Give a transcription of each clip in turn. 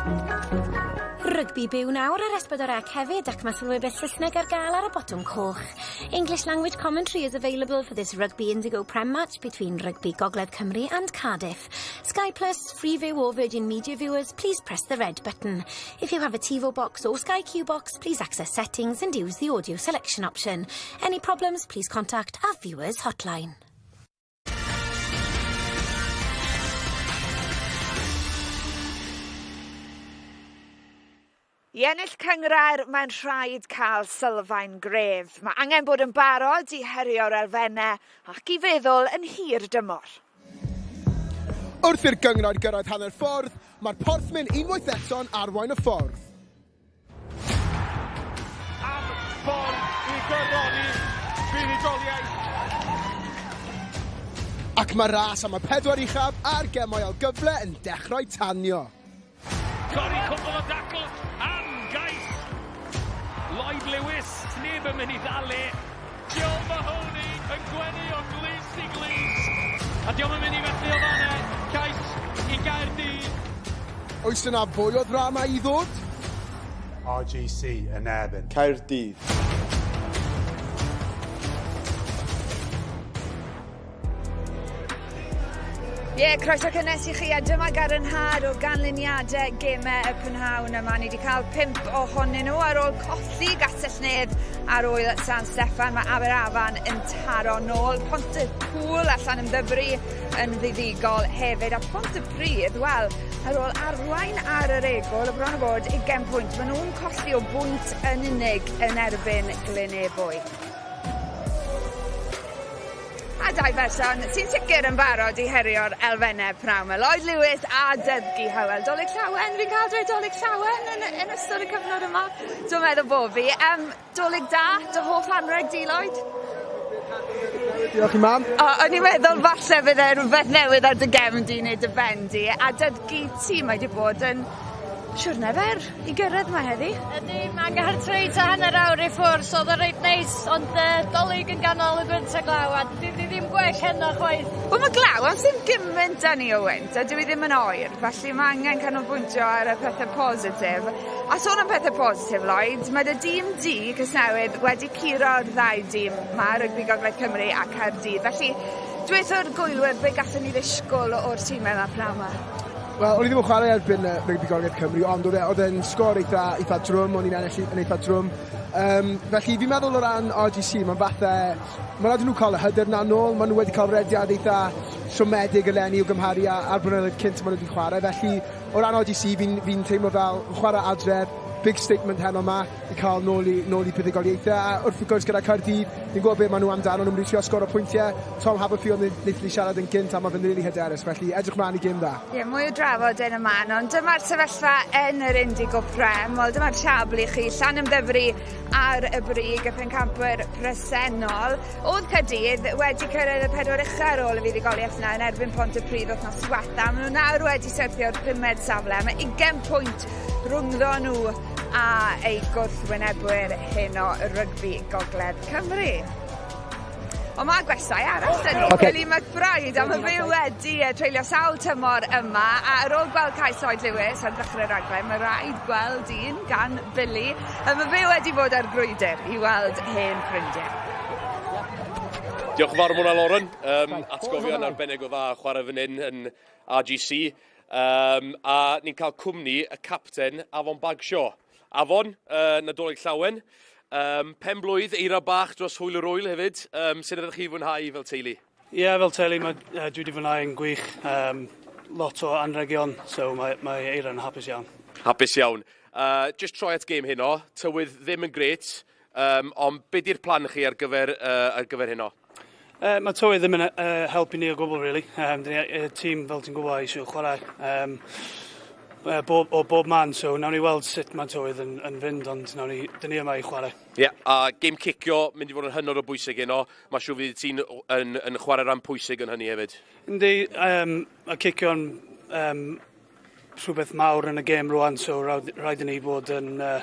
Rygbi byw nawr ar S4C hefyd ac mae sylwebeth Saesneg ar gael ar y botwm coch. English language commentary is available for this Rugby Indigo Prem match between Rugby Gogledd Cymru and Cardiff. Sky Plus, Freeview or Virgin Media viewers, please press the red button. If you have a TiVo box or Sky Q box, please access settings and use the audio selection option. Any problems, please contact our viewers hotline. I ennill cynghrair, mae'n rhaid cael sylfaen gref. Mae angen bod yn barod i herio'r elfennau ac i feddwl yn hir dymor. Wrth i'r gynghrair gyrraedd hanner ffordd, mae'r Porthmyn unwaith eto'n arwain y ffordd. Am ffordd i goroni buddugoliaeth. Ac mae'r ras am y pedwar uchaf a'r gemau ail gyfle yn dechrau tanio. Torri cwpl o dacls am gais. Lloyd Lewis, neb yn mynd i ddal e. Joe Mahoney yn gwenu o glust i glust. A diolch yn mynd i fethu o fan e. Cais i Gaerdydd. Oes yna fwy o ddrama i ddod? RGC yn erbyn. Caerdydd. Ie, yeah, croeso cynnes i chi a dyma gadarnhad o ganlyniadau gemau y prynhawn yma. Ni wedi cael pump ohonyn nhw ar ôl colli Gastell Nedd ar ôl San Steffan. Mae Aberafan yn taro nôl. Pontypŵl allan yn ddyfru yn fuddugol hefyd. A Pontypridd, wel, ar ôl arwain ar yr egol, y bron o bod 20 pwynt. Maen nhw'n colli o bwynt yn unig yn erbyn Glynebwy. A dau berson sy'n sicr yn barod i herio'r elfennau pnawn 'ma. Lloyd Lewis a Dyddgu Hywel. Dolig Llawen, fi'n cael dweud Dolig Llawen yn, yn ystod y cyfnod yma. Dwi'n meddwl bo fi. Um, Dolig da, dy hoff anreg di, Lloyd? Diolch i mam. O, o'n i'n meddwl falle bydde rhywbeth newydd ar dy gefn di neu dy ben di. A Dyddgu ti, mae di bod yn siwrne fer i gyrraedd 'ma heddi. Ydy, mae Nghaertrwy tua hanner awr i ffwrdd, so oedd o reit neis, ond uh, dolyg yn ganol y gwynt a glaw, a di, di ddim gwell heno chwaith. Wel mae glaw, ond sy'n gymaint â ni o wynt, a dwi ddim yn oer, felly mae angen canolbwyntio ar y pethau positif. A sôn am pethau positif, Lloyd, mae dy dîm di, Casnewydd, wedi curo'r ddau dîm ma, Rygbi Gogledd Cymru a Caerdydd. Felly, dweud wrth gwylwyr be gallwn ni ddisgwyl o'r tîmau yma pnawn 'ma? Wel, o'n i ddim yn chwarae erbyn uh, Rygbi Gogledd Cymru, ond oedd e, oedd e'n sgôr eitha, eitha drwm, o'n i'n ennill yn eitha drwm. Um, felly fi'n meddwl o ran RGC, mae'n fatha, mae'n rhaid i nhw cael y hyder na nôl, maen nhw wedi cael rediad eitha siomedig eleni o gymharu â'r blynyddoedd cynt maen nhw wedi chwarae. Felly, o ran RGC, fi'n fi teimlo fel chwarae adref, big statement heno 'ma i cael nôl i, nôl i buddugoliaethau. A wrth gwrs gyda Caerdydd, ni'n gwybod beth maen nhw amdano, nhw'n mynd i trio sgoro pwyntiau. Tom Haverfield wnaethon ni siarad yn gynt a mae fe'n rili hyderus, felly edrych mlaen i gêm dda. Ie, yeah, mwy o drafod yn y man, ond dyma'r sefyllfa yn yr Indigo Prem. Wel, dyma'r siabl i chi, Llanymddyfri ar y brig, y pencampwyr presennol. Oedd Caerdydd wedi cyrraedd y pedwar ucha ar ôl y fuddugoliaeth yna yn erbyn Pontypridd wythnos diwetha. Maen nhw nawr wedi syrthio'r pumed safle. Mae 20 pwynt rhwngddo nhw a eu gwrthwynebwyr heno Rygbi Gogledd Cymru. Ond mae gwestai arall 'da ni, okay. Billy McBride, a mae fe wedi treulio sawl tymor yma, a ar ôl gweld cais Lloyd Lewis ar ddechrau'r raglen, mae rhaid gweld un gan Billy. A mae fe wedi bod ar grwydr i weld hen ffrindiau. Diolch yn fawr am hwnna, Lauren. Um, atgofion arbennig o dda chwarae fan hyn yn RGC. Um, a ni'n cael cwmni y capten Afon Bagshaw. Afon, uh, Nadolig Llawen. Um, pen blwydd, eira bach dros hwyl yr wyl hefyd. Um, sut ydych chi fwynhau fel teulu? Ie, yeah, fel teulu, mae, uh, dwi wedi fwynhau yn gwych. Um, lot o anregion, so mae, mae Eira'n hapus iawn. Hapus iawn. Uh, just troi at gêm heno, tywydd ddim yn gret, um, ond be di'r plan chi ar gyfer, uh, ar gyfer heno? Uh, mae tywydd ddim yn uh, helpu ni o gwbl, really. Um, dyn ni, uh, tîm, fel ti'n gwybod, eisiau chwarae um, uh, bob, o bob man, so nawn ni weld sut mae tywydd yn, yn fynd, ond nawn ni, dyn ni yma i chwarae. Ie, yeah, a gêm cicio mynd i fod yn hynod o bwysig heno. Mae siŵr fydd ti'n yn, yn chwarae rhan pwysig yn hynny hefyd. Yndi, um, mae cicio'n um, rhywbeth mawr yn y gêm rwan, so rhaid, rhaid i ni fod yn uh,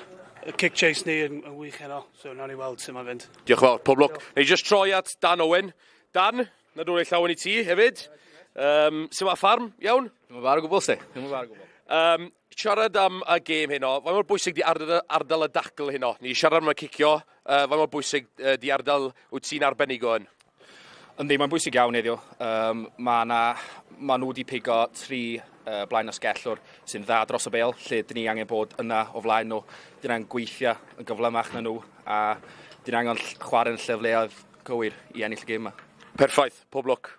kick chase ni yn, yn wych heno, so nawn ni weld sut mae'n fynd. Diolch yn fawr, pob lwc. Neu just troi at Dan Owen. Dan, Nadolig llawen i ti hefyd. Um, sut mae ffarm, iawn? Ddim yn fawr o gwbl, sti. Ddim yn fawr o gwbl. Siarad am y gêm heno, faint mor bwysig di ardal, ardal y dacl heno? Ni siarad am y cicio, faint mor bwysig di ardal wyt ti'n arbenigo yn? Yndi, mae'n bwysig iawn heddiw. Mae na, ma nhw wedi pigo tri blaen asgellwr sy'n dda dros y bêl, lle dyn ni angen bod yna o flaen nhw. Dyn angen gweithio yn gyflymach na nhw, a dyn angen chwarae'n llyfleoedd cywir i ennill y gêm yma. Perffaith, pob lwc.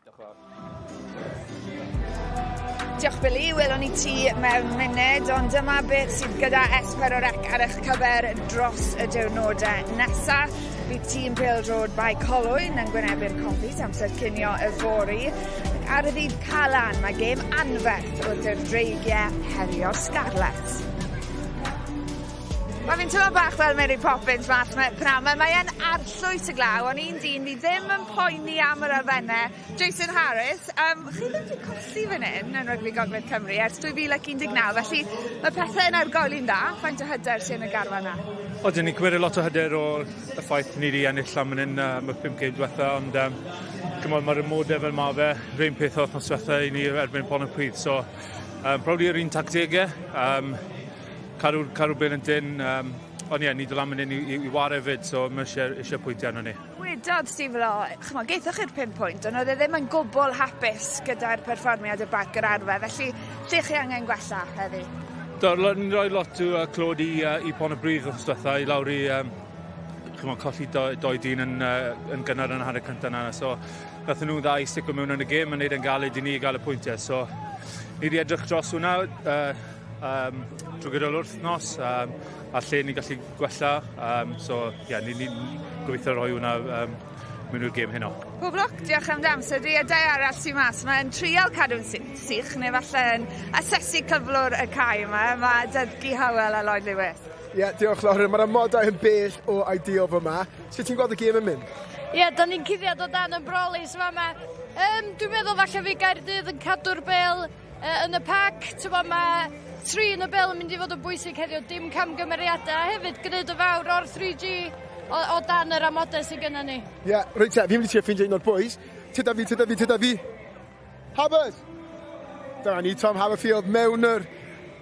Diolch Billy, welwn ni ti mewn munud, ond dyma beth sydd gyda S4C ar eich cyfer dros y diwrnodau nesaf. Bydd tîm pêl-droed Bae Colwyn yn gwynebu'r Cofis amser cinio yfory. Ac ar y ddydd Calan mae gêm anferth wrth i'r Dreigiau herio'r Scarlets. Mae fi'n teimlo bach fel Mary Poppins mas 'ma pnawn 'ma. Mae e'n arllwys y glaw, ond un dyn fi ddim yn poeni am yr elfennau. Jason Harris, chi ddim wedi colli fan hyn yn Rygbi Gogledd Cymru ers 2019, felly mae pethau yn argoeli'n dda. Faint o hyder sy'n y garfan 'na? Odyn, ni'n cymryd lot o hyder o'r y ffaith ni wedi ennill am fan hyn y pum gêm diwetha, ond chymod, mae'r amodau fel ma fe, rhywun peth o wythnos diwetha i ni erbyn Pontypridd, so probably yr un tactegau, cadw'r bêl yn dyn, ond ie, ni dod lan fan hyn i ware fyd, so mae eisiau pwyntiau arno ni. Wedodd Steve Law, chymod, geithoch chi'r 5 pwynt, ond oedd e ddim yn gwbl hapus gyda'r perfformiad y bac yr arfer, felly lle chi angen gwella heddi? Do, ni'n rhoi lot o clod i Pontypridd wrth diwetha, i lawr i chymod, colli doi dyn yn gynnar yn y hanner cyntaf yna. So, nath nhw'n dda i stico mewn yn y gêm a wneud yn galed i ni gael y pwyntiau. So, ni wedi edrych dros hwnna drwy gydol wythnos a lle ni'n gallu gwella. So, ie, yeah, ni'n ni gobeithio rhoi hwnna mewn i'r gêm heno. Pob lwc, diolch am dy amser di. A dau arall sy'n mas, mae'n trial cadw'n sych, neu falle yn asesu cyflwr y cae yma. Mae Dyddgu Howell a Lloyd Lewis. Ie, yeah, diolch Lauren. Mae'r amodau yn bell o ideal fyma. Sut ti'n gweld y gêm yn mynd? Ie, yeah, da ni'n cuddiad o dan y brolis fama. Dwi'n meddwl falle fi Gaerdydd yn cadw'r bêl yn y pac. Tybo, mae trin y bêl yn mynd i fod yn bwysig heddiw, dim camgymeriadau. A hefyd gwneud y fawr o'r 3G o dan yr amodau sydd gennym ni. Ie, yeah, reit te, fi'n mynd i trio ffeindio un o'r boys. Tyda fi, tyda fi, tyda fi. Habbers! Dyna ni, Tom Haverfield mewn yr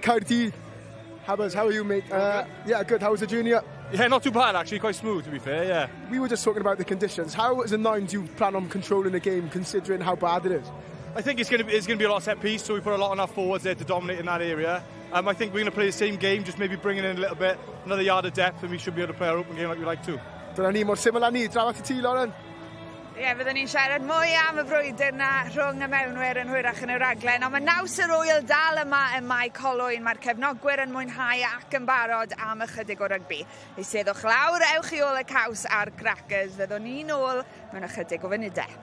Caerdydd. Habbers, how are you, mate? Yeah, good. How was the junior? Yeah, not too bad actually, quite smooth to be fair, yeah. We were just talking about the conditions. How, as a nine, do you plan on controlling the game, considering how bad it is? I think it's going to be a lot of set piece, so we put a lot on our forwards there to dominate in that area. I think we're going to play the same game, just maybe bringing in a little bit, another yard of depth, and we should be able to play our open game like we like to. Dyna ni, mor syml â ni. Draw at y ti, Lauren. Ie, yeah, fyddwn ni'n siarad mwy am y frwydr na rhwng y mewnwyr yn hwyrach yn y raglen, ond mae naws yr ŵyl dal yma ym Mae Colwyn. Mae'r cefnogwyr yn mwynhau ac yn barod am ychydig o rygbi. Eisteddwch lawr, ewch i ôl y caws a'r crackers. Fyddwn ni nôl mewn ychydig o funudau.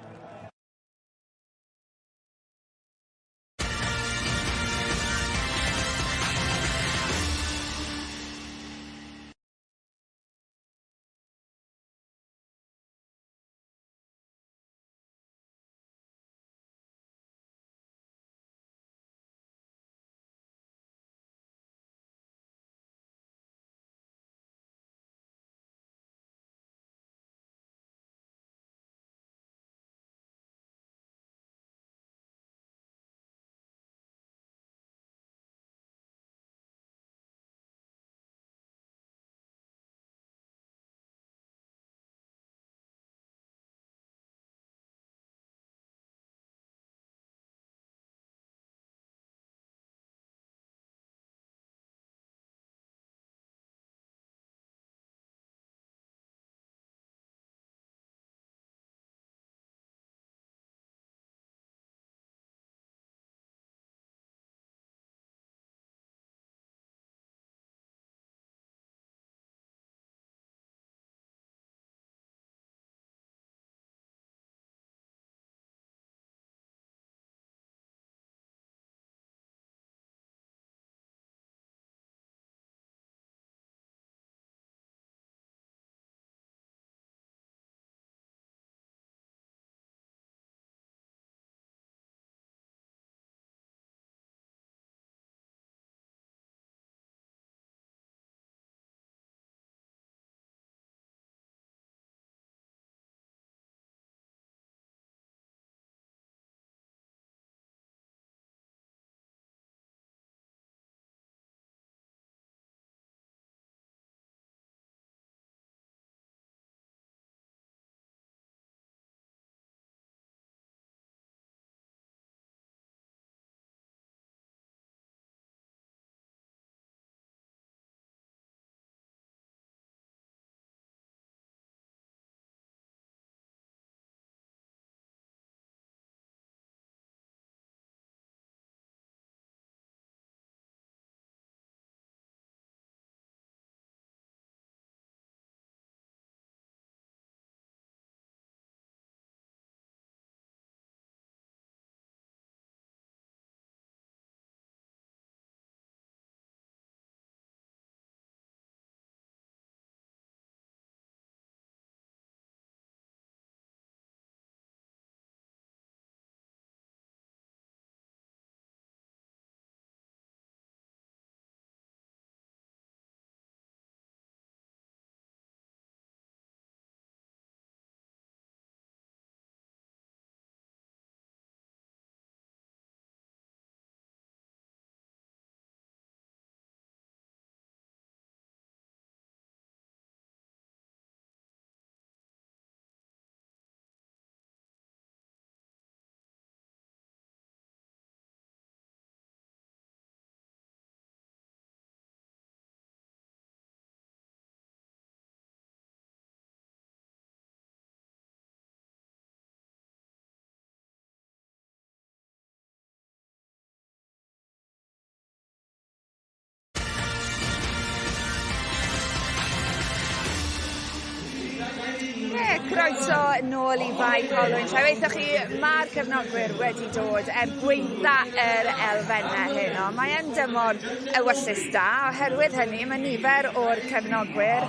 Croeso nôl i Fae Colwyn. Lle weithoch chi, mae'r cefnogwyr wedi dod er gweitha yr elfennau heno. Mae yn dymor ewyllys da, oherwydd hynny mae nifer o'r cefnogwyr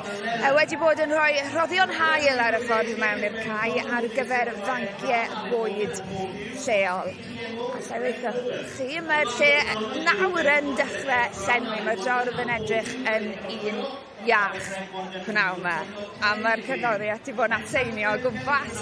wedi bod yn rhoi rhoddion hael ar y ffordd mewn i'r cae ar gyfer fanciau bwyd lleol. A lle weithoch chi, mae'r lle nawr yn dechrau llenwi, mae'r dorf yn edrych yn un iach pnawn 'ma, a mae'r cerddoriaeth 'di bod yn atseinio o gwmpas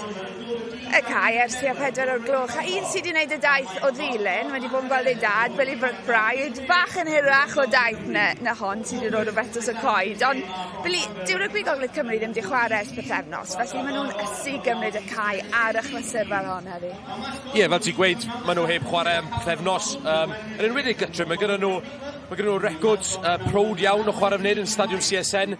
y cae ers tua 4 o'r gloch. A un sydd wedi gwneud y daith o Ddulyn, wedi bod yn gweld ei dad, Billy McBride, bach yn hirach o daith na hon sydd wedi dod o Fetws y Coed. Ond Billy, dyw Rygbi Gogledd Cymru ddim wedi chwarae ers pythefnos, felly maen nhw'n ysu gymryd y cae ar achlysur fel hon heddi. Ie, yeah, fel ti'n gweud, maen nhw heb chwarae am pythefnos. Yn enwedig gytre, mae gyda nhw record prowd iawn o chwarae fan hyn yn Stadiwm CSN.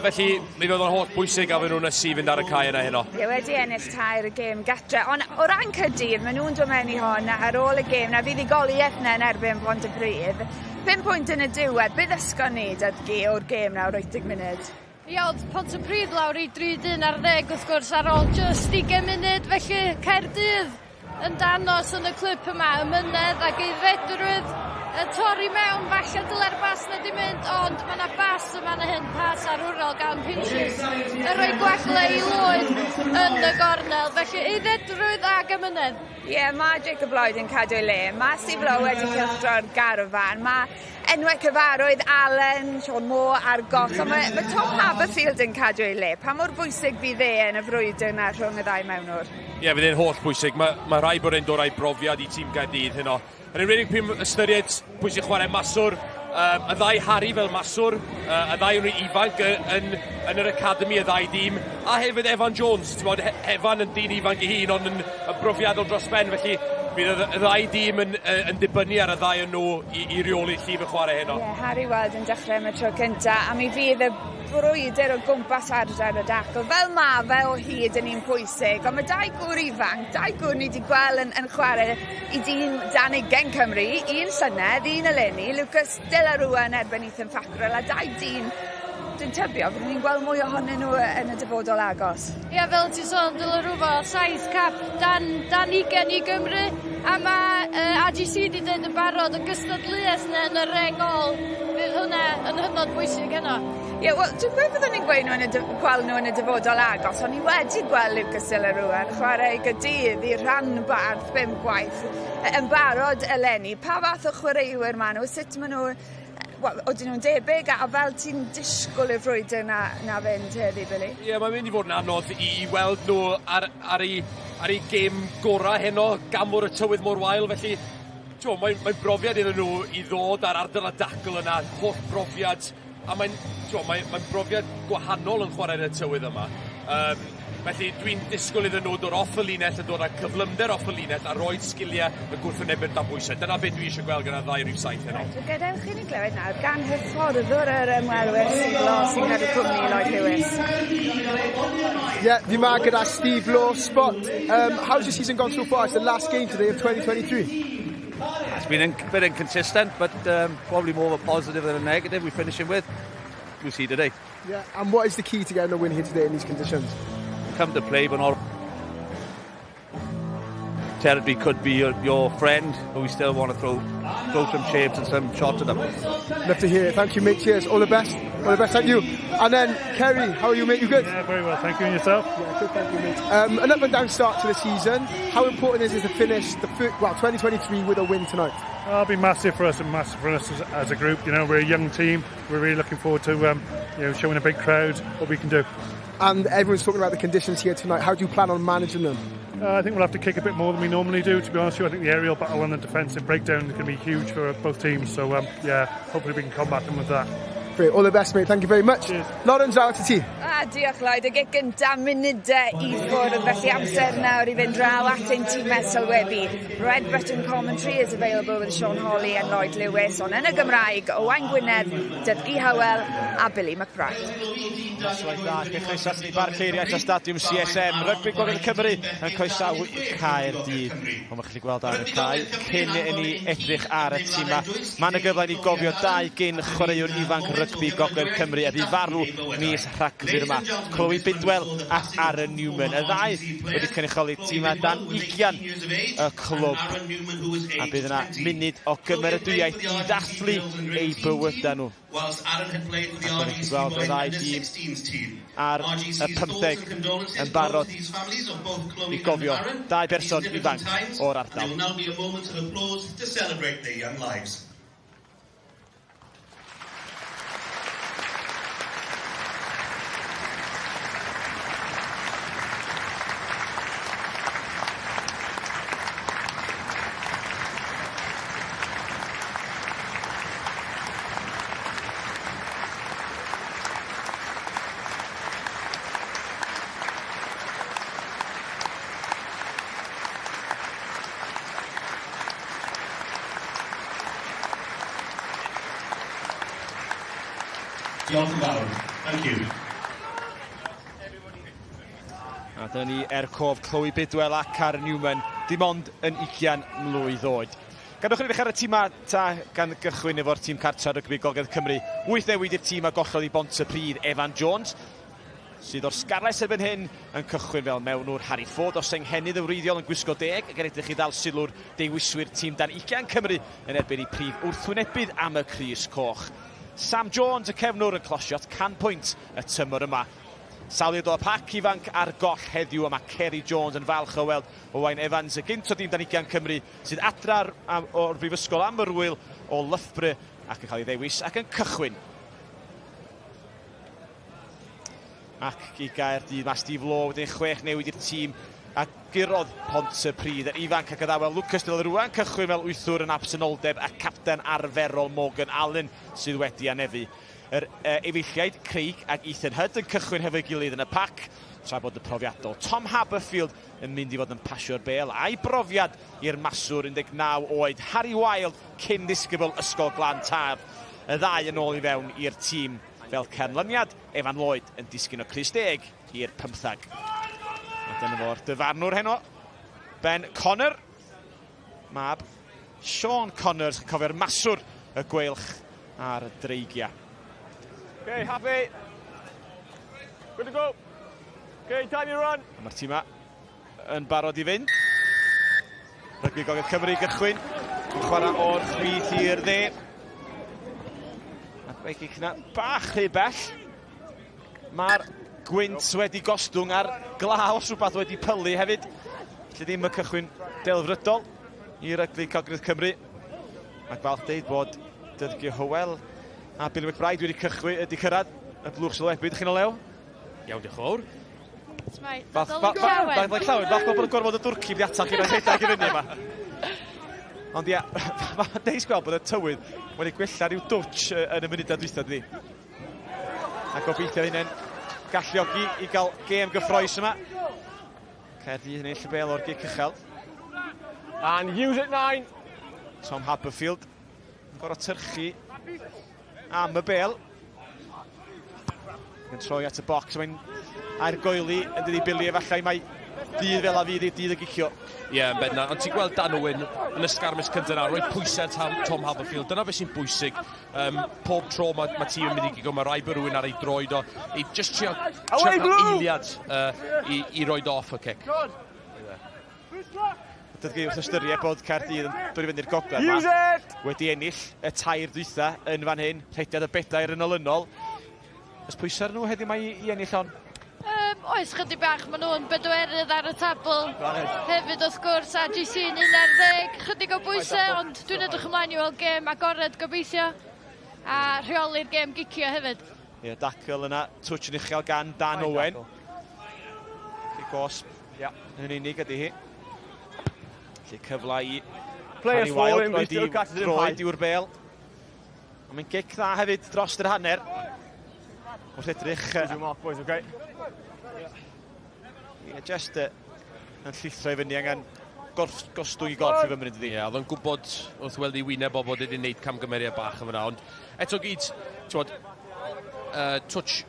Felly, mi fydd o'n holl bwysig a fy nhw'n ysu fynd ar y cae yna heno. Ie, wedi ennill tair y gêm gatre. Ond o ran Caerdydd, maen nhw'n dod mewn i hon ar ôl y gêm na fuddugoliaeth na yn erbyn Pontypridd. 5 pwynt yn y diwedd. Be ddysgon ni, Dyddgu, o'r gêm nawr 80 munud? Ia, oedd Pontypridd lawr i 3 dyn ar 10 wrth gwrs ar ôl just 20 munud, felly Caerdydd yn danos yn y clip yma, amynedd ac aeddfedrwydd y torri mewn, falle dyle'r bas na di mynd, ond mae yna bas yma na hyn, pas arwrol gan Pinches, yn rhoi gwagle i Lwyd yn y gornel, felly aeddfedrwydd ac amynedd. Ie, yeah, mae Jacob Lloyd yn cadw ei le. Mae Steve Lowe wedi cylchdro'r garfan. Mae enwau cyfarwydd Allen, Sean Moore ar goll, ond mae Tom Haberfield yn cadw ei le. Pa mor bwysig fydd e yn y frwydr yna rhwng y ddau mewnwr? Ie, yeah, fydd e'n holl bwysig. Mae rhaid bod e'n dod â'i brofiad i tîm Gaerdydd heno. Yn enwedig pyn ystyried pwy sy'n chwarae maswr, y ddau Harry fel maswr, y ddau o'n ifanc yn yr academy, y ddau dîm, a hefyd Evan Jones. Ti'n bod, Evan yn dyn ifanc ei hun, ond yn brofiadol dros ben, felly bydd y ddau dîm yn dibynnu ar y ddau o'n nhw i reoli llif y chwarae heno. Ie, yeah, Harry Weld yn dechrau am y tro cynta, a mi fydd y brwydr o gwmpas ardal y dacl, fel ma fe o hyd yn un pwysig, ond mae dau gŵr ifanc, dau gŵr ni wedi gweld yn chwarae i dîm dan 20 Cymru, un llynedd, un eleni, Lucas De La Rua yn erbyn Ethan Fackrell, a dau dîm dwi'n tybio byddwn ni'n gweld mwy ohonyn nhw yn y dyfodol agos. Ie, fel ti'n sôn, De La Rua, saith cap dan 20 i Gymru, a mae RGC wedi dweud yn barod y gystadleuaeth yna yn y reng ôl, fydd hwnna yn hynod bwysig heno. Ie, yeah, wel, dwi'n gweud byddwn ni'n gweud nhw yn y gweld nhw yn y dyfodol agos, ond ni wedi gweld Lucas De La Rua yn chwarae i Gaerdydd i'r rhanbarth bum gwaith yn barod eleni. Pa fath o chwaraewyr maen nhw? Sut maen nhw, wel, odyn nhw'n debyg a fel ti'n disgwyl i'r frwydr na fynd heddi, Billy? Ie, yeah, mae'n mynd i fod yn anodd i weld nhw ar ei gêm gorau heno, gan fod y tywydd mor wael, felly mae'n brofiad iddyn nhw i ddod ar ardal y dacl yna, holl brofiad, a mae brofiad gwahanol yn chwarae yn y tywydd yma. Felly dwi'n disgwyl iddyn nhw dod off y linell yn dod â cyflymder off y linell a rhoi sgiliau y gwrthwynebwyr dan bwysau. Dyna beth dwi eisiau gweld gan y ddau rhif 7 heno. Right, gadewch i ni glywed nawr gan hyfforddwr yr ymwelwyr Steve Law sy'n cadw cwmni Lloyd Lewis. Yeah, fi ma gyda Steve Law, Spot. How's your season gone so far? It's the last game today of 2023. It's been a bit inconsistent, but probably more of a positive than a negative we're finishing with. We'll see today. Yeah, and what is the key to getting a win here today in these conditions? Come to play, but not territory could be your friend, but we still want to throw some shapes and some shots at them. Love to hear it. Thank you, mate. Cheers. All the best. All the best. Thank you. And then, Kerry, how are you, mate? You good? Yeah, very well. Thank you. And yourself? Yeah, good. Thank you, mate. An up and down start to the season. How important is it to finish the well 2023 with a win tonight? Oh, it'll be massive for us and massive for us as a group. We're a young team. We're really looking forward to showing a big crowd what we can do. And everyone's talking about the conditions here tonight. How do you plan on managing them? I think we'll have to kick a bit more than we normally do, to be honest with you. I think the aerial battle and the defensive breakdown is going to be huge for both teams. So, yeah, hopefully we can combat them with that. Great, all the best, mate. Thank you very much. Cheers. Lauren, draw to ti. A diolch, Lloyd. Y gic gynta munudau i ffwrdd, felly amser nawr i fynd draw at ein tîmau sylwebu. Red Button Commentary is available with Sean Holley and Lloyd Lewis, ond yn y Gymraeg, Owain Gwynedd, Dyddgu Howell a Billy McBride. Noswaith dda, chi'n croeso at ni Barc Eiriau a Stadiwm CSM. Rygbi Gogledd Cymru yn croesawu Caerdydd. Ond mae'n gallu gweld ar y cae cyn i ni edrych ar y tîma. Mae yna gyfle i ni gofio dau gyn chwaraewr ifanc rygbi Gogledd Cymru a bu farw mis Rhagfyr. difyr yma, Chloe Bidwell ac Aaron Newman. Y ddau wedi cynrychioli tîmau dan ugian y clwb. A bydd yna munud o gymeradwyaeth i ddathlu eu bywydau nhw. Ac o'n i'n gweld y ddau dîm ar y pymtheg yn barod i gofio dau berson ifanc o'r ardal. Diolch yn fawr. Thank you. A dyna ni er cof Chloe Bidwell a Karen Newman, dim ond yn 20 mlwydd oed. Gadwch yn edrych ar y tîmau ta gan gychwyn efo'r tîm cartra rygbi Gogledd Cymru. Wyth newid i'r tîm a gollodd i Bontypridd Evan Jones, sydd o'r Scarlets erbyn hyn yn cychwyn fel mewnwr. Harry Ford o Senghennydd yn wreiddiol yn gwisgo deg ac yn edrych i ddal sylw'r dewiswyr tîm dan ugain Cymru yn erbyn eu prif wrthwynebydd am y crys coch. Sam Jones, y cefnwr, yn closio at 100 pwynt y tymor yma. Sawl aelod o'r pac ifanc ar goll heddiw a mae Ceri Jones yn falch o weld Owain Evans, y gynt o dîm dan ugain Cymru, sydd adra o'r brifysgol am yr ŵyl o Loughborough ac yn cael ei ddewis ac yn cychwyn. Ac i Gaerdydd mae Steve Law wedi chwech newid i'r tîm a gurodd Pontypridd yr ifanc ac addawel Lucas de la Rua yn cychwyn fel wythwr yn absenoldeb a capten arferol Morgan Allen sydd wedi anefu. Yr efeilliaid Craig ac Ethan Hudd yn cychwyn hefo'i gilydd yn y pac, tra bod y profiadol Tom Haberfield yn mynd i fod yn pasio'r bêl a'i brofiad i'r maswr 19 oed Harry Wild, cyn ddisgybl Ysgol Glan Taf. Y ddau yn ôl i fewn i'r tîm fel canlyniad, Evan Lloyd yn disgyn o crys deg i'r pymthag. A dyna fo'r dyfarnwr heno, Ben Connor, mab Sean Connor, sy'n cofio'r maswr y gweilch a'r dreigiau. Okay, happy. Good to go. Okay, time you run. A mae'r tîmau yn barod i fynd. Rygbi Gogledd Cymru gychwyn. Yn chwarae o'r chwith i'r dde. A fe gic yna bach rhy bell. Mae'r gwynt wedi gostwng a'r glaw os rhywbeth wedi pylu hefyd. Felly ddim y cychwyn delfrydol i Rygbi Gogledd Cymru. Ac falch deud bod Dyddgu Hywel a Billy McBride wedi cychwyn, wedi cyrraedd y blwch sylwebu. Ydych chi'n o lew? Iawn, diolch yn fawr. T'mai, Falch, Nadolig Llawen. Nadolig Llawen, falch bod yn gorfod y dwrci wedi atal chi rhaid rhedeg i fyny yma. Ond ia, mae'n neis gweld bod y tywydd wedi gwella rhyw dwtch yn y munudau dwytha, dydi? A gobeithio hynny'n galluogi i gael gêm gyffroes yma. Caerdydd yn ennill y bêl o'r gic uchel. And use it nine. Tom Haberfield yn gorfod tyrchu am y bêl. Yn troi at y bocs, mae'n aergoeli yn dydi Billy, efallai mae dydd fel a fydd i'r dydd y gicio. Ie, yeah, yn bendant. Ond ti'n gweld Dan Owen yn y sgarmes cyntaf yna, rhoi pwysau Tom, Tom Haberfield. Dyna beth sy'n bwysig. Um, pob tro mae, mae tîm yn mynd i gigo, mae rhaid bod rhywun ar ei droed o. I just trio, trio cael eiliad uh, i, i roed off y cic. Dyddgu wrth ystyried bod Caerdydd yn dod i fynd i'r gogledd yma. Wedi ennill y tair dwytha yn fan hyn, rhediad y bedair yn olynol. Oes pwysau ar nhw heddiw mae i, i ennill hon? Um, oes, chydig bach, maen nhw'n bedwerydd ar y tabl hefyd wrth gwrs, a GC yn 11, chydig o bwysau, ond dwi'n edrych ymlaen i weld gêm agored gobeithio, a rheoli'r gêm gicio hefyd. Ie, dacl yna, twtsh yn uchel gan Dan Owen. Cic gosb, ia, yn unig ydy hi. Felly cyfle i Harry Wild roed i droed i'w'r bel. Ond mae'n gic dda hefyd dros yr hanner. Wrth edrych... Mark, boys, okay? Ie, just yn llithro i fyny angen gorff, gostwng i gorff i fymryn dydi. Ie, oedd o'n gwybod wrth weld ei wyneb o bod wedi gwneud camgymeriad bach yn fyna, ond eto gyd, ti'n uh, touch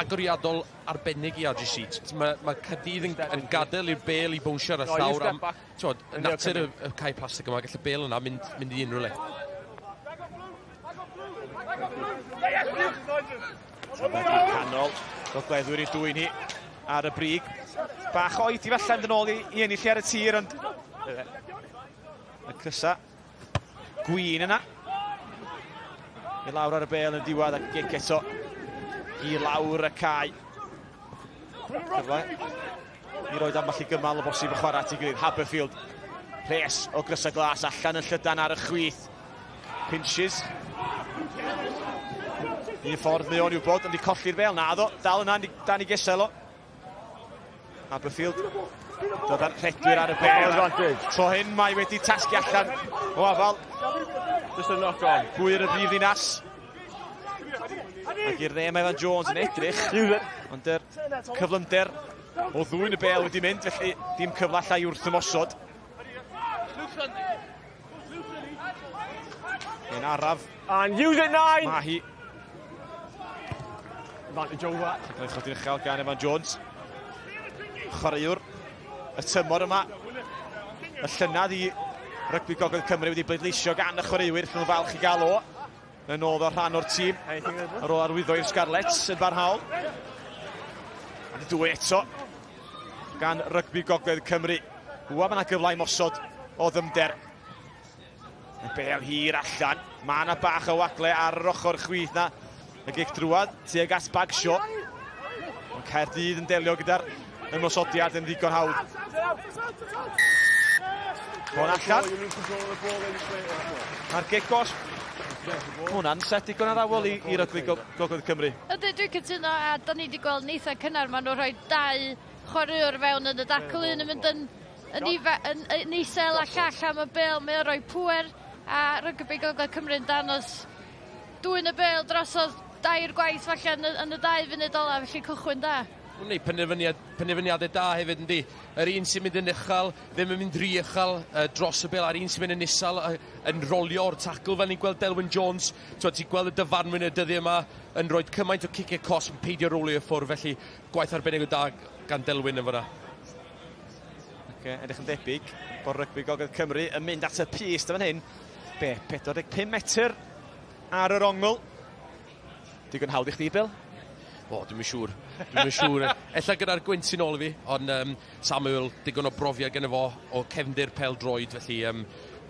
agoriadol arbennig i RGC. Mae, mae Caerdydd yn, yn gadael i'r bel i bownsio ar y llawr am, twod, natur y, y cae plastig yma, gall y bel yna mynd, mynd i unrhyw le. Tafod i'r canol. Gogleddwyr i dwyn hi ar y brig. Bach oedi falle mynd yn ôl i, i ennill ar y tir, ond y cysa gwyn yna. I lawr ar y bel yn diwedd ac gic eto i lawr y cae. Cyfle i roed ambell i gymal o bosib y chwarae at ei gilydd. Haberfield, rhes o grysau glas allan yn llydan ar y chwith. Pinches. Un ffordd mae o'n wybod, ond i colli'r bel. Na ddo, dal yna, dan i gesel o. Aberfield. Dod ar rhedwyr ar y bel. Tro hyn mae wedi tasgu allan o afal. Just a knock on. Gwyr y brif ddinas. Ac i'r dde mae Evan Jones yn edrych. Ond yr cyflymder o ddwyn y bel wedi mynd, felly dim cyfle allai wrth ymosod. Yn araf. And use it nine! Mae hi. Advantage over. Cael ei chodi'n uchel gan Evan Jones. Chwaraewr y tymor yma. Y llynad i Rygbi Gogledd Cymru wedi bleidleisio gan y chwaraewyr. Nhw'n falch i gael o. Yn ôl fel rhan o'r tîm. Ar ôl arwyddo i'r Scarlets yn barhaol. A dwy eto gan Rygbi Gogledd Cymru. Wwa, mae yna gyfle i mosod o ddymder. Y bel hir allan. Mae yna bach o wagle ar yr ochr chwith na. Y gic drwad tuag at Bagshaw. Ond Caerdydd yn delio gyda'r ymosodiad yn ddigon hawdd. Hwn allan. Mae'r gic gos. Hwna'n set digon addawol i, i rygbi Gogledd Cymru. Ydy, dwi'n cytuno, a da ni wedi gweld yn eitha cynnar, maen nhw'n rhoi dau chwaraewr fewn yn y dacl, un yn mynd yn, yn, ifa, yn, yn isel a llall am y bel, mae o'n rhoi pwer, a Rygbi Gogledd Cymru'n danos dwyn y bel drosodd dair gwaith falle yn, yn y 2 funud ola, felly cychwyn da. Mae'n gwneud penderfyniad, penderfyniadau da hefyd, yndi. Yr un sy'n mynd yn uchel, ddim yn mynd rhy uchel dros y bel, a'r un sy'n mynd yn isel yn rolio o'r tacl, fel ni'n gweld Delwyn Jones. Ti'n gweld y dyfarnwyr y dyddiau yma yn rhoi cymaint o ciciau cosb yn peidio rolio i ffwrdd, felly gwaith arbennig o da gan Delwyn yn fyna. Okay, edrych yn debyg bod Rygbi Gogledd Cymru yn mynd at y pyst fan hyn. Be, 45 metr ar yr ongl. Digon hawdd i chdi, Bill? O, dwi'n siŵr. Dwi'n siŵr. Ella gyda'r gwynt sy'n ôl i fi, ond Samuel, digon o brofiad gyda fo o cefndir pel droed, felly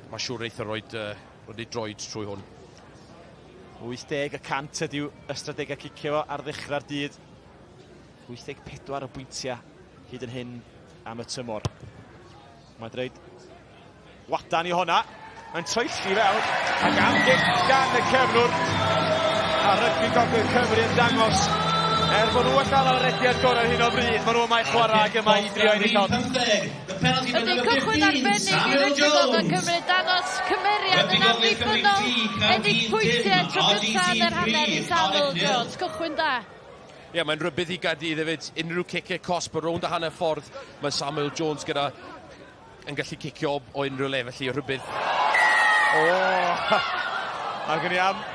mae siŵr eitha roed, roed ei droed trwy hwn. 80% ydyw ystadegau cicio fo ar ddechrau'r dydd. 84 o bwyntiau hyd yn hyn am y tymor. Mae'n dweud wadan i honna. Mae'n troelli fewn ac am gic gan y cefnwr. A Rygbi Gogledd Cymru yn dangos er bod nhw allan ar y rediad gorau hyn o bryd, maen nhw yma i chwarae ac yma i drio ennill hon. Ydy cychwyn arbennig i Rygbi Gogledd Cymru dangos cymeriad yn amddiffynnol, ennill pwyntiau tro gyntaf yn yr hanner i Samuel Jones. Cychwyn da. Ie, yeah, mae'n rybudd i Gaerdydd hefyd. Unrhyw ciciau cosb o rownd y hanner ffordd, mae Samuel Jones gyda yn gallu cicio o unrhyw le, felly rhybudd. O! Ac yn i am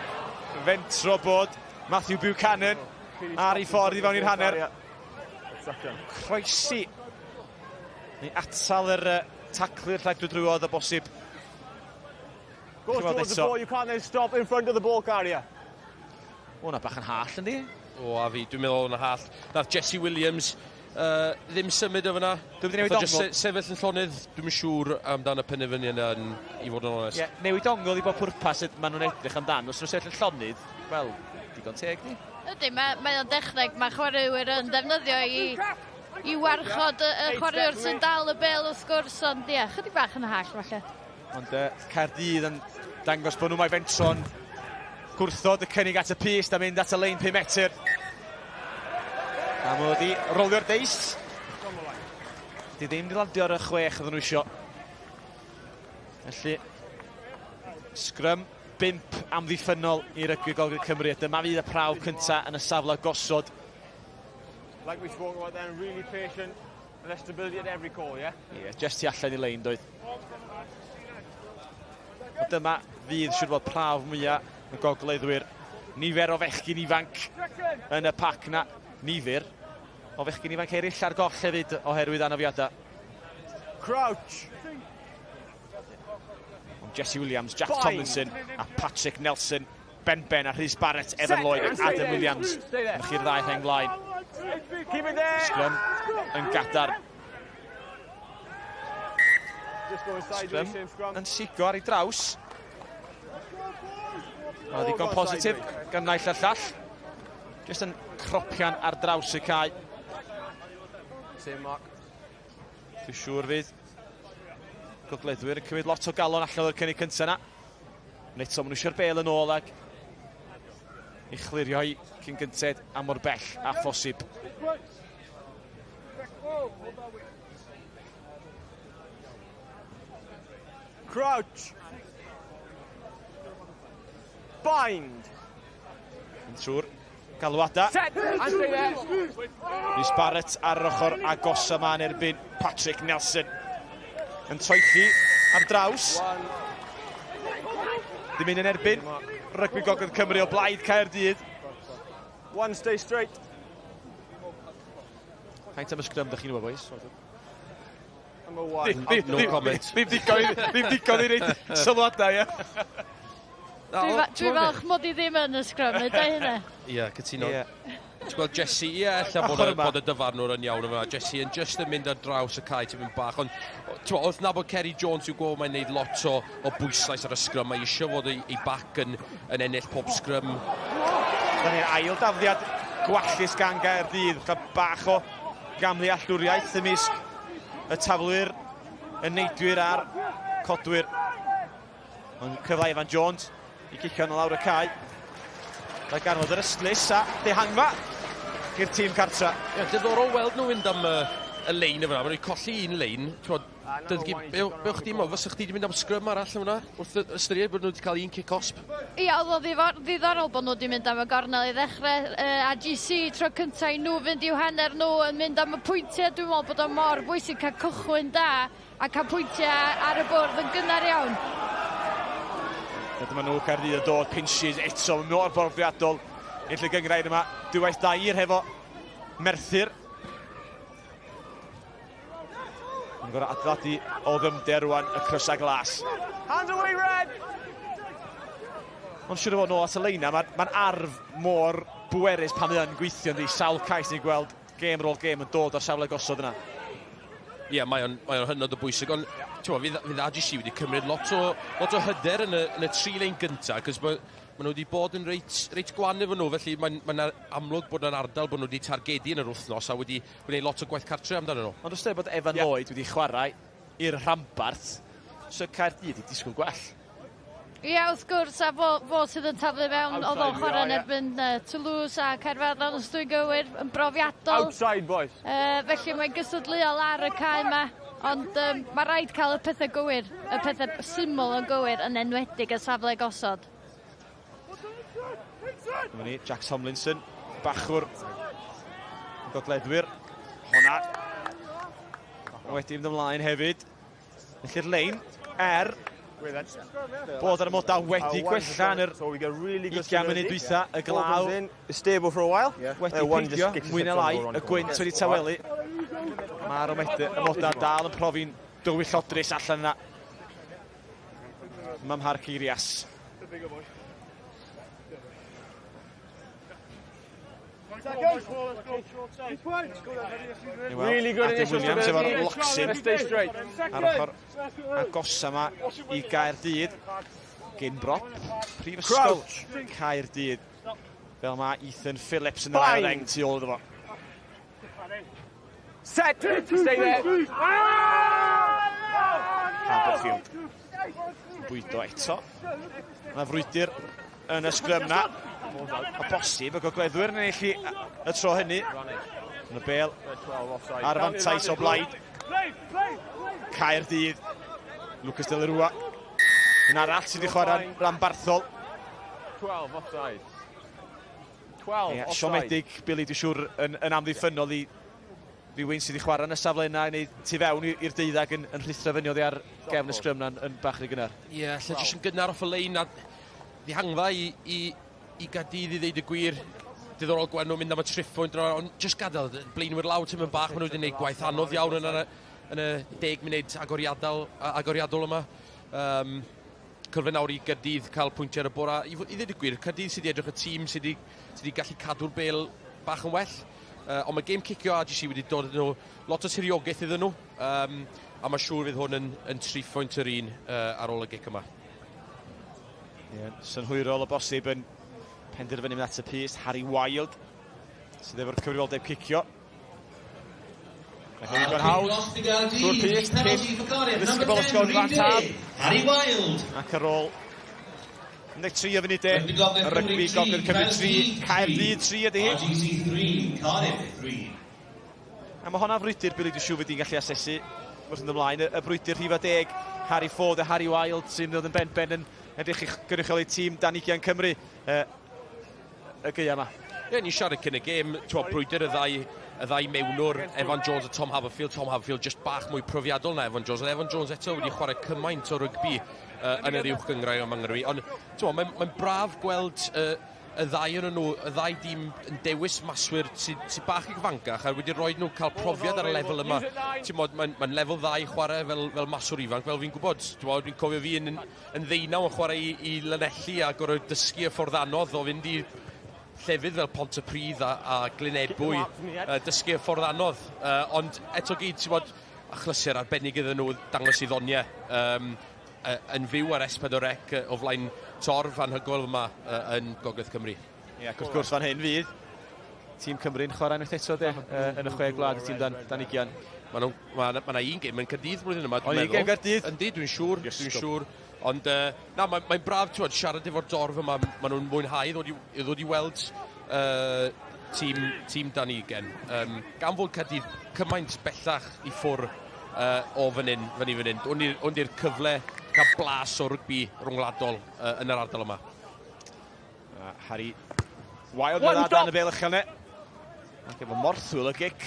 fentro bod Matthew Buchanan ar ei ffordd i fewn i'r hanner. Croesi. Neu atal yr taclu'r rhag drwodd o bosib. Go towards the ball, you can't then stop in front of the ball carrier. O, na bach yn hall yndi? O, a fi, dwi'n meddwl o'n hall. Nath Jesse Williams ddim symud o fyna. Dwi'n mynd i newid ongl. Sefyll yn llonydd, dwi'n siŵr amdan y penderfyniad yna, i fod yn onest. Ie, yeah, newid ongl i bob pwrpas maen nhw'n edrych amdan. Os nhw'n sefyll yn llonydd, wel, digon teg ni. Ydy, mae, mae o'n dechneg, mae chwaraewyr yn defnyddio i warchod y chwaraewr sy'n dal y bel wrth gwrs, ond ie, chydig bach yn hall falle. Ond Caerdydd yn dangos bod nhw mae fentro'n gwrthod y cynnig at y pyst a mynd at y lein 5 metr. A mae wedi rolio'r deis. Di ddim wedi landio ar y 6 oedden nhw isio. Felly, sgrym 5 amddiffynnol i Rygbi Gogledd Cymru. A dyma fydd y prawf cyntaf yn y safle gosod. Like we spoke about then, really patient and there's stability at every call, yeah? Ie, yeah, just tu allan i lein, doedd. A dyma fydd siwr fod prawf mwyaf y gogleddwyr. Nifer o fechgyn ifanc yn y pac na. Nifer o fechgyn ifanc eraill ar goll hefyd oherwydd anafiadau. Crouch! Ond Jesse Williams, Jack Tomlinson a Patrick Nelson. Benben a Rhys Barrett, Evan Lloyd ac Adam Williams. Dyna chi'r ddau rheng flaen. Sgrym yn gadarn. Sgrym yn sigo ar ei draws. Mae ddigon positif gan naill a'r llall. Just yn cropian ar draws y cae. Same mark. Dwi'n siŵr fydd gogleddwyr yn cymryd lot o galon allan o'r cynnig cyntaf yna. Ond eto, maen nhw eisiau'r bel yn ôl ac i chlirio hi cyn gynted a mor bell a phosib. Crouch. Bind. Yn trwy'r galwadau. Set. And stay there. Rhys Barrett ar yr ochr agosa yma yn erbyn Patrick Nelson. Yn troelli ar draws. Ddim un yn erbyn. Rygbi Gogledd Cymru o blaid Caerdydd. One stay straight. Faint am y sgrym da chi'n gwybod, boys? Number one. No comment. Ddim digon i reid sylwadau, ie. Dwi falch mod i ddim yn y sgrym, neu da hynna. Ie, cytuno. Ie. Ti'n gweld Jesse, ie, ella bod, Ochr yma. bod y dyfarnwr yn iawn yma. Jesse yn just yn mynd ar draws y cae tipyn bach, ond ti'n gweld, wrth nabod Kerry Jones yw gwybod mae'n neud lot o bwyslais ar y sgrym. Mae eisiau fod ei bac yn ennill pob sgrym. Dyna ni'r ail dafliad gwallus gan Gaerdydd. Cael bach o gamlu allwriaeth ymysg y taflwyr, y neidwyr a'r codwyr. Ond cyfle Evan Jones i gicio yn lawr y cae. Mae ganfod yr ystlys a dehangfa i'r tîm cartra. Ie, diddorol weld nhw fynd am y lein yma. Maen nhw wedi colli un lein. Be o'ch chdi'n meddwl? Fysa chdi wedi mynd am sgrym arall yma? Wrth ystyried bod nhw wedi cael un kick-osp? Ia, oedd o ddiddorol bod nhw wedi mynd am y gornel i ddechrau. AGC tro cyntaf i nhw fynd i'w hanner nhw yn mynd am y pwyntiau. Dwi'n meddwl bod o mor bwysig cael cychwyn da a cael pwyntiau ar y bwrdd yn gynnar iawn. Dyma nhw Caerdydd yn dod, pinches eto, mor brofiadol i'r lle gynghrair yma. Dwywaith dair hefo Merthyr. Yn gorau adeiladu o ddyfnder rwan y crysau glas. Hands away, red! Ond siŵr o fod nôl at y leina, mae'n ma arf mor bwerus pan mae yn gweithio yndi. Sawl cais ni'n gweld gêm ar ôl gêm yn dod o'r safle gosod yna. Ie, yeah, mae o'n hynod o bwysig, ond fydd AGC wedi cymryd lot o hyder yn y tri lein gyntaf, cos ma nhw wedi bod yn reit gwan efo nhw, felly mae'n amlwg bod yn ardal bod nhw wedi targedu yn yr wythnos a wedi gwneud lot o gwaith cartre amdano nhw. Ond os bod Evan Lloyd wedi chwarae i'r rhanbarth, so Caerdydd wedi disgwyl gwell. Ie, wrth gwrs, a fo sydd yn taflu mewn, oedd o'n chwarae yn erbyn Toulouse a Caerfaddon, os dwi'n gywir, yn brofiadol. Outside, boys. Felly mae'n gystadleuol ar y cae yma, ond mae rhaid cael y pethau gywir, y pethau syml yn gywir, yn enwedig y safle gosod. Dyma ni, Jack Tomlinson, bachwr gogleddwyr. Honna wedi mynd ymlaen hefyd. Felly'r lein, bod ar amodau wedi gwella yn yr 20 munud dwytha, y glaw wedi peidio, mwy neu lai, y gwynt wedi tawelu. Mae'r amodau dal yn profi'n dywyllodrus allan yna. Ym Mharc Eirias. Really good Adam Williams efo'r locsyn ar ochr agosa yma i Gaerdydd. Gyn brop, Prifysgol Caerdydd. Fel mae Ethan Phillips yn yr ail reng tu ôl iddo fo. Set! Stay there! Haberfield bwydo eto. Mae frwydr yn y sgrym na. A bosib y gogleddwyr yn ennill y tro hynny. Yn y bel ar fantais o blaid Caerdydd. Lucas de la Rua. Un arall sydd wedi chwarae'n ranbarthol. 12 offside. 12 offside. Siomedig, Billy, dwi'n siŵr, yn amddiffynnol i rhywun sydd wedi chwarae yn y safle yna neu tu fewn i'r deuddag yn rhuthro fyny oddi ar gefn y sgrym na'n yn bach rhy gynnar. Ie, lle jyst yn gynnar off y lein a ddihangfa i Gaerdydd i ddeud y gwir. Diddorol gweld nhw'n mynd am y triphwynt, ond jyst gadael blaenwyr lawr tipyn bach, maen nhw wedi gwneud gwaith anodd iawn yn y 10 munud agoriadol yma. Cyfle nawr i Gaerdydd cael pwyntiau ar y bora. I, i ddweud y gwir, Caerdydd sydd wedi edrych y tîm sydd wedi, sy wedi gallu cadw'r bel bach yn well. Ond mae gêm cicio RGC wedi dod nhw lot o tiriogaeth iddyn nhw. Um, a mae siŵr fydd hwn yn, yn tri phwynt yr un ar ôl y gic yma. Yeah, synhwyrol o bosib yn penderfynu mynd at y pyst. Harry Wilde sydd efo'r cyfrifoldeb cicio. Ac yn ddigon hawdd, trwy'r pyst, cyn ddisgybl ysgol Fan Taf. Harry Wilde. Ac ar ôl 13 o funudau, rygbi Gogledd Cymru 3, Caerdydd 3 ydy hi. RGC 3, Cardiff 3. A mae hwnna'n frwydr, Billy, dwi'n siŵr fydd di'n gallu asesu wrth yn ymlaen. Y, y brwydr rhif a deg, Harry Ford a Harry Wilde sy'n dod yn ben-ben yn edrych i gynrychioli tîm dan ugian Cymru y gaeaf yma. Ie, ni'n siarad cyn y gêm, t'mo, brwydr y ddau, y ddau mewnwr, Evan Jones a Tom Haverfield. Tom Haverfield just bach mwy profiadol na Evan Jones, ond Evan Jones eto wedi chwarae cymaint o rygbi yn yr uwch gynghrair yma yng Nghymru. Ond t'mo, mae'n mae braf gweld y ddau o'n nhw, y ddau dîm yn dewis maswyr sydd sy bach ifancach a wedi rhoi nhw cael profiad ar y lefel yma. Ti'n mod, mae'n mae lefel dda i chwarae fel, fel maswr ifanc, fel fi'n gwybod. Ti'n mod, dwi'n cofio fi yn, yn ddeunaw yn chwarae i, i Lanelli a gorfod dysgu y ffordd anodd o fynd i llefydd fel Pontypridd a, a Glynebwy, dysgu y ffordd anodd. Ond eto gyd, ti'n bod, achlysur arbennig iddyn nhw dangos i ddoniau um, yn fyw ar S4C o flaen torf anhygoel yma yn Gogledd Cymru. Ie, ac wrth gwrs fan hyn fydd tîm Cymru'n chwarae unwaith eto de, yn y chwe gwlad y tîm dan, dan ugian. Mae ma, ma, ma un gêm yn Caerdydd blwyddyn yma, dwi'n meddwl. Un gêm Gaerdydd? Yndi, dwi'n siŵr, yes, dwi'n siŵr. Ond uh, na, mae'n mae braf, ti'n siarad efo'r dorf yma, maen nhw'n mwynhau ddod i, ddod i weld tîm, tîm dan ugen. Um, gan fod Caerdydd cymaint bellach i ffwr o fan hyn, fyny fan hyn. Hwn di'r cyfle cael blas o rygbi rhwngwladol yn yr ardal yma. Harry Wilde yn dda dan y bel uchel ne. Ac efo morthwyl y gic.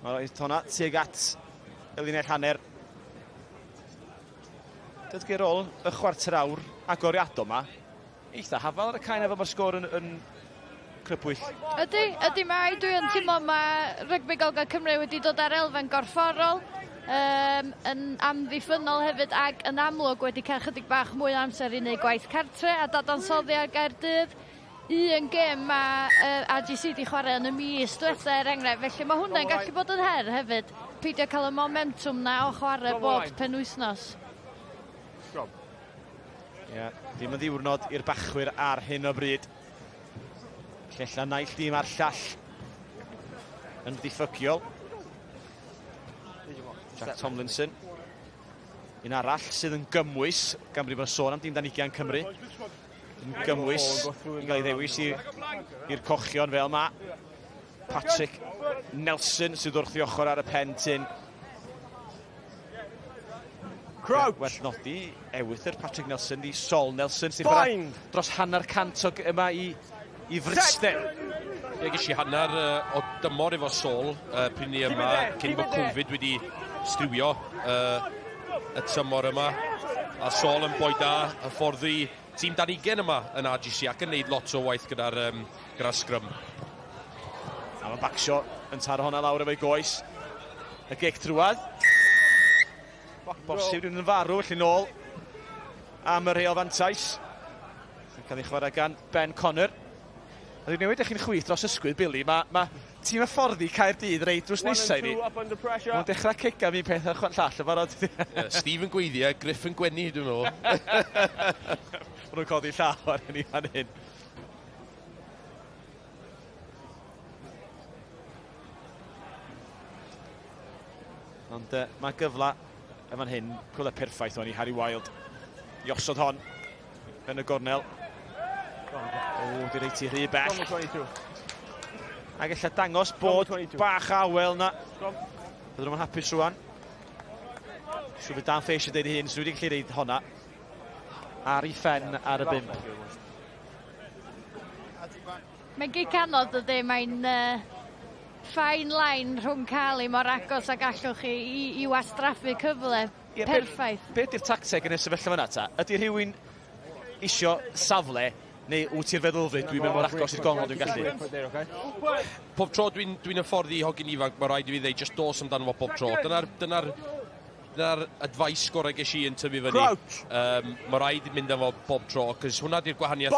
Mae'r honna tuag at y linell hanner. Dydgu ar ôl y chwarter awr agoriadol yma. Eitha hafal ar y cae efo mae'r sgôr yn, yn crybwyll. Ydy, ydy mae. Dwi yn teimlo mae Rygbi Gogledd Cymru wedi dod ar elfen gorfforol, um, yn amddiffynnol hefyd ac yn amlwg wedi cael chydig bach mwy o amser i wneud gwaith cartre a dadansoddi ar Gaerdydd. Un gêm mae RGC wedi chwarae yn y mis diwetha er enghraifft, felly mae hwnna'n gallu bod yn her hefyd. Peidio cael y momentum na o chwarae bob penwythnos. Ie, yeah, dim yn ddiwrnod i'r bachwyr ar hyn o bryd. Llella naill dîm a'r llall yn ddiffygiol. Jack Tomlinson. Un arall sydd yn gymwys, gan bod ni'n sôn am dîm dan ugian Cymru. Yn gymwys i gael ei ddewis i'r cochion fel ma. Patrick Nelson sydd wrth ei ochr ar y pen tyn. Crouch. Well nodi, ewythr Patrick Nelson di Sol Nelson sy'n chwarae dros hanner cant o yma i, i Fryste. Ie, ges i hanner o dymor efo Sol pryd ni yma, cyn bod Covid wedi striwio y tymor yma. A Sol yn boi da, hyfforddi tîm dan ugen yma yn RGC ac yn neud lot o waith gyda'r um, gyda sgrym. A mae Bagshaw yn taro honna lawr efo'i goes. Y gic trwad. Bosib rhywun yn farw, felly nôl am y rheol fantais. Yn cael ei chwarae gan Ben Connor. A dwi'n newid eich chi'n chwith dros ysgwydd, Billy. Mae ma tîm hyfforddi Caerdydd reit drws nesau i ni. Mae'n dechrau cic am un peth a'r llall yn barod. Yeah, Steve yn gweiddi a Griff yn gwenu, dwi'n meddwl. Maen nhw'n codi llaw ar hynny fan hyn. Ond mae gyfle yn fan hyn, cyfle perffaith o'n i Harry Wilde i osod hon yn y gornel. O, di reit i rhy bell. Ac ella dangos bod bach awel na. Bydden nhw'n hapus rwan. Siŵr fydd Dan Fish yn deud ei hun, swn i wedi gallu reid honna. Ar ei phen ar y bump. Mae'n gic anodd dydy, mae'n fine line rhwng cael ei mor agos ag allwch chi i, i wastraffu cyfle Ie, perffaith. Be, be di'r tacteg yn y sefyllfa yna ta? Ydy rhywun isio safle neu wyt ti'r feddylfryd dwi'n mynd mor agos i'r gongol dwi'n gallu? Pob tro dwi'n dwi hyfforddi hogyn ifanc, mae rhaid i fi ddeud, just dos amdano fo pob tro. Dyna'r dyna Dyna'r advice gorau ges i yn tyfu fyny. Mae rhaid mynd am fo bob tro, cos hwnna di'r gwahaniaeth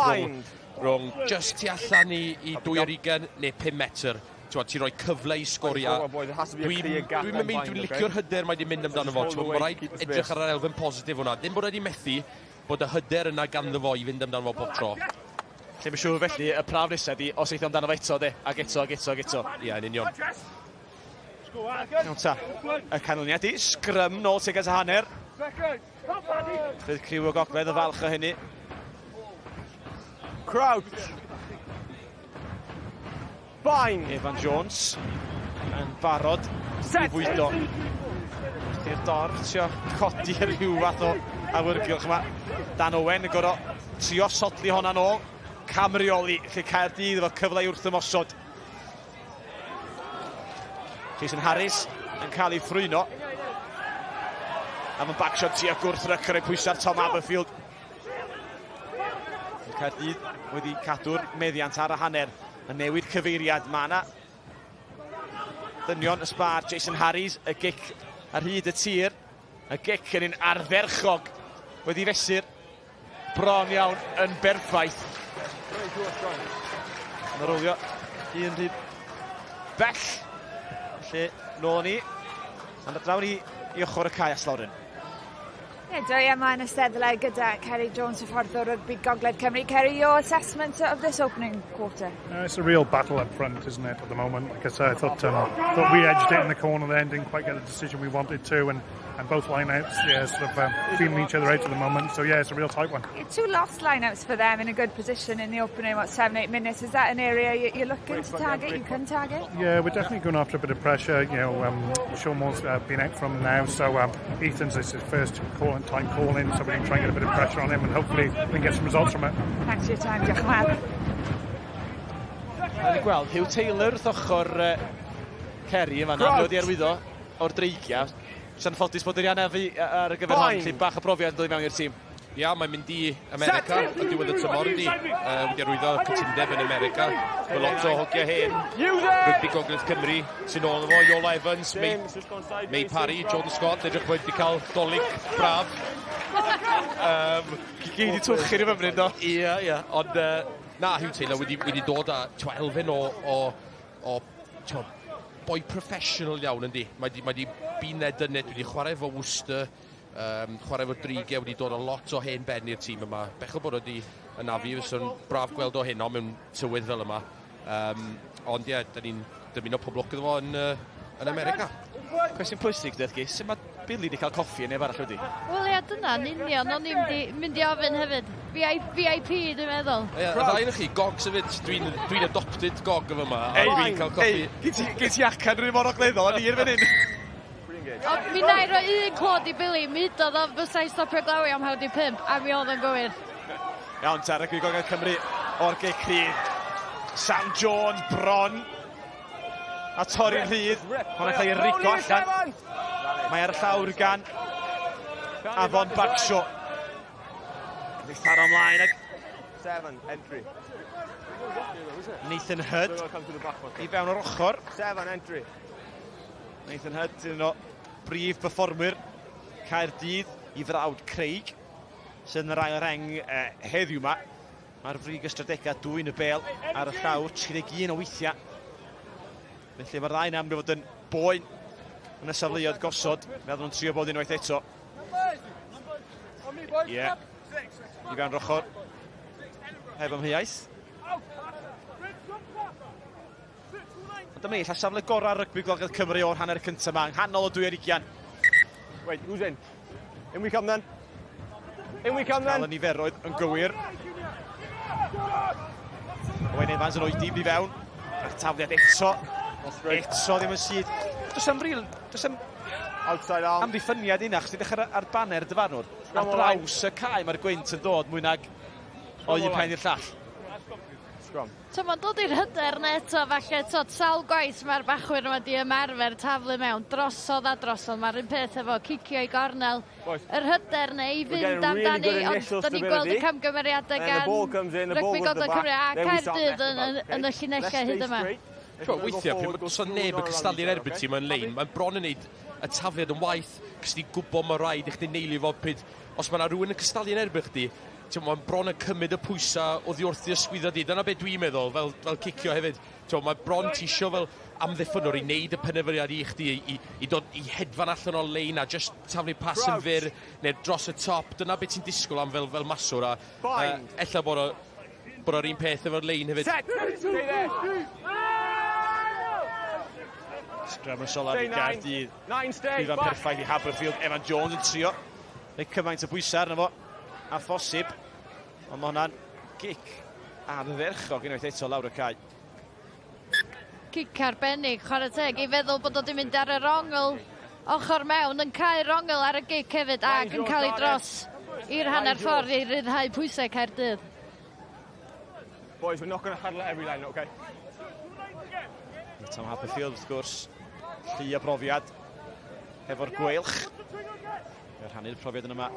rhwng just tu allan i 2 ar 20 neu 5 metr. Ti'n rhoi cyfle i sgorio. Dwi'n licio'r hyder mae wedi mynd amdano fo. Mae rhaid edrych ar yr elfen positif hwnna. Ddim bod wedi methu, bod y hyder yna ganddo fo i fynd amdano fo bob tro. Lle mae'n siŵr felly, y prawf nesaf di, os eithaf amdano fo eto, de, ac eto, ac eto, ac eto. Ie, yn union. Iawn ta, y canlyniad i, sgrym nôl tuag at y hanner. Bydd criw o Gogledd y falch o hynny. Crouch. Bind. Evan Jones yn barod i fwydo. I'r dorf, trio codi rhyw fath o awyrgylch yma. Dan Owen yn gorfod trio sodli honna nôl. Camrioli, lle Caerdydd efo cyfle i wrth ymosod. Jason Harris yn cael ei ffrwyno. A mae'n Bagshaw tua gwrth ryc yn rhoi pwysau Tom Aberfield. Caerdydd wedi cadw'r meddiant ar y hanner. Yn newid cyfeiriad. Mae yna ddynion y sbar, Jason Harries, y gic ar hyd y tir. Y gic yn un ardderchog wedi fesur bron iawn yn berffaith. Mae'n rowlio un rhy bell. Felly, nôl ni. Ond draw ni i ochr y cae Lauren. Ie, dwi yma yn y steddle gyda Kerry Jones, hyfforddwr rygbi Gogledd Cymru. Kerry, your assessment of this opening quarter? It's a real battle up front, isn't it, at the moment? Like I said, I thought we edged it in the corner then, didn't quite get the decision we wanted to, and both lineouts, yeah, sort of feeling each other out at the moment. So yeah, it's a real tight one. Yeah, two lost lineouts for them in a good position in the opening, what, 7, 8 minutes. Is that an area you're looking to target, you can target? Yeah, we're definitely going after a bit of pressure. Sean Moore's been out from now, so Ethan's this his first call in time calling, so we can try and get a bit of pressure on him, and hopefully we can get some results from it. Thanks for your time, diolch yn fawr. Wedi gweld Hugh Taylor wrth ochr Kerry yma, na, wedi arwyddo o'r Dreigiau. Sy'n ffodus bod yr anafu ar y gyfer hon, lle bach o brofiad yn dod i mewn i'r tîm. Ia, mae'n mynd i America yn diwedd y tymor ydi. Wedi arwyddo cytundeb yn America. Mae lot o hogia hen. Rygbi Gogledd Cymru sy'n ôl efo Iola Evans, May Parry, Jordan Scott, edrych bod wedi cael Dolig braf. Gei di twchu rhyw fymryn, do? Ia. Ond na, Hugh Taylor wedi dod â elfen o twa, boi professional iawn yndi. Mae di been there, done it, wedi chwarae efo Worcester, chwarae efo Dreigiau, wedi dod â lot o hen ben i'r tîm yma. Bechod bod wedi anafu, fysa'n braf gweld o heno mewn tywydd fel yma. Ond ie, da ni'n dymuno pob lwc iddo fo yn America. Cwestiwn pwysig, Dethgi, sut mae Billy wedi cael coffi yn neb arall wedi? Wel ia, dyna'n union, o'n i'n mynd i ofyn hefyd. VIP, dwi'n meddwl. Ie, y ddau yn chi, gogs hefyd. Dwi adopted gog efo yma, a dwi'n cael coffi. Gyd ti acan rhywun mor ogleddol, a ni i'r fan hyn. O, mi na i roi un clod i Billy, mi udodd o fysai stopio glawi am 4:30, a mi oedd o'n gywir. Iawn, ta, rygbi Gogledd Cymru o'r gic rhydd. Sam Jones bron a torri'n rhydd. Hwna'n cael ei rigo allan. Mae ar y llawr gan Afon Bagshaw. Ei tharo ymlaen ag Seven, entry. Nathan Hudd i fewn o'r ochr. Seven, entry. Nathan Hudd, un o brif performwyr Caerdydd i frawd Craig, sydd yn yr ail reng heddiw yma. Mae'r frig ystadegau dwyn y bel ar y llawr 31 o weithiau. Felly mae'r ddau yna am fod yn boen yn y safleoedd gosod, fel nhw'n trio bod unwaith eto. Ie. Yeah. I fewn ochr. Heb amheuaeth. Ond dyma ni, lla safle gorau rygbi Gogledd Cymru o'r hanner cyntaf yma, yng nghanol y 2 ar 20. Wait, who's in? In we come then. In we come Cael then. y niferoedd yn gywir. Owain Evans yn oedi i fewn. A'r tafliad eto. Eto ddim yn sydd. Does am Outside arm. amddiffyniad yna, chos di ddechrau ar baner dyfarnwr. Ar draws y cae mae'r gwynt yn dod mwy nag o un pen i'r llall. Scrum. So mae'n dod i'r hyder na eto, falle, tod, sawl gwaith mae'r bachwyr yma di ymarfer taflu mewn, drosodd a drosodd. Mae'r un peth efo cicio i gornel. Yr hyder na i fynd amdani, ond da ni'n gweld y camgymeriadau gan Rygbi Gogledd Cymru a Caerdydd yn y llinellau hyd yma. Weithiau, pryd mae neb yn cystadlu'n erbyn ti mewn lein, mae'n bron yn neud y tafliad yn waith, cos ti'n gwybod mae rhaid i chdi neilio fo pryd, os mae yna rhywun yn cystadlu yn erbyn chdi, ti'n mae'n bron yn cymryd y pwysau oddi wrth i ysgwyddo di. Dyna beth dwi'n meddwl, fel, fel cicio hefyd. Ti'n mae bron ti isio fel amddiffynwr i wneud y penderfyniad i chdi, i, i, dod i hedfan allan o'r lein a just taflu pas yn fyr neu dros y top. Dyna beth ti'n disgwyl am fel, fel maswr. A, ella bod o, bod o'r un peth efo'r lein hefyd. Set! Stay there! Scrum yn solaf i Gaerdydd. Llwyfan perffaith i Haberfield. Evan Jones yn trio. Neu cymaint o bwysau arno fo a phosib. Ond mae hwnna'n gic ardderchog unwaith eto lawr y cae. Cic arbennig, chwarae teg, i feddwl bod o wedi mynd ar yr ongl ochr mewn, yn cael ongl ar y gic hefyd ac yn cael ei dros i'r hanner ffordd i ryddhau pwysau Caerdydd. Boys, we're not going to huddle at every line, okay? Tom Haberfield, wrth gwrs, llu o brofiad hefo'r gweilch. Mae'n rhannu'r profiad yn yma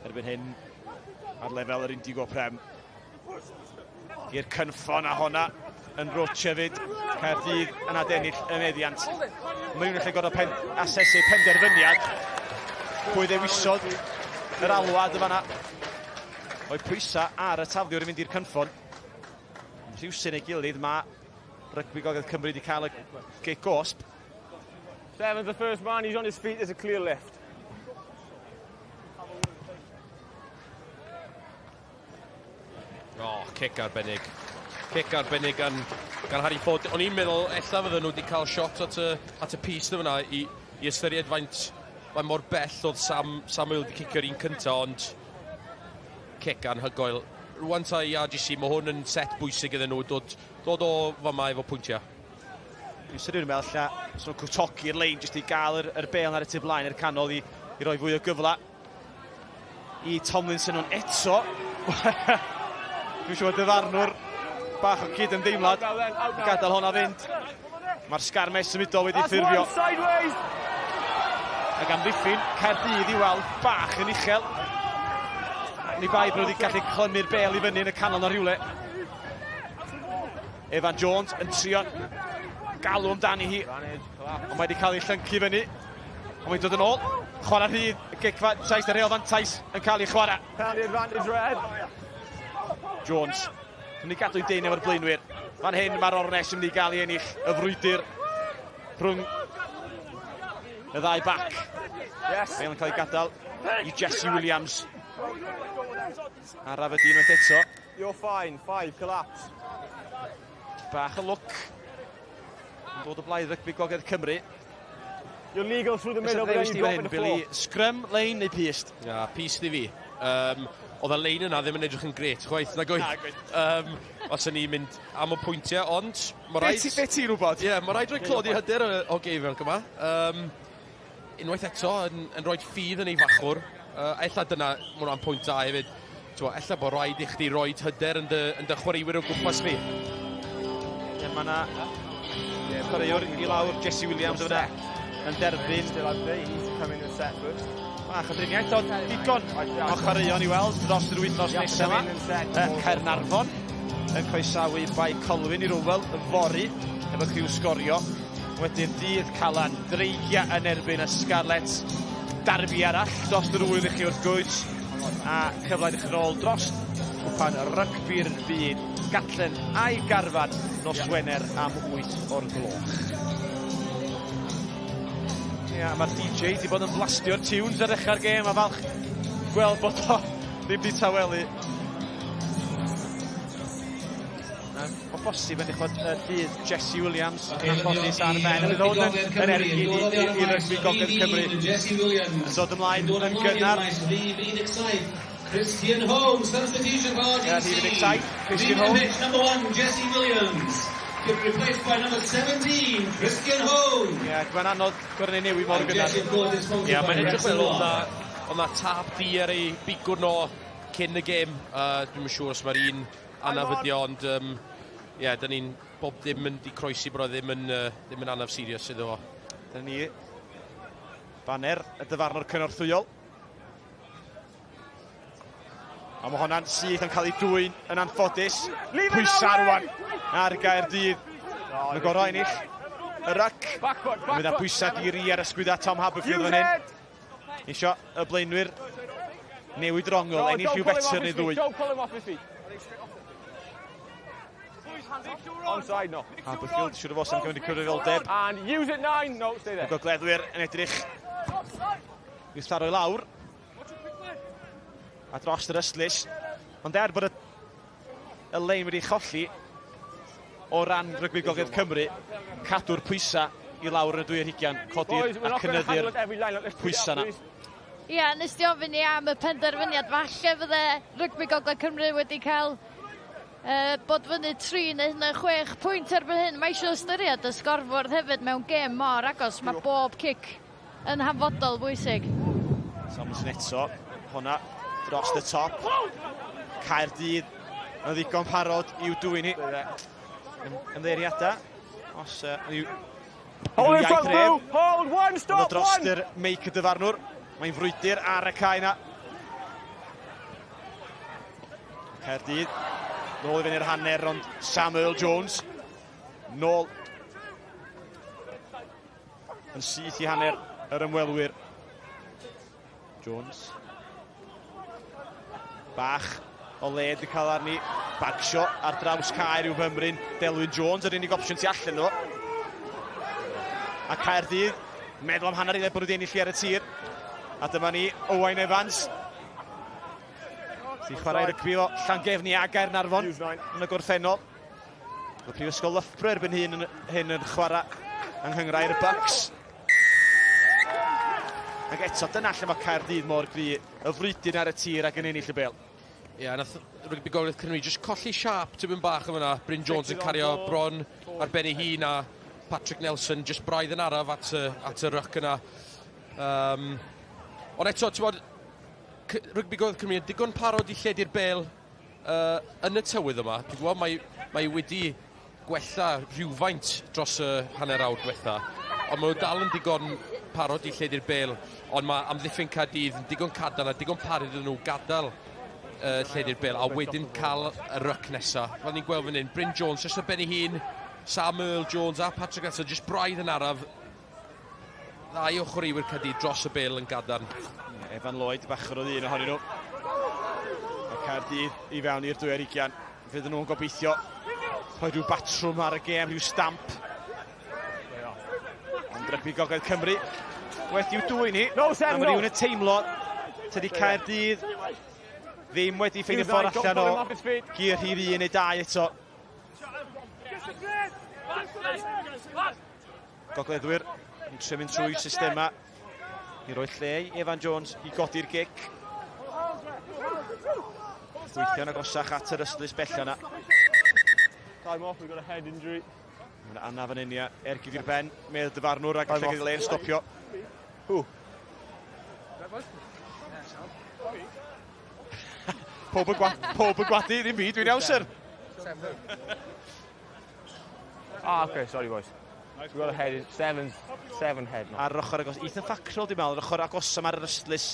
erbyn hyn ar lefel yr Indigo Prem. I'r cynffon a honna yn rwtsh hefyd. Caerdydd yn adennill y meddiant. Mae rhywun yn gorfod pen, asesu penderfyniad. Pwy ddewisodd yr alwad y fanna. O'i pwysau ar y tafliwr i fynd i'r cynffon. Rhywsyn ei gilydd mae Rygbi Gogledd Cymru wedi cael y gic gosb. Seven's the first man, he's on his feet, there's a clear lift. O, oh, cic arbennig. Cic arbennig gan, gan Harry Ford. O'n i'n meddwl ella fydden nhw wedi cael shot at y, at y piece fyna i, i ystyried faint mae mor bell oedd Sam, Samuel wedi cicio'r un cyntaf, ond cic anhygoel. Rwan ta i RGC, mae hwn yn set bwysig iddyn nhw, dod, dod o fama efo pwyntiau. Dwi'n syniad yn meddwl lla, so nhw'n cwtogi'r lein jyst i gael yr, yr bel ar y tu blaen i'r canol i, i roi fwy o gyfle i Tomlinson ond eto. Dwi'n siŵr bod dyfarnwr bach o gyd ymdeimlad yn gadael honna fynd. Mae'r sgarmes symudol wedi ffurfio. Ac amddiffyn Caerdydd i weld bach yn uchel. Ni bai bod nhw wedi gallu clymu'r bel i fyny yn y canol na rhywle. Evan Jones yn trio galw amdani hi, ond mae wedi cael ei llyncu fyny. Ond mae'n dod yn ôl. Chwarae rhydd, y gicfa, sais ar reol fantais yn cael ei chwarae. Penalty advantage red. Jones yn mynd i gadw'i dyn efo'r blaenwyr. Fan hyn mae'r ornes yn mynd i gael ei ennill y frwydr rhwng y ddau bac. Yes. Bale yn cael ei gadael i Jesse Williams. Araf y dyn unwaith eto. You're fine, five, collapse. Bach o lwc. Yn dod o blaid rygbi Gogledd Cymru. You're legal through the middle, but then you drop in the floor. Billy, scrum, lein neu pist? Ja, pist i fi. Um, oedd y lein yna ddim yn edrych yn gret, chwaith, nag oedd. Um, os o'n i'n mynd am y pwyntiau, ond... Ma raid... Be ti'n wybod? Ie, yeah, mae rhaid rhoi clod i hyder o geifion yma. Um, unwaith eto, yn, yn rhoi ffydd yn ei fachwr. Uh, ella dyna, mae hwnna'n pwynt da hefyd. T'mo, ella bod rhaid i chdi roi hyder yn dy, yn dy chwaraewyr o gwmpas fi. Ie, mae yna chwaraewr i lawr, Jesse Williams yna, yn derbyn. Bach o driniaeth, ond digon o chwaraeon i weld dros yr wythnos nesaf yma. Caernarfon yn croesawu Bae Colwyn i'r Oval yfory efo criw sgorio. Wedyn dydd Calan, Dreigia yn erbyn y Scarlets. Darbi arall dros yr ŵyl i chi wrth gwrs. A cyfle i ddechrau ôl dros cwpan rygbi'r byd. Gatland a'i garfan nos Wener am 8 o'r gloch. Ia, mae'r DJ wedi bod yn blastio'r tunes ar ddechrau'r gêm a falch gweld bod o ddim wedi tawelu. O bosib yn dechrau bydd Jesse Williams yn anffodus ar ben. Bydd hwn yn, yn ergyd i, i, i rygbi Gogledd Cymru. Jesse Williams. Yn dod ymlaen yn gynnar. Christian Holmes, substitution for RGC. Rhif 17, Christian Holmes. Number 1, Jesse Williams. Get replaced by number 17, Christian Holmes. Ie, yeah, mae'n anodd gorau newid mor gynnar. Ie, yeah, mae'n edrych fel oedd na, oedd na tap di ar ei bigwrn o cyn y gêm. Uh, dwi'n siŵr os mae'r un anaf ydi o, ond um, ie, dyn ni'n bob dim yn di croesi bod o ddim yn, uh, ddim yn anaf serious iddo fo. Dyna ni baner y dyfarnwr cynorthwyol. A mae hwnna'n syth yn cael ei dwyn yn anffodus. Pwysau rwan ar Gaerdydd. Mae'n gorau ennill. y ryc. Mynd â pwysau diri ar ysgwydda Tom Haberfield fan hyn. Isio y blaenwyr newid rongl, ennill rhyw fetr neu ddwy. Onside, no. Haberfield, siwr o fod sy'n cymryd y cyfrifoldeb. And use it nine, no, stay there. Y gogleddwyr yn edrych i'w tharo i lawr. A dros yr ystlys. Ond er bod y, y lein wedi cholli o ran rygbi Gogledd Cymru, cadw'r pwysau i lawr yn y 22, codi'r a cynyddu'r pwysau yna. Ia, yeah, nes di ofyn i am y penderfyniad. Falle fydde rygbi Gogledd Cymru wedi cael bod fyny 3 neu 6 pwynt erbyn hyn. Mae eisiau ystyried y sgorfwrdd hefyd mewn gêm mor agos. Mae bob cic yn hanfodol bwysig. Tomlinson eto, honna dros y top. Caerdydd yn ddigon parod i'w dwyn hi. Ymddeiriadau. Os yw Hold in front, Blue! Hold, one, stop, dros yr meic y dyfarnwr. Mae'n frwydr ar y cae yna. Caerdydd nôl i fyny'r hanner, ond Samuel Jones nôl yn syth i hanner yr ymwelwyr. Jones. Bach o led i cael arni. Bagsio ar draws cae rhyw fymryn. Delwyn Jones, yr unig opsiwn tu allan iddo. A Caerdydd, meddwl am hanner eiliad bod nhw wedi ennill ar y tir. A dyma ni, Owain Evans. Sy'n chwarae rygbi o Llangefni a Gaernarfon yn y gorffennol. Y Prifysgol Loughborough erbyn hyn, hyn yn chwarae yng nghynghrair y Bucks. Ac eto, dyna lle mae Caerdydd mor gry, y frwydr ar y tir ac yn ennill y bêl. Ie, yeah, nath Rygbi Gogledd Cymru jyst colli siâp tipyn bach yn fyna. Bryn Jones yn cario bron ar ben ei hun a Patrick Nelson jyst braidd yn araf at y, at y ryc yna. Ond eto, ti'n bod, Rygbi Gogledd Cymru yn digon parod i lledu'r bêl yn y tywydd yma. Dwi'n gwybod mae, mae wedi gwella rhywfaint dros y hanner awr diwetha, ond maen nhw dal yn digon parod i lledu'r bêl, ond mae amddiffyn Caerdydd yn digon cadarn a digon parod iddyn nhw gadael lledu'r bêl a wedyn cael y ryc nesa. Fel ni'n gweld fan hyn, Bryn Jones jyst ar ben ei hun, Sam Earl Jones a Patrick Nelson jyst braidd yn araf. Ddau o chwaraewyr Caerdydd dros y bêl yn gadarn. Evan Lloyd, bachwr oedd un ohonyn nhw. A Caerdydd i fewn i'r 22. Fydden nhw'n gobeithio rhoi rhyw batrwm ar y gêm, rhyw stamp. Ond Rygbi Gogledd Cymru wedi'w dwyn hi. No, Sam, A mae rhywun yn teimlo tydi Caerdydd ddim wedi ffeindio ffordd allan o gyr rhif 1 neu 2 eto. Gogleddwyr yn trio mynd trwy systema i roi lle i Evan Jones i godi'r gic. Gweithio'n agosach at yr ystlys bella yna. Time off, we've got a head injury. Mae'n anaf yn unia, ergyd i'r ben, medd dyfarnwr ac allai gyda le'n stopio. Who? Pob yn gwadu, ddim fi, dwi'n iawn, sir. Ah, okay, sorry boys. We've got a head, seven head. No. Ar ochr agos, Ethan Fackrell, dwi'n meddwl, ar ochr agos am ar yr ystlys.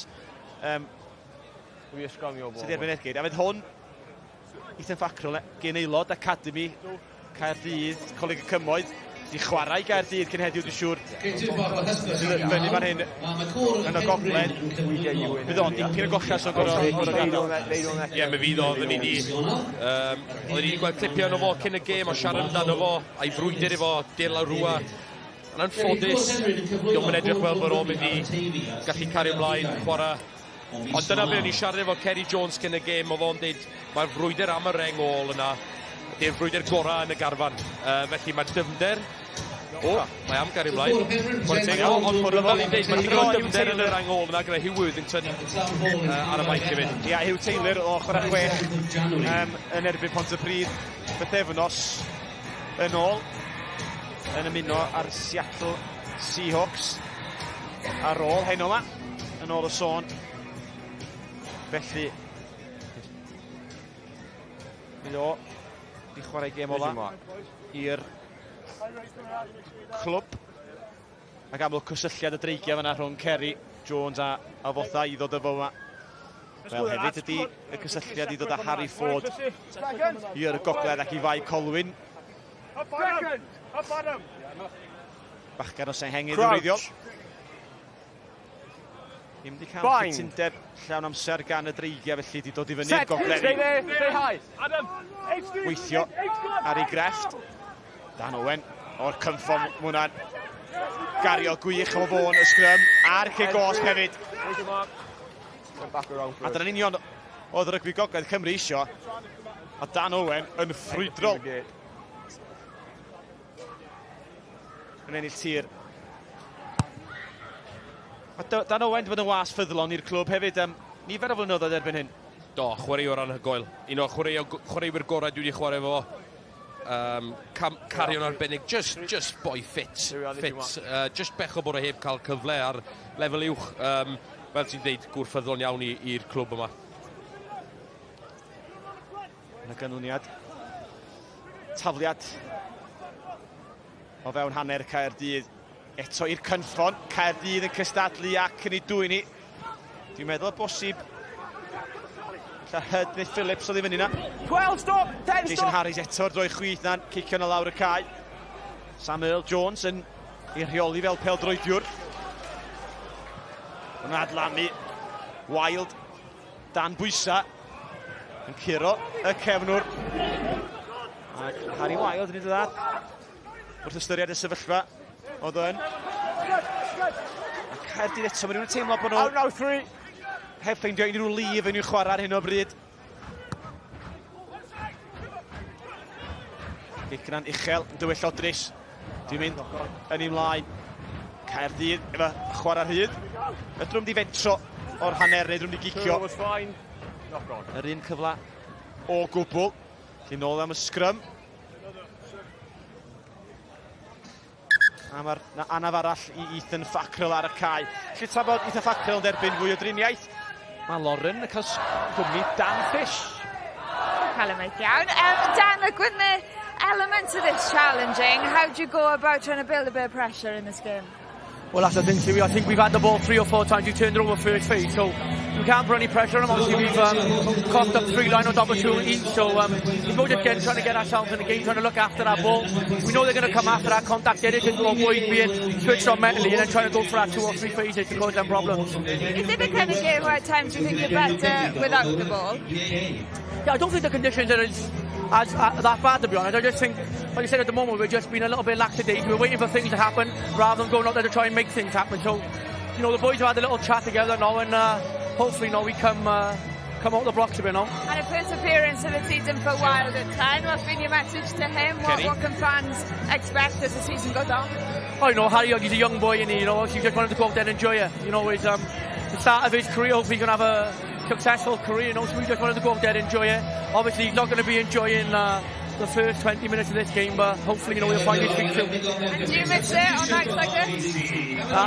Sydd erbyn ergyd. A fydd hwn, Ethan Fackrell, gen aelod Academy Caerdydd, Coleg y Cymoedd, di chwarae Gaerdydd cyn heddiw, dwi'n siŵr. Sydd fyny fan hyn yn y gogledd. Fydd o'n dipyn o gollad so'n gorau gadael. Ie, mi fydd o, oedden ni di, oedden ni di gweld clipiau ono fo cyn y gêm o siarad amdano fo, a'i frwydr efo De La Rua. Yn anffodus, dio'm yn edrych fel bod o'n mynd i gallu cario ymlaen, chwarae. Ond dyna be o'n i siarad efo Kerry Jones cyn y gêm, oedd o'n dweud, mae'r frwydr am y reng ôl yna, di'r frwydr gorau yn y garfan. Felly mae'r dyfnder, o, mae am gario ymlaen. Chwarae teg, ond fel ni'n dweud, mae digon o dyfnder yn y reng ôl yna gyda Hugh Worthington ar y fainc hefyd. Ia, Hugh Taylor o chwarae chwech yn erbyn Pontypridd bythefnos yn ôl, yn ymuno ar Seattle Seahawks ar ôl heno yma, yn ôl y sôn. Felly, mi o di chwarae gêm ola i'r clwb. Ac amlwg cysylltiad y dreigiau fyna rhwng Kerry Jones a Fotha i ddod efo yma. Fel hefyd ydy y cysylltiad i ddod â Harry Ford i'r gogledd ac i Fae Colwyn. Bachgen o Senghengydd yn wreiddiol. Ddim wedi cael cytundeb llawn amser gan y dreigiau felly wedi dod i fyny'r gogledd. Weithio ar ei grefft. Dan Owen o'r cynffon, mae hwnna'n gario gwych o fôn y sgrym a'r cic gosb hefyd. A dyna'n union oedd rygbi Gogledd Cymru isio. A Dan Owen yn ffrwydrol. Yn ennill tir. Mae Dan Owen wedi bod yn was ffyddlon i'r clwb hefyd am nifer o flynyddoedd erbyn hyn. Do, chwaraewr anhygoel. Un o'r chwaraewyr gorau dwi wedi chwarae fo. Um, cam, cario'n arbennig, just, just boy fit. fit. Just bechod bod o heb cael cyfle ar lefel uwch. Um, fel ti'n deud, gŵr ffyddlon iawn i'r clwb yma. Yn y ganlyniad, tafliad o fewn hanner Caerdydd. Eto i'r cynffon, Caerdydd yn cystadlu ac yn ei dwyn i. Dwi'n meddwl bosib Lla Hyd neu Phillips oedd i fyny na. 12 stop, 10 Jason stop. Harries eto'r droi chwith na'n cicio na lawr y cae. Sam Earl Jones yn ei rheoli fel peldroediwr. Yn adlamu. Wild dan bwysa yn curo y cefnwr. Ac Harry Wild yn ei dda wrth ystyried y sefyllfa oedd yn. A Caerdydd eto, mae rhywun yn teimlo bod nhw Out now, three. heb ffeindio unrhyw lif yn i'w chwarae ar hyn o bryd. Gic yna'n uchel, yn dywyllodrus. Dwi'n mynd yn ei mlaen. Caerdydd efo chwarae rhydd. Ydyn nhw'n di fentro o'r hanner neu drwm di gicio. Was fine. Knock on. Yr un cyfle o gwbl. Felly nôl am y sgrym. A mae'r anaf arall i Ethan Fackrell ar y cae. Felly tra bod Ethan Fackrell yn derbyn fwy o driniaeth, mae Lauren yn cael cwmni Dan Fish. Cael iawn. Dan, look, with the element of this challenging, how do you go about trying to build a bit of pressure in this game? Well, that's the thing, Stewie. I think we've had the ball three or four times. We turned it over first phase, so we can't put any pressure on them. Obviously, we've coughed up three line-out opportunities, so it's more just getting, trying to get ourselves in the game, trying to look after that ball. We know they're going to come after that contact edit and avoid being switched on mentally and then trying to go for that two or three phases to cause them problems. Is it the kind of game where at times you think you're better without the ball? Yeah, I don't think the conditions are as that bad, to be honest. I just think, like I said, at the moment, we're just being a little bit lackadaisical. We're waiting for things to happen rather than going out there to try and make things happen. So, you know, the boys have had a little chat together now, and hopefully now we come out the blocks a bit now. And a first appearance of the season for Wild at 10. What's been your message to him? What can fans expect as the season goes on? Oh, you know, Harry, he's a young boy, and he, you know, he just wanted to go out there and enjoy it. You know, he's the start of his career. Hopefully, he's going to have a successful career. You know, so we just wanted to go out there and enjoy it. Obviously, he's not going to be enjoying the first 20 minutes of this game, but hopefully, you know, he'll find his feet soon. And do you miss it on nights like this?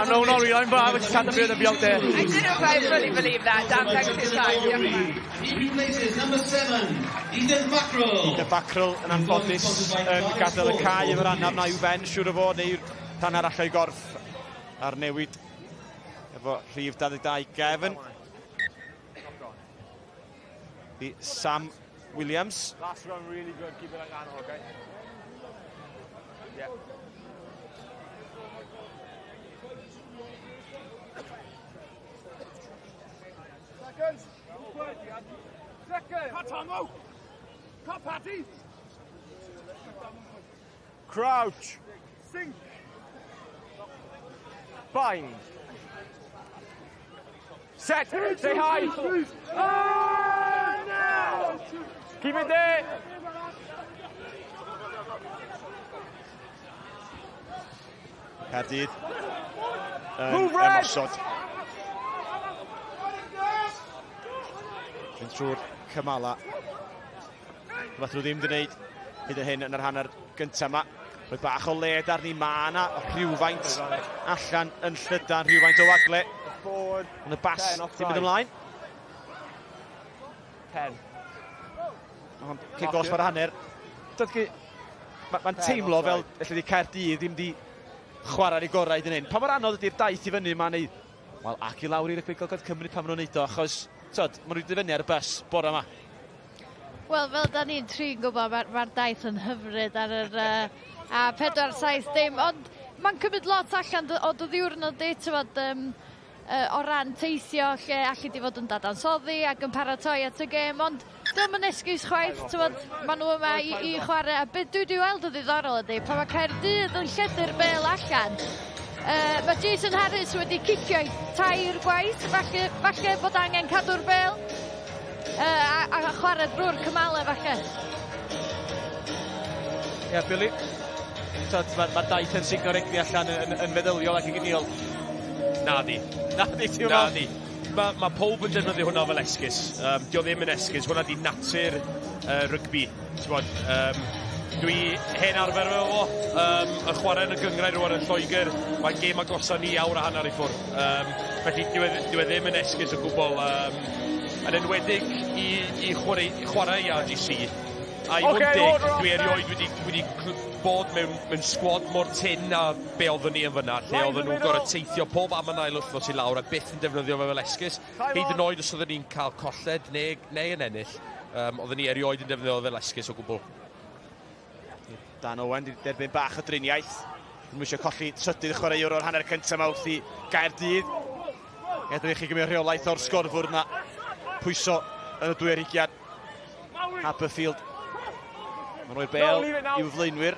No, not really. I'm just sad to be out there. I don't know if I fully believe that. Dan, thanks for your time. He replaces number 7, Ethan Fackrell. Ethan Fackrell yn anffodus yn gadael y cae efo'r anaf na i'w ben, siŵr o fod, neu'r rhan arall o'i gorff ar newid efo rhif 22 Gefn. I Sam Williams. Last run really good. Keep it like that, okay? Yeah. Seconds. Second. Cut on, Cut, Patty. Crouch. Sink. Bind. Set. Say hi. Keep it there. Caerdydd yn ymosod. Yn trwy'r cymala. Rhywbeth nhw ddim wedi gwneud hyd yn hyn yn yr hanner gyntaf yma. Rhoi bach o led arni, ma yna rhywfaint allan yn llydan, rhywfaint o wagle. Ond y bas ddim mynd ymlaen. 10. Ond cic gosb ar hanner. Mae'n teimlo fel, lle di Caerdydd ddim di chwarae ar ei gorau hyd yn hyn. Pa mor anodd ydy'r daith i fyny yma neu, wel, ac i lawr i Rygbi Gogledd Cymru pan maen nhw'n neud o, achos, tyd, maen nhw wedi fyny ar y bus bore yma. Wel, fel da ni'n tri'n gwybod, mae'r ma daith yn hyfryd ar yr a 4-7 dim, ond Mae'n cymryd lot allan o dy ddiwrnod di, t'mod, um, o ran teithio lle allu di fod yn dadansoddi ac yn paratoi at y gêm, ond dim yn esgus chwaith, t'mod, maen nhw yma i chwarae, a beth dwi wedi weld yn ddiddorol ydy, pan mae Caerdydd yn lledu'r bêl allan, mae Jason Harris wedi cicio i tair gwaith, falle bod angen cadw'r bêl a chwarae drwy'r cymalau falle. Ie, yeah, Billy. Mae'r ma daith yn signo rygbi allan yn feddyliol ac yn gyniol. Nadi. Nadi, ti'n Nadi. Mae ma pob yn defnyddio hwnna fel esgus. Dio ddim yn esgus, hwnna di natur rygbi. T'mod, dwi hen arfer efo fo, y chwarae yn y gynghrair rŵan yn Lloegr, mae gêm agosa ni awr a hanner i ffwrdd. Felly dyw e ddim yn esgus o gwbl, yn enwedig i chwarae i RGC. A i fod yn deg, dwi erioed wedi bod mewn sgwad mor tyn a be oeddwn ni yn fyna, lle oedden nhw'n gorfod teithio pob am yn ail wythnos i lawr a byth yn defnyddio fe fel esgus. Hyd yn oed os oedden ni'n cael colled neu yn ennill, oedden ni erioed yn defnyddio fel esgus o gwbl. Dan Owen wedi derbyn bach o driniaeth. Ddim eisiau colli trydydd chwaraewr o'r hanner cyntaf yma wrth i Gaerdydd edrych i gymryd rheolaeth o'r sgorfwrdd na. Pwyso yn y dwy ar Haberfield. Mae'n rhoi bel i'w flaenwyr.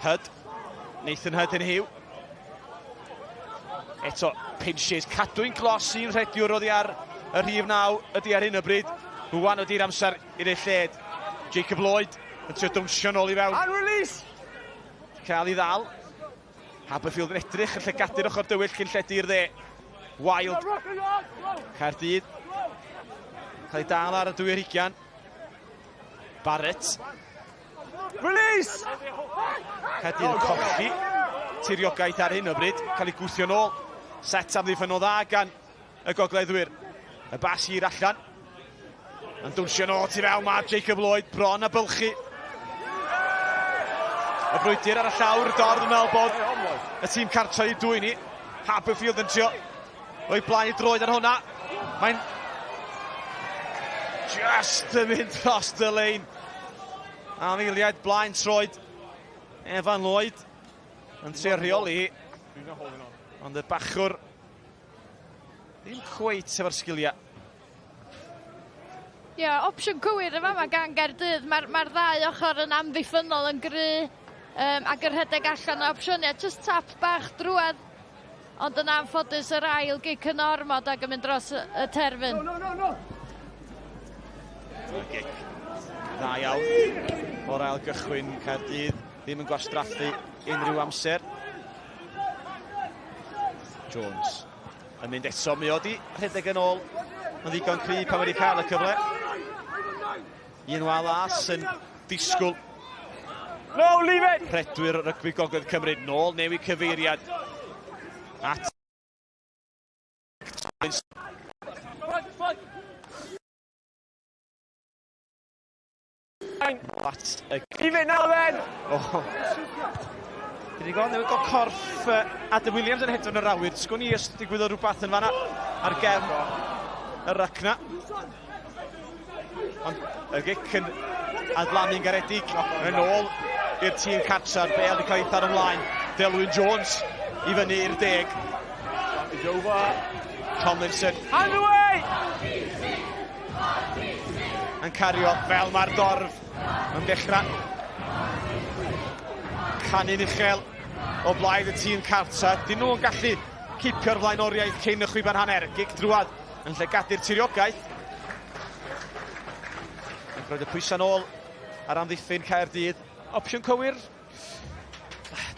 Hud. Nathan Hud yn hyw. Eto, pinches, cadw'n glos i'n rhediwr oddi ar y rhif 9 ydy ar hyn o bryd. Rwan ydy'r amser i'r ei lled. Jacob Lloyd yn trio dawnsio nôl i fewn. And release! Cael ei ddal. Haberfield yn edrych yn llygadu'r ochr dywyll cyn lledu i'r dde. Wild. Caerdydd. Cael ei dal ar y 22. Barrett. Release! Caerdydd yn colli tiriogaeth ar hyn o bryd. Cael ei gwthio nôl. Set amddiffyn o dda gan y gogleddwyr. Y bas hir allan. Yn dwnsio nôl tu fewn mae Jacob Lloyd bron a bylchu. Y brwydr ar y llawr, dorf yn meddwl bod y tîm cartre i dwyn i. Haberfield yn trio rhoi blaen i droed ar hwnna. Mae'n just yn mynd dros y lein. Am eiliad blaen troed Evan Lloyd yn trio rheoli hi. Ond y bachwr ddim cweit efo'r sgiliau. Ie, yeah, opsiwn cywir yn fama gan Gaerdydd. Mae'r ddau ochr yn amddiffynnol yn gry ac yn rhedeg allan o opsiynau. Just tap bach drwad, ond yn anffodus yr ail gic yn ormod ac yn mynd dros y terfyn. No, no, no, no. Gic dda iawn o'r ail gychwyn. Caerdydd ddim yn gwastraffu unrhyw amser. Jones yn mynd eto, mi oedd i rhedeg yn ôl. Mae'n ddigon cryf pan wedi cael y cyfle. Un Wallace yn disgwyl. No, leave it! Rhedwyr rygbi Gogledd Cymru nôl newid cyfeiriad. At At y... Leave it now then! Oh. Dyn ni gweld newid o corff Adam Williams yn hedfan yr awyr. Sgwn i os digwyddodd rhywbeth yn fanna ar gefn y ryc na. Ond y gic yn adlamu'n garedig yn ôl i'r tîm cartra'r bêl wedi cael ei tharo ymlaen. Delwyn Jones i fyny i'r 10. It's over. Tomlinson. Hand away! Yn cario fel mae'r dorf yn dechrau canu'n uchel o blaid y tîm cartra. Dyn nhw'n gallu cipio'r flaenoriaeth cyn y chwiban hanner. Gic drwad yn lle tiriogaeth. Yn rhoi y pwysau nôl ar amddiffyn Caerdydd. Opsiwn cywir?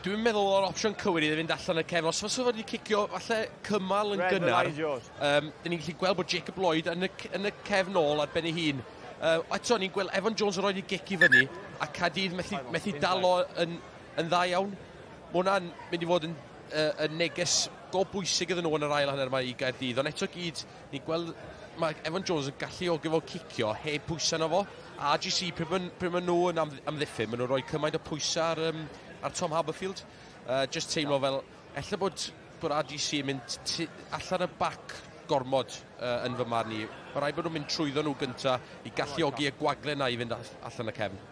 Dwi'n meddwl o'r opsiwn cywir i fynd allan y cefn. Os fysa wedi cicio falle cymal yn gynnar, dyn ni'n gallu gweld bod Jacob Lloyd yn y cefn ôl ar ben ei hun. Eto, ni'n gweld Evan Jones yn rhoi ei gic i fyny, a Caerdydd methu dal o yn dda iawn. Mae hwnna'n mynd i fod yn neges go bwysig iddyn nhw yn yr ail hanner yma i Gaerdydd. Ond eto gyd, ni'n gweld mae Evan Jones yn galluogi fo cicio heb pwysau na fo. A RGC, pryd maen nhw yn amddiffyn, maen nhw'n rhoi cymaint o pwysau ar Tom Haberfield. Just teimlo fel, ella bod RGC yn mynd allan y bac gormod yn fy marn i. Mae rhaid bod nhw'n mynd trwyddo nhw gynta i galluogi y gwagle na i fynd allan y cefn.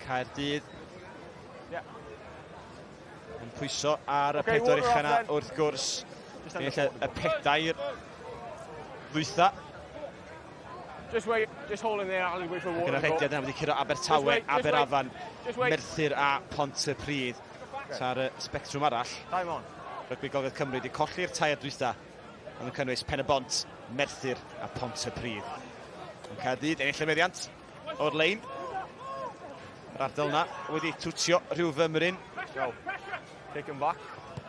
Caerdydd yn pwyso ar y pedwar ucha yna wrth gwrs. Ennill y pedair ddwytha. Just wait, just hold in there, Ali, wait for water. Ac yn y rhediad yna wedi curo Abertawe, wait, Aberafan, Merthyr a Pontypridd. Okay. Ar y sbectrwm arall, Time on. Rygbi Gogledd Cymru wedi colli'r tair dwytha ond yn cynnwys Pen-y-bont, Merthyr a Pontypridd. Yn Caerdydd ennill y meddiant o'r lein. Yr ardal yna wedi twtio rhyw fymryn. Go. Kick him back.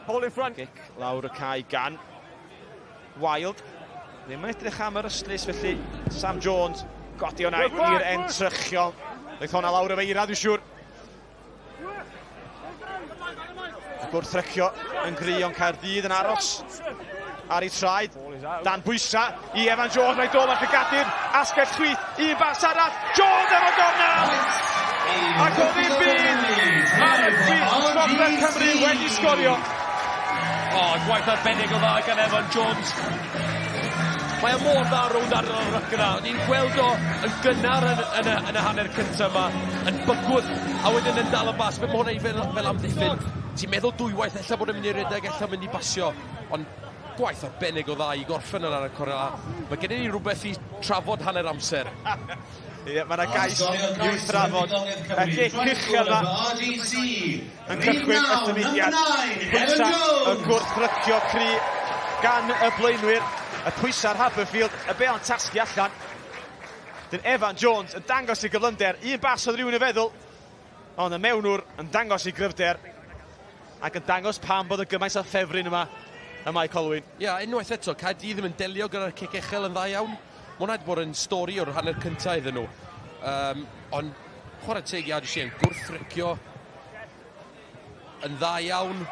Hold in front. Gic lawr y cae gan Wild. Ddim yn edrych am yr ystlys felly Sam Jones godi o'na i'r entrychion. Roedd honna lawr y feira dwi'n siŵr. Y gwrthrycio yn gry ond Caerdydd yn aros ar ei traed. Dan bwysa i Evan Jones, mae'n dod at y gadir, asgell chwith, un bas arall, Jones efo gornel! Ac o ddim byd, mae rygbi Gogledd Cymru wedi sgorio. O, gwaith arbennig o dda gan Evan Jones. Mae o mor dda rownd ar y ryc yna. Ni'n gweld o yn gynnar yn, yn, y, yn y hanner cyntaf yma, yn bygwth, a wedyn yn dal y bas. Be mae hwnna i fel, fel amddiffyn? Ti'n meddwl dwywaith, ella bod yn mynd i redeg, ella mynd i basio, ond gwaith arbennig o dda i gorffen yn ar y cornel. Mae gennym ni rhywbeth i trafod hanner amser. Ie, mae yna gais i'w thrafod. Y gic uchel yma yn cychwyn y symudiad. Pwysa y gwrthrycio cry gan y blaenwyr. Y pwysa ar Haberfield, y bêl yn tasgu allan. Dyn Evan Jones yn dangos ei gyflymder. Un bas oedd rhywun yn feddwl, ond y mewnwr yn dangos ei gryfder ac yn dangos pam bod y gymaint o ffefryn yma ym Mae Colwyn. Ie, yeah, unwaith eto, Caerdydd ddim yn delio gyda'r cic uchel yn dda iawn. Mae hwnna wedi bod yn stori o'r hanner cyntaf iddyn nhw. Ond chwarae teg i RGC yn gwrthrycio yn dda iawn.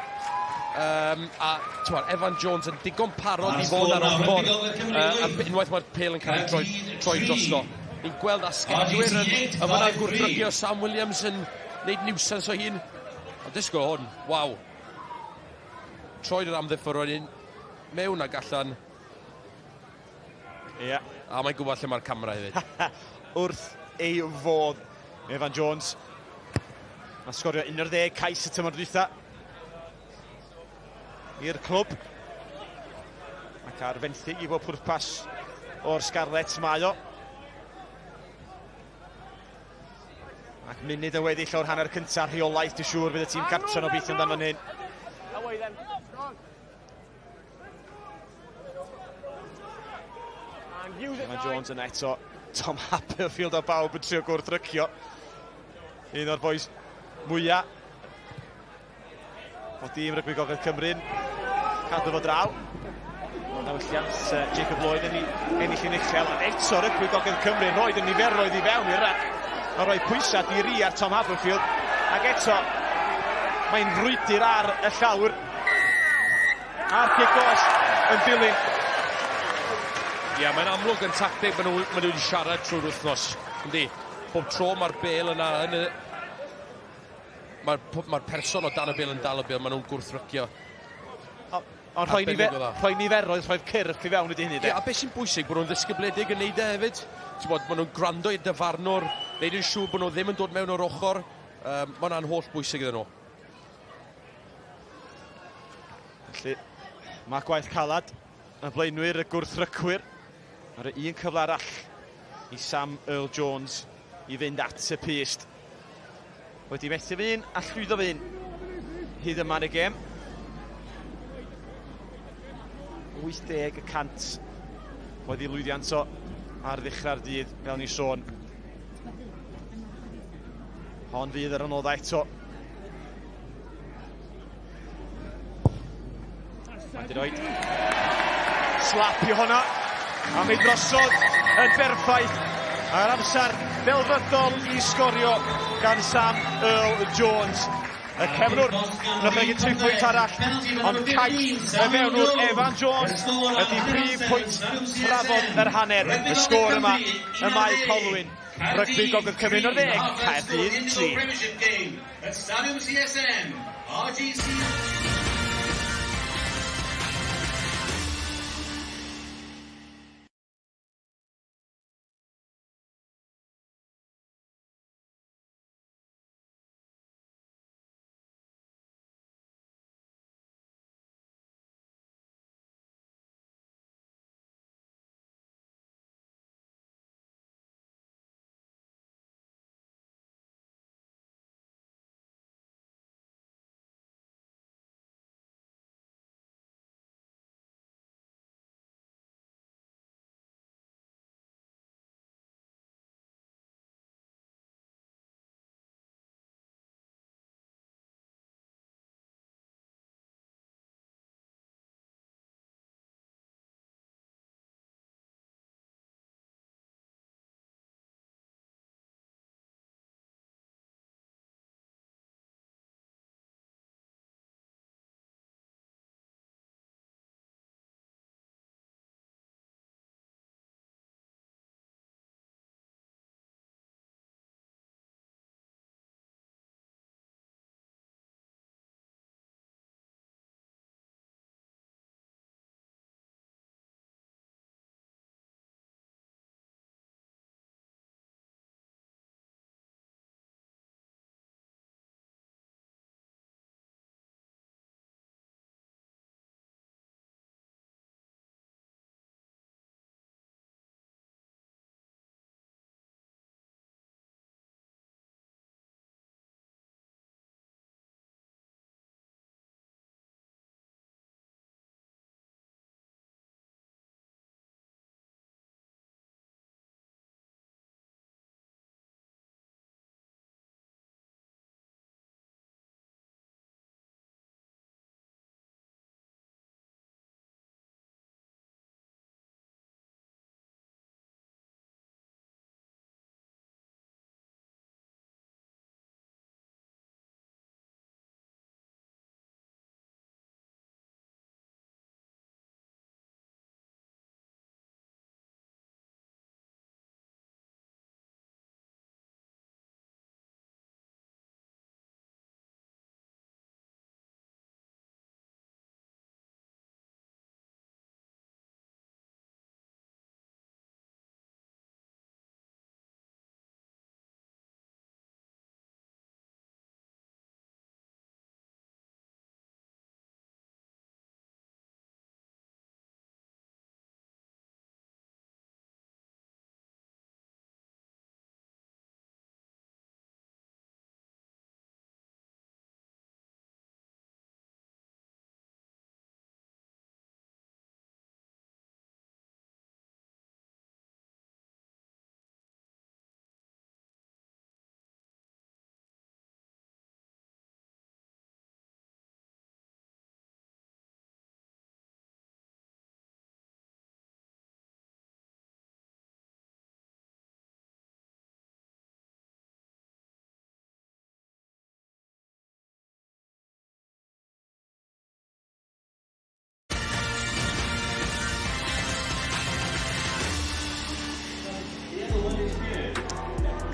A t'mod, Evan Jones yn digon parod i fod ar ochr a unwaith mae'r pêl yn cael ei droi, troi drosto. Ni'n gweld asgellwyr yn, yn fyna gwrthrycio Sam Williams yn gwneud niwsans o hun. Ond disgwyl hwn, waw. Troed yr amddiffynwr un mewn ag allan. Ie. Yeah. A mae'n gwybod lle mae'r camera hefyd. Wrth ei fodd, Evan Jones. Mae'n sgorio 11 cais y tymor dwytha i'r clwb. Ac ar fenthyg i bob pwrpas o'r Scarlets mae o. Ac munud yn weddill o'r hanner cyntaf, rheolaeth dwi'n siŵr fydd y tîm cartref yn obeithio amdano fan hyn. Evan Jones yna eto, Tom Haberfield a bawb yn trio gwrthrycio. Un o'r boys mwyaf o dîm rygbi Gogledd Cymru'n cadw fo draw. Nawylliant Jacob Lloyd yn ennill yn uchel, ond eto rygbi Gogledd Cymru yn rhoi y niferoedd i fewn i'r rac. Mae'n rhoi pwysau di-ri ar Tom Haberfield, ac eto mae'n frwydr ar y llawr. A'r cic gosb yn dilyn. Ie, yeah, mae'n amlwg yn tactig maen nhw, maen nhw wedi siarad trwy'r wythnos. Yndi, pob tro mae'r bêl yna yn y... Mae'r mae person o dan y bêl yn dal y bêl, maen nhw'n gwrthrycio. Ond rhoi, nifer, rhoi niferoedd, rhoi'r cyrff i fewn ydy hynny, de. Ie, a beth sy'n bwysig, bod nhw'n ddisgybledig yn neud e hefyd. Ti'n bod, maen nhw'n gwrando i'r dyfarnwr, neud yn siŵr bod nhw ddim yn dod mewn o'r ochr. Mae hwnna'n holl bwysig iddyn nhw. Felly, mae gwaith calad y blaenwyr, y gwrthrycwyr. Ar y un cyfle arall i Sam Earl Jones i fynd at y pyst. Wedi methu fy un a llwyddo fy un hyd yma yn y gêm. 80% oedd ei lwyddiant o ar ddechrau'r dydd, fel ni sôn. Hon fydd yr anoddau eto. Mae di roed slap i honna. A mi drosodd yn berffaith. A'r amser delfrydol i sgorio gan Sam Earl Jones. Y cefnwr yn ychwanegu 3 pwynt arall, ond cais y mewnwr Evan Jones ydy prif pwynt trafod yr hanner. Y sgôr yma y Mae Colwyn. Rygbi Gogledd Cymru 11, Caerdydd 3. At Stadiwm CSM, RGC.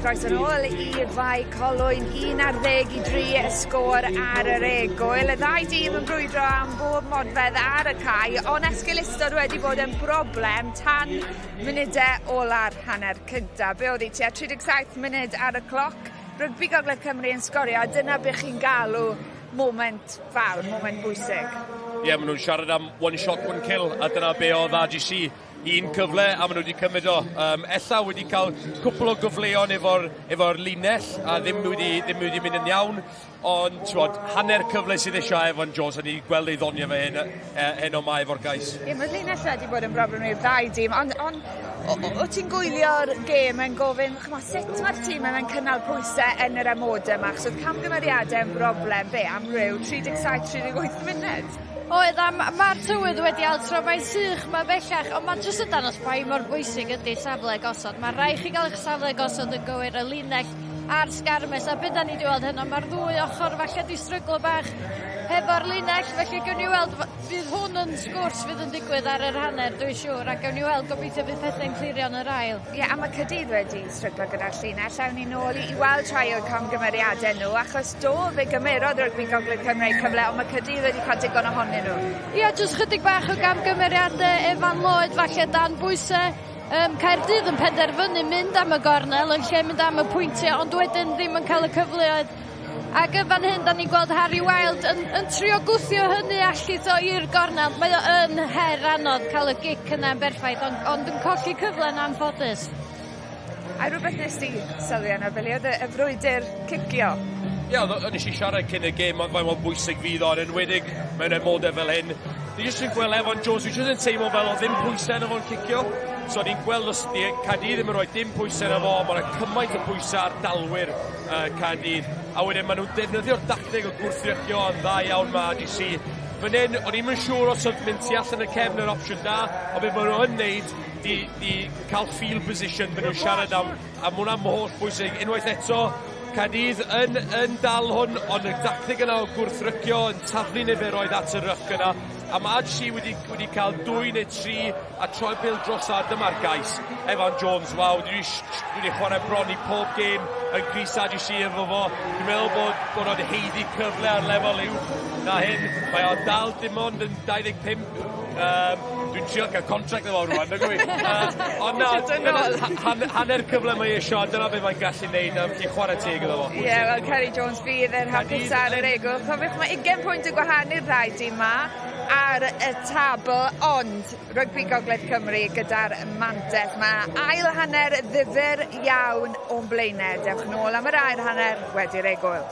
Croeso nôl i Fae Colwyn, 11 i 3 y sgôr ar yr egwyl. Y ddau dîm yn brwydro am bob modfedd ar y cae, ond esgeulustod wedi bod yn broblem tan munudau ola'r hanner cyntaf. Be oedd hi tua 37 munud ar y cloc? Rygbi Gogledd Cymru yn sgorio, a dyna be chi'n galw moment fawr, moment bwysig. Ie, yeah, maen nhw'n siarad am one shot, one kill, a dyna be oedd RGC, un cyfle a maen nhw wedi cymryd o. Ella wedi cael cwpl o gyfleon efo linell a ddim wedi mynd yn iawn, ond t'wod, hanner cyfle sydd eisiau Evan Jones, a ni gweld ei ddoniau fe hyn, heno ma efo'r gais. Ie, mae'r linell wedi bod yn broblem i'r ddau dîm, ond o ti'n gwylio'r gêm yn gofyn, ch'mo, sut mae'r tîm yma'n cynnal pwysau yn yr amodau yma, achos oedd camgymeriadau yn broblem, be, am ryw 37-38 munud? Oedd, a mae'r tywydd wedi altro, mae'n sych ma bellach, ond mae'n jyst yn dangos pa mor bwysig ydy safle gosod. Mae rhaid chi gael eich safle gosod yn gywir, y linell a'r sgarmes, a beth da ni wedi weld heno, mae'r ddwy ochr falle di stryglo bach hefo'r linell, felly gewn ni weld, fydd hwn yn sgwrs fydd yn digwydd ar yr hanner, dwi'n siŵr, a gewn ni weld, gobeithio fydd pethau'n clirio yn yr ail. Ie, yeah, a mae Caerdydd wedi stryglo gyda'r llinell. Awn ni nôl i weld rhai o'r camgymeriadau nhw, achos do, fe gymerodd Rygbi Gogledd Cymru cyfle, ond mae Caerdydd wedi cael digon ohonyn nhw. Ie, yeah, jyst chydig bach o gamgymeriadau, Evan Lloyd falle dan bwysau. Caerdydd yn penderfynu mynd am y gornel yn lle mynd am y pwyntiau, ond wedyn ddim yn cael y cyfleoedd. Ac yn fan hyn, da ni'n gweld Harry Wild yn trio gwthio hynny allith o i'r gornel. Mae o yn her anodd cael y gic yna yn berffaith, ond yn colli cyfle yn anffodus. A rhywbeth nes ti sylwi arno, Billy, oedd y frwydr cicio. Ie, yeah, nes i siarad cyn y gêm, ond faint mor bwysig fydd o'n enwedig mewn amodau fel hyn. Ni jyst yn gweld Evan Jones, fi jyst yn teimlo fel oedd ddim pwysau yno fo'n cicio. So ni'n gweld os di Caerdydd ddim yn rhoi dim pwysau yno fo, mae'n cymaint o pwysau ar dalwyr Caerdydd. A wedyn maen nhw'n defnyddio'r dacteg o gwrthrycio yn dda iawn ma RGC. Fan hyn, o'n i'm yn siŵr os oedd mynd tu allan y cefn yr opsiwn da, ond beth maen nhw yn neud di cael field position, beth nhw'n siarad am, a ma hwnna'n holl bwysig. Unwaith eto, Caerdydd yn dal hwn, ond y dacteg yna o gwrthrycio yn taflu niferoedd at y ryc yna. A mae RGC wedi cael dwy neu tri a troi bêl dros a dyma'r gais. Evan Jones, waw, dwi wedi chwarae bron i pob gêm yn crys RGC efo fo. Dwi'n meddwl bod o'n haeddu cyfle ar lefel uwch na hyn. Mae o dal dim ond yn 25. Dwi'n trio cael contract efo rwan, nag wyt? Ond na, dyna, hanner cyfle mae eisiau, a dyna beth mae'n gallu neud, a felly chwarae teg iddo fo. Ie, yeah, wel, Kerry Jones fydd yr hapus ar yr egwyl. Cofiwch, mae 20 pwynt y gwahanu'r ddau dîm ma ar y tabl, ond Rygbi Gogledd Cymru gyda'r mantell. Mae ail hanner ddifyr iawn o'n blaenau. Dewch nôl am yr ail hanner wedi'r egwyl.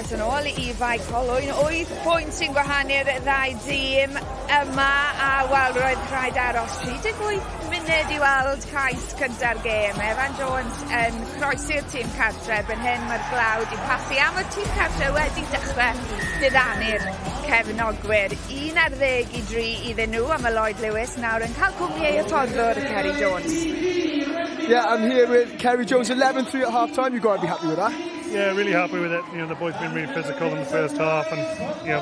Croeso nôl i Fae Colwyn. 8 pwynt sy'n gwahanu'r ddau dîm yma a wel roedd rhaid aros 38 munud i weld cais cynta'r gêm. Evan Jones yn croesi'r tîm cartre. Ben hyn mae'r glaw 'di pasu am y tîm cartre wedi dechrau diddanu'r cefnogwyr. 11 i 3 iddyn nhw a mae Lloyd Lewis nawr yn cael cwmni ei hyfforddwr Kerry Jones. Yeah, I'm here with Kerry Jones, 11-3 at half time. You've got to be happy with that. Yeah, really happy with it. The boys have been really physical in the first half, and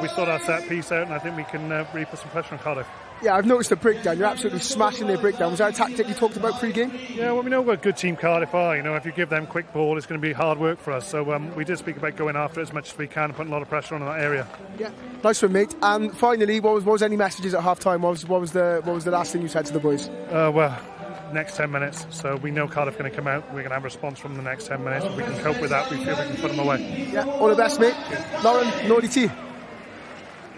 we sort our set piece out, and I think we can really put some pressure on Cardiff. Yeah, I've noticed the breakdown. You're absolutely smashing their breakdown. Was that a tactic you talked about pre-game? Yeah, well, we know what a good team Cardiff are. If you give them quick ball, it's going to be hard work for us. So we did speak about going after it as much as we can and putting a lot of pressure on in that area. Yeah, nice one, mate. And finally, what was any messages at half time? What was the last thing you said to the boys? Well, next 10 minutes. So we know Cardiff going to come out. We're going to have a response from the next 10 minutes. If we can cope with that, we feel we can put them away. Yeah, all the best, mate. Lauren, nôl i ti.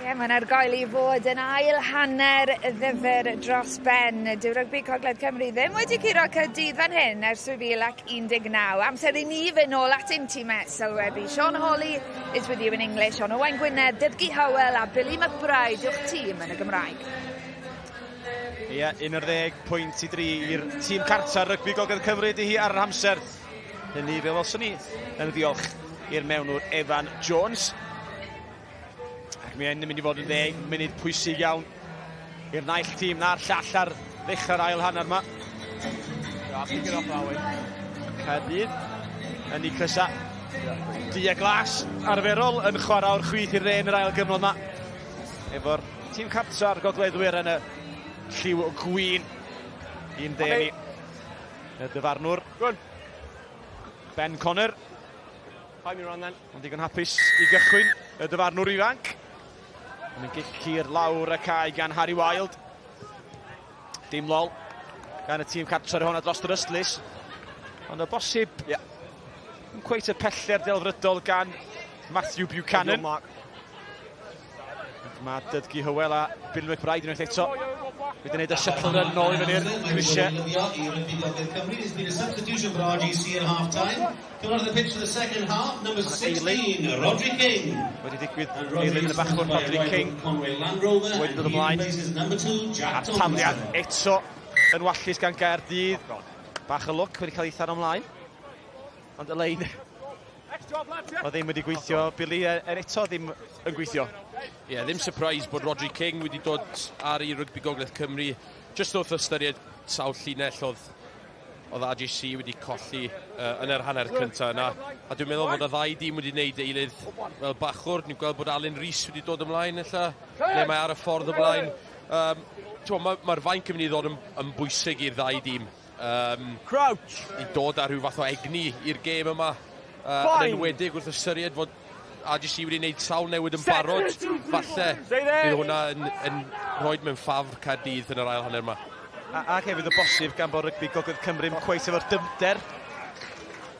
Ie, yeah, mae'n argoeli fod yn ail hanner ddifyr dros ben. Dyw rygbi Gogledd Cymru ddim wedi curo Caerdydd fan hyn ers 2019. Amser i ni fynd nôl at ein tîmau sylwebu. Sean Holley is with you in English. Ond Owain Gwynedd, Dyddgu Howell a Billy McBride yw'ch tîm yn y Gymraeg. Ie, 11 pwynt i 3 i'r tîm cartra rygbi Gogledd Cymru di hi ar yr amser. Hynny fe welson ni yn ddiolch i'r mewnwr Evan Jones. Ac mi yn mynd i fod yn 10 munud pwysig iawn i'r naill tîm na'r llall ar ddechrau'r ail hanner yma. Caerdydd yn ei crysa du a glas arferol yn chwarae o'r chwith i'r dde yn yr ail gyfnod yma. Efo'r tîm cartra'r gogleddwyr yn y lliw gwyn. Un de ni. Y dyfarnwr. Ben Connor. Ond digon hapus i gychwyn y dyfarnwr ifanc. Yn gic i'r lawr y cae gan Harry Wild. Dim lol gan y tîm cartra hwnna dros yr ystlys. Ond o bosib, yeah, yn cweit y peller delfrydol gan Matthew Buchanan. Mae Dyddgu Hywel a Bill McBride unwaith eto wedi gwneud y shuttle run nôl i fyny'r grisiau. There's been a substitution for RGC at half-time. Coming onto the pitch for the second half, number 16, Rodri King. Wedi digwydd eilyn yn y bachwr Rodri King. Wedi dod ymlaen. A'r tafliad eto yn wallus gan Gaerdydd. Bach o lwc wedi cael ei tharo ymlaen. Ond y lein o ddim wedi gweithio. Billy er eto ddim yn gweithio. Ie, yeah, ddim surprise bod Rodri King wedi dod ar i rygbi Gogledd Cymru. Just wrth ystyried sawl llinell oedd RGC wedi colli yn yr hanner cyntaf yna. A dwi'n meddwl fod y ddau dîm wedi gwneud eilydd fel bachwr. Ni'n gweld bod Alun Rees wedi dod ymlaen ella, neu mae ar y ffordd ymlaen. Mae'r ma fainc yn mynd i ddod yn bwysig i'r ddau dîm. Crouch! I dod â rhyw fath o egni i'r gêm yma. Yn enwedig wrth ystyried fod RGC wedi gwneud sawl newid yn barod. Falle bydd hwnna yn rhoi mewn ffafr Caerdydd yn yr ail hanner yma. Ac hefyd o bosib gan bod rygbi Gogledd Cymru yn cweit efo'r dyfnder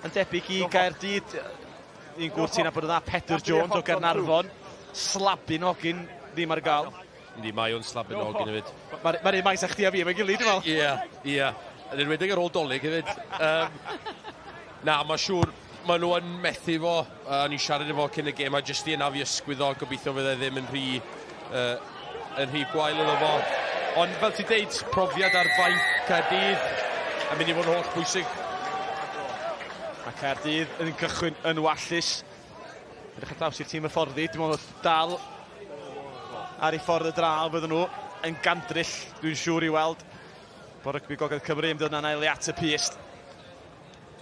yn debyg i Gaerdydd. Un gŵr ti'n nabod yn dda, Pedr Jones o Gaernarfon. Slabyn hogyn ddim ar gael. Yndi, mae o'n slabyn hogyn hefyd. Mae'r ma un maes â chdi a fi efo'i gilydd, dwi'n meddwl. Ie, ie. Yn enwedig ar ôl Dolig hefyd. Na, mae siŵr, maen nhw yn methu fo. O'n i'n siarad efo cyn y gêm a jyst i anafu ysgwydd o, gobeithio fydd e ddim yn rhy gwael iddo fo. Ond fel ti'n deud, profiad ar fainc Caerdydd yn mynd i fod yn holl bwysig. Mae Caerdydd yn cychwyn yn wallus. Edrych ar draws i'r tîm hyfforddi, dwi'n meddwl dal ar ei ffordd y draw fydden nhw yn gandryll, dwi'n siŵr i weld bod rygbi Gogledd Cymru yn dod yna'n aili at y pyst.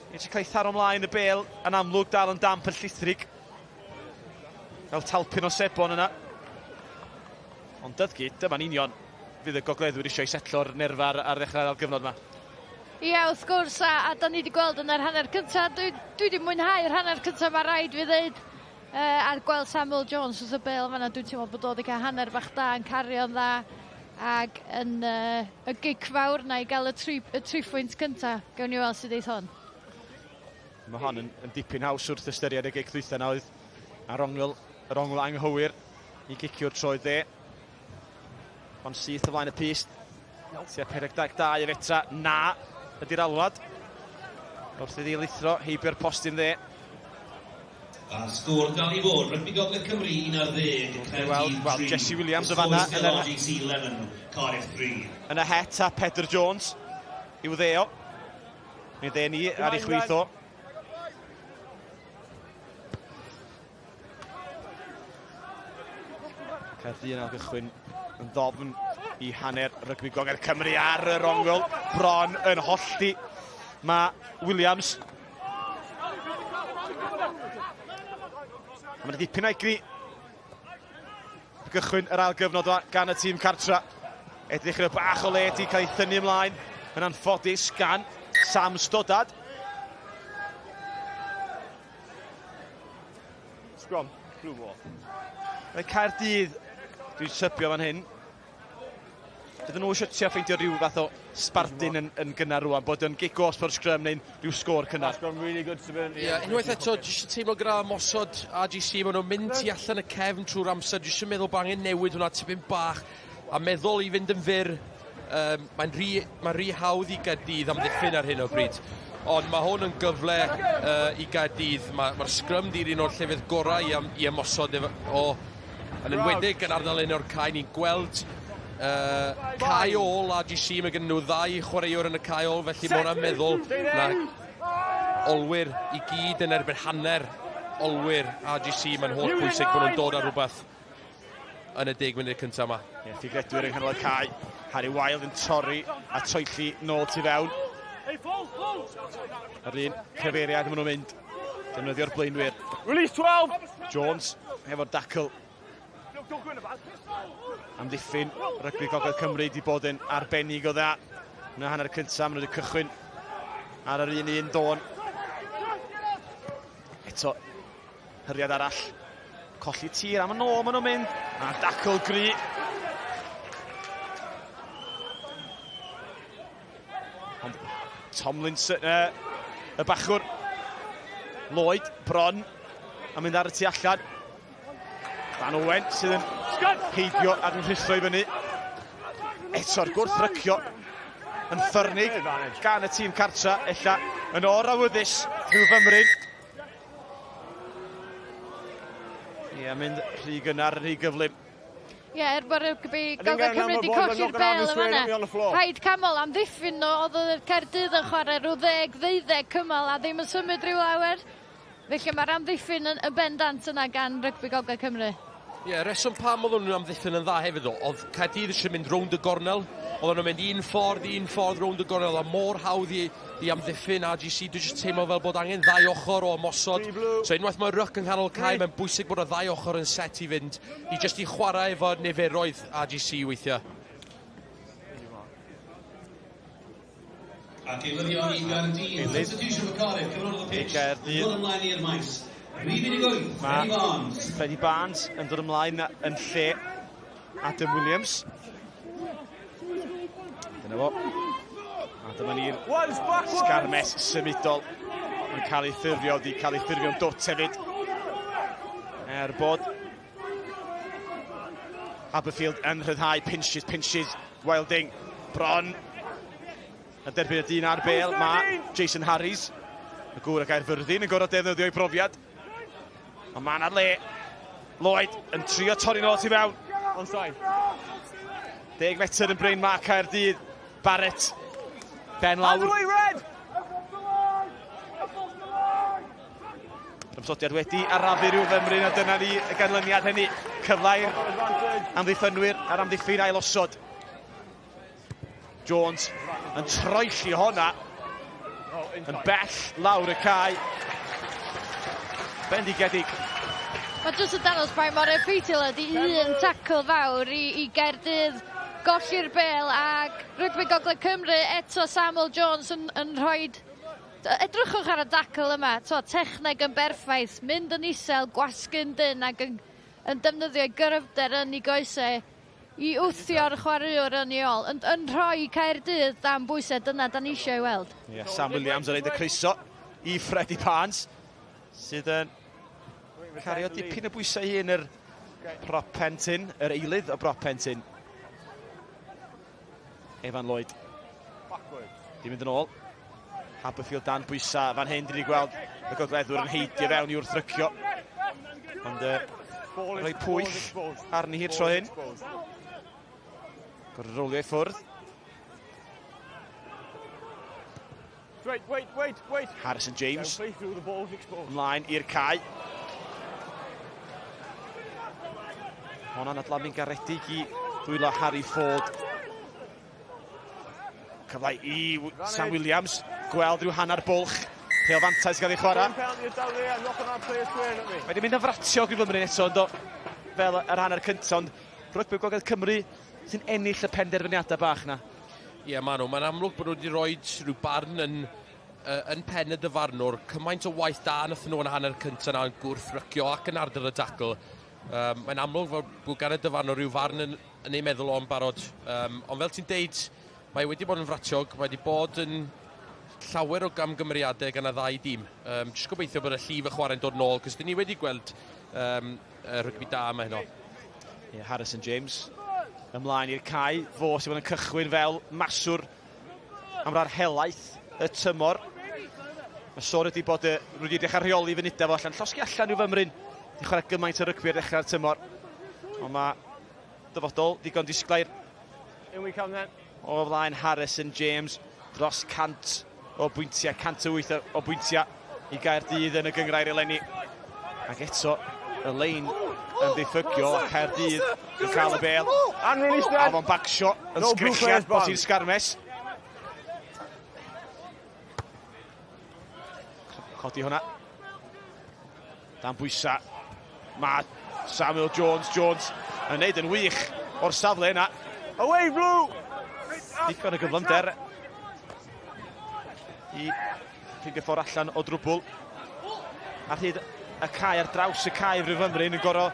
Eisiau cael ei tharo ymlaen y bel yn amlwg dal yn damp yn llithrig. Fel talpyn o sebon yna. Ond Dyddgu, dyma'n union fydd y gogleddwyr eisiau setlo'r nerfa ar ddechrau'r ail gyfnod yma. Ie, wrth gwrs, a da ni wedi gweld yn yr hanner cyntaf, dwi wedi mwynhau'r hanner cyntaf, mae rhaid fi ddeud. A gweld Samuel Jones wrth y bel fanna, dwi'n teimlo bod o wedi cael hanner bach da yn cario'n dda ac yn y gic fawr na i gael y tri phwynt cyntaf. Gawn ni weld sydd eith hon. Mae hon yn dipyn haws wrth ystyried y gic ddwytha na oedd ar ongl, yr ongl anghywir i gicio'r troed dde. Ond syth o flaen y pyst. Tua 42 o fetra. Na ydy'r alwad. Wrth iddi lithro, heibio'r postyn dde. A'r sgôr dal i fod, Rygbi Gogledd Cymru 11, Caerdydd 3. Wel, Jesse Williams o fanna. Still RGC 11, Cardiff 3. Yn y het a Pedr Jones i'w ddeo. Neu dde ni ar ei chwith o. Caerdydd yn ailgychwyn yn ddofn i hanner rygbi Gogledd Cymru ar yr ongl. Bron yn hollti. Mae Williams. A mae'n dipyn o'i gri. Gychwyn yr ail gyfnod gan y tîm cartra. Edrych yn y bach o le di cael ei thynnu ymlaen yn anffodus gan Sam Stoddard. Scrum, blue ball. Mae Caerdydd, dwi'n sybio fan hyn, Dydyn nhw eisiau trio ffeindio rhyw fath o sbardun yn, yn gynnar rwan, bod yn gic gosb o'r scrum neu'n rhyw sgôr cynnar. Really good stability. Ie, yeah, unwaith eto, dwi eisiau teimlo gyda mosod RGC, maen nhw'n mynd tu allan y cefn trwy'r amser, dwi eisiau meddwl bod angen newid hwnna tipyn bach, a meddwl i fynd yn fyr, mae'n rhy, mae rhy hawdd i Gaerdydd amddiffyn ar hyn o bryd. Ond mae hwn yn gyfle i Gaerdydd. Mae'r ma sgrym di'r un o'r llefydd gorau i, am, i ymosod efo, o, yn enwedig yn ardal un o'r cae. Ni'n gweld cae ôl RGC, mae gen nhw ddau chwaraewr yn y cae ôl, felly mae hwnna'n meddwl na olwyr i gyd yn erbyn hanner olwyr RGC. Mae'n holl bwysig bod nhw'n dod ar rhywbeth yn y 10 munud cyntaf yma. Ie, ffigredwyr yng nghanol y cae. Harry Wild yn torri a troelli nôl tu fewn. Yr un cyfeiriad maen nhw'n mynd. Defnyddio'r blaenwyr. Release 12! Jones hefo'r dacl. Amddiffyn rygbi Gogledd Cymru wedi bod yn arbennig o dda. Yn y hanner cyntaf, maen nhw wedi cychwyn ar yr un un dôn. Eto, hyriad arall. Colli tir am yn ôl maen nhw'n mynd. A dacl gry. Ond Tomlinson, y bachwr, Lloyd, bron, a mynd ar y tu allan. Dan Owen sydd yn heidio ac yn rhuthro i fyny. Eto'r gwrthrycio yn ffyrnig gan y tîm cartra, ella yn or-awyddus rhyw fymryn. Ie, mynd rhy gynnar, rhy gyflym. Ie, er bod rygbi Gogledd Cymru wedi colli'r bel yn fanna. Rhaid camol amddiffyn nhw, oedd y Caerdydd yn chwarae rhyw 10-12 cymal a ddim yn symud rhyw lawer. Felly mae'r amddiffyn yn, yn bendant yna gan rygbi Gogledd Cymru. Ie, yeah, reswm pam oedden nhw'n amddiffyn yn dda hefyd o, oedd Caerdydd eisiau mynd rownd y gornel, oedden nhw'n mynd un ffordd rownd y gornel, a mor hawdd i, i amddiffyn RGC, dwi'n jyst teimlo fel bod angen ddau ochr o ymosod. So unwaith mae ryc yng nghanol cae, mae'n bwysig bod y ddau ochr yn set i fynd, i jyst i chwarae efo niferoedd RGC weithiau. Ac eilyddion i Gaerdydd, substitution for Cardiff, coming onto the pitch, dod ymlaen i'r maes. Rhif 18, Freddie Barnes. Freddie Barnes yn dod ymlaen yn lle Adam Williams. Dyna fo. A dyma ni'r sgarmes symudol yn cael ei ffurfio, wedi cael ei ffurfio'n dwt hefyd. Er bod Haberfield yn rhyddhau pinches, pinches, Wilding, bron yn derbyn y dyn ar bel. Mae Jason Harries, y gŵr o Gaerfyrddin, yn gorfod defnyddio ei brofiad. Ond mae yna le. Lloyd yn trio torri nôl tu fewn. Onside. 10 metr yn brin mae Caerdydd. Barrett. Ben lawr. Red! Ymsodiad wedi arafu rhyw fymryn a dyna ni y ganlyniad hynny. Cyfle i'r amddiffynwyr a'r amddiffyn ailosod. Jones yn troelli honna yn bell lawr y cae. Bendigedig. Mae jyst yn dangos pa mor effeithiol ydy un tackle fawr i, i Gaerdydd golli'r bel ac Rygbi Gogledd Cymru eto Samuel Jones yn, yn rhoi edrychwch ar y dacl yma, to, techneg yn berffaith, mynd yn isel, gwasgu'n dyn ac yn, yn defnyddio gryfder yn ei goesau i wthio'r chwaraewr yn ei ôl, yn, yn rhoi Caerdydd dan bwysau, dyna da ni eisiau ei weld. Yeah, Sam Williams yn rhaid y croeso i Freddie Barnes, sydd yn cario dipyn o bwysau hun yr prop pentyn, yr eilydd o prop pentyn. Evan Lloyd. Di mynd yn ôl. Haberfield dan bwysau fan hyn, dyn ni gweld y gogleddwr yn heidio fewn i wrthrycio. Ond rhoi pwyll arni hi'r tro hyn. Gorfod rolio i ffwrdd. Wait, wait, wait, wait. Harrison James. Ymlaen i'r cae. Honna'n adlamu'n garedig i ddwylo Harry Ford. Cyfle i Sam Williams. Gweld rhyw hanner bwlch. Pêl fantais gael ei chwarae. Mae wedi mynd yn fratiog i fymryn eto, ynddo, fel yr hanner cyntaf, ond Rygbi Gogledd Cymru sy'n ennill y penderfyniadau bach na. Ie, yeah, maen nhw. Mae'n amlwg bod nhw wedi rhoi rhyw barn yn, yn pen y dyfarnwr. Cymaint o waith da nath nhw yn hanner cyntaf na yn gwrthrycio ac yn ardal y dacl. Mae'n amlwg fod bod gan y dyfarnwr rhyw farn yn, yn ei meddwl o'n barod. Ond fel ti'n deud, mae wedi bod yn fratiog, mae wedi bod yn llawer o gamgymeriadau gan y ddau dîm. Jyst gobeithio bod y llif y chwarae'n dod nôl, cos dyn ni wedi gweld y rygbi da yma heno. Yeah, Harrison James ymlaen i'r cae, fo sydd wedi bod yn cychwyn fel maswr am ran helaeth y tymor. Mae sôn wedi bod wedi dechrau rheoli funudau fo allan, llosgi allan i'w fymryn. Di chwarae gymaint o rygbi ar ddechrau'r tymor. Ond mae dyfodol digon disglair o flaen Harrison James dros 100 o bwyntiau, 108 o bwyntiau i Gaerdydd yn y gynghrair eleni. Ac eto, y lein yn ddiffygio a Caerdydd yn cael y bêl. Afon Bagshaw yn sgrechian bod hi'n sgarmes. Codi hwnna. Dan bwysa. Mae Samuel Jones, Jones yn neud yn wych o'r safle yna. Away, Blue! Digon o gyflymder i ffeindio ffordd allan o drwbl. Ar hyd y cae, ar draws y cae rhyw fymryn yn gorau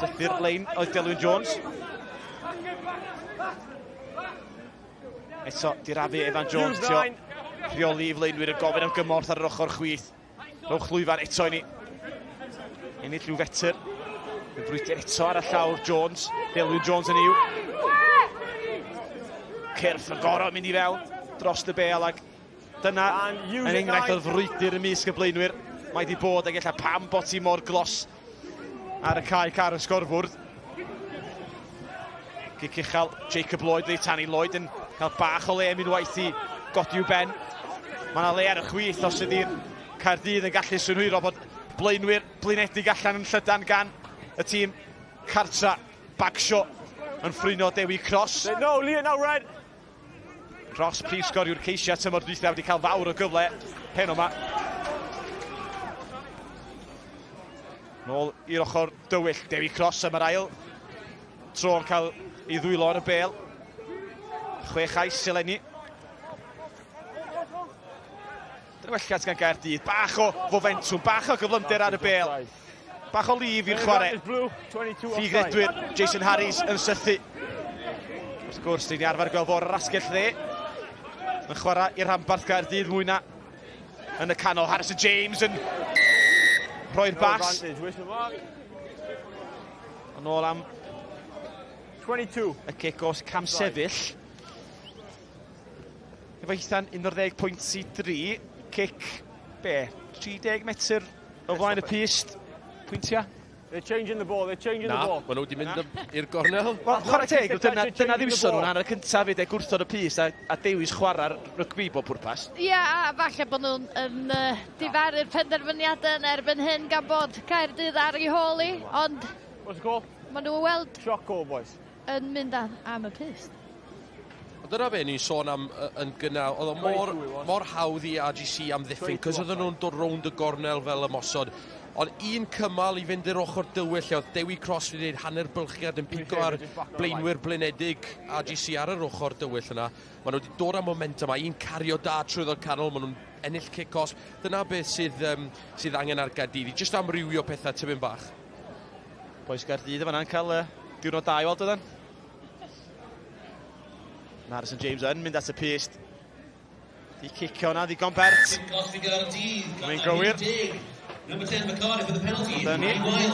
sythu'r lein oedd Delwyn Jones. Eto, dirafu Evan Jones, tio rheoli i flaenwyr yn gofyn am gymorth ar yr ochr chwith. Rhowch lwyfan eto i ni. Ennill rhyw fetr. Yn frwydr eto ar y llawr Jones. Delwyn Jones yn yw. Cyrff yn gorau mynd i fewn dros y bêl ac dyna yn enghraifft o'r frwydr ymysg y blaenwyr. Mae wedi bod ag ella pam bod ti mor glos ar y cae car y sgorfwrdd. Gic uchel Jacob Lloyd, neu Tanny Lloyd yn cael bach o le am unwaith i godi i'w ben. Mae yna le ar y chwith os ydy'r Caerdydd yn gallu synhwyro bod blaenwyr blinedig allan yn llydan gan y tîm cartra. Bagshaw yn ffrwyno Dewi Cross. No, Leon, now red. Cross, prif sgoriwr ceisiau tymor dwythaf, wedi cael fawr o gyfle heno yma. Nôl i'r ochr dywyll, Dewi Cross am yr ail tro yn cael ei ddwylo ar y bêl. 6 chais eleni. Dyna welliant gan Gaerdydd, bach o fomentwm, bach o gyflymder ar y bêl. Bach o lif i'r chwarae. Ffigredwyr Jason Harries yn sythu. Wrth gwrs, ni'n arfer gweld fo'r asgell dde. Yn chwarae i'r rhanbarth Gaerdydd mwy na yn y canol. Harrison James yn rhoi'r bas. Yn ôl am 22. Y cic os cam sefyll. Efo hitha'n 11.3, cic, be, 30 metr o flaen y pyst, pwyntiau? They're changing the ball, they're changing the Na, ball. maen nhw wedi mynd i'r gornel. Wel, chwarae teg, dyna ddiwson nhw'n hanner cyntaf fyd, gwrthod y pyst a dewis chwarae'r rygbi bob pwrpas. Ie, a falle bod nhw'n yn difaru'r penderfyniadau yn erbyn hyn gan bod Caerdydd ar ei hôl i, ond What's the call? maen nhw weld Shot call, boys. yn mynd am y pyst. Ond dyna be ni'n sôn am yn gynnal, oedd o mor, mor hawdd i RGC amddiffyn, cos oedden nhw'n dod rownd y gornel fel ymosod. Ond un cymal i fynd i'r ochr dywyll lle oedd Dewi Cross wedi gwneud hanner bylchiad yn pigo ar blaenwyr blinedig RGC ar yr ochr dywyll yna. Maen nhw wedi dod â momentum a un cario da trwyddo'r canol, maen nhw'n ennill kick-off. Dyna beth sydd, sydd angen ar Gaerdydd, i jyst amrywio pethau tipyn bach. Bois Gaerdydd yma yn cael diwrnod da i weld ydyn. Mae Harrison James yn mynd at y pyst. Di cicio hwnna, ddigon bert. Mae'n gywir. Number 10 for Cardiff for the penalty. Dyna ni,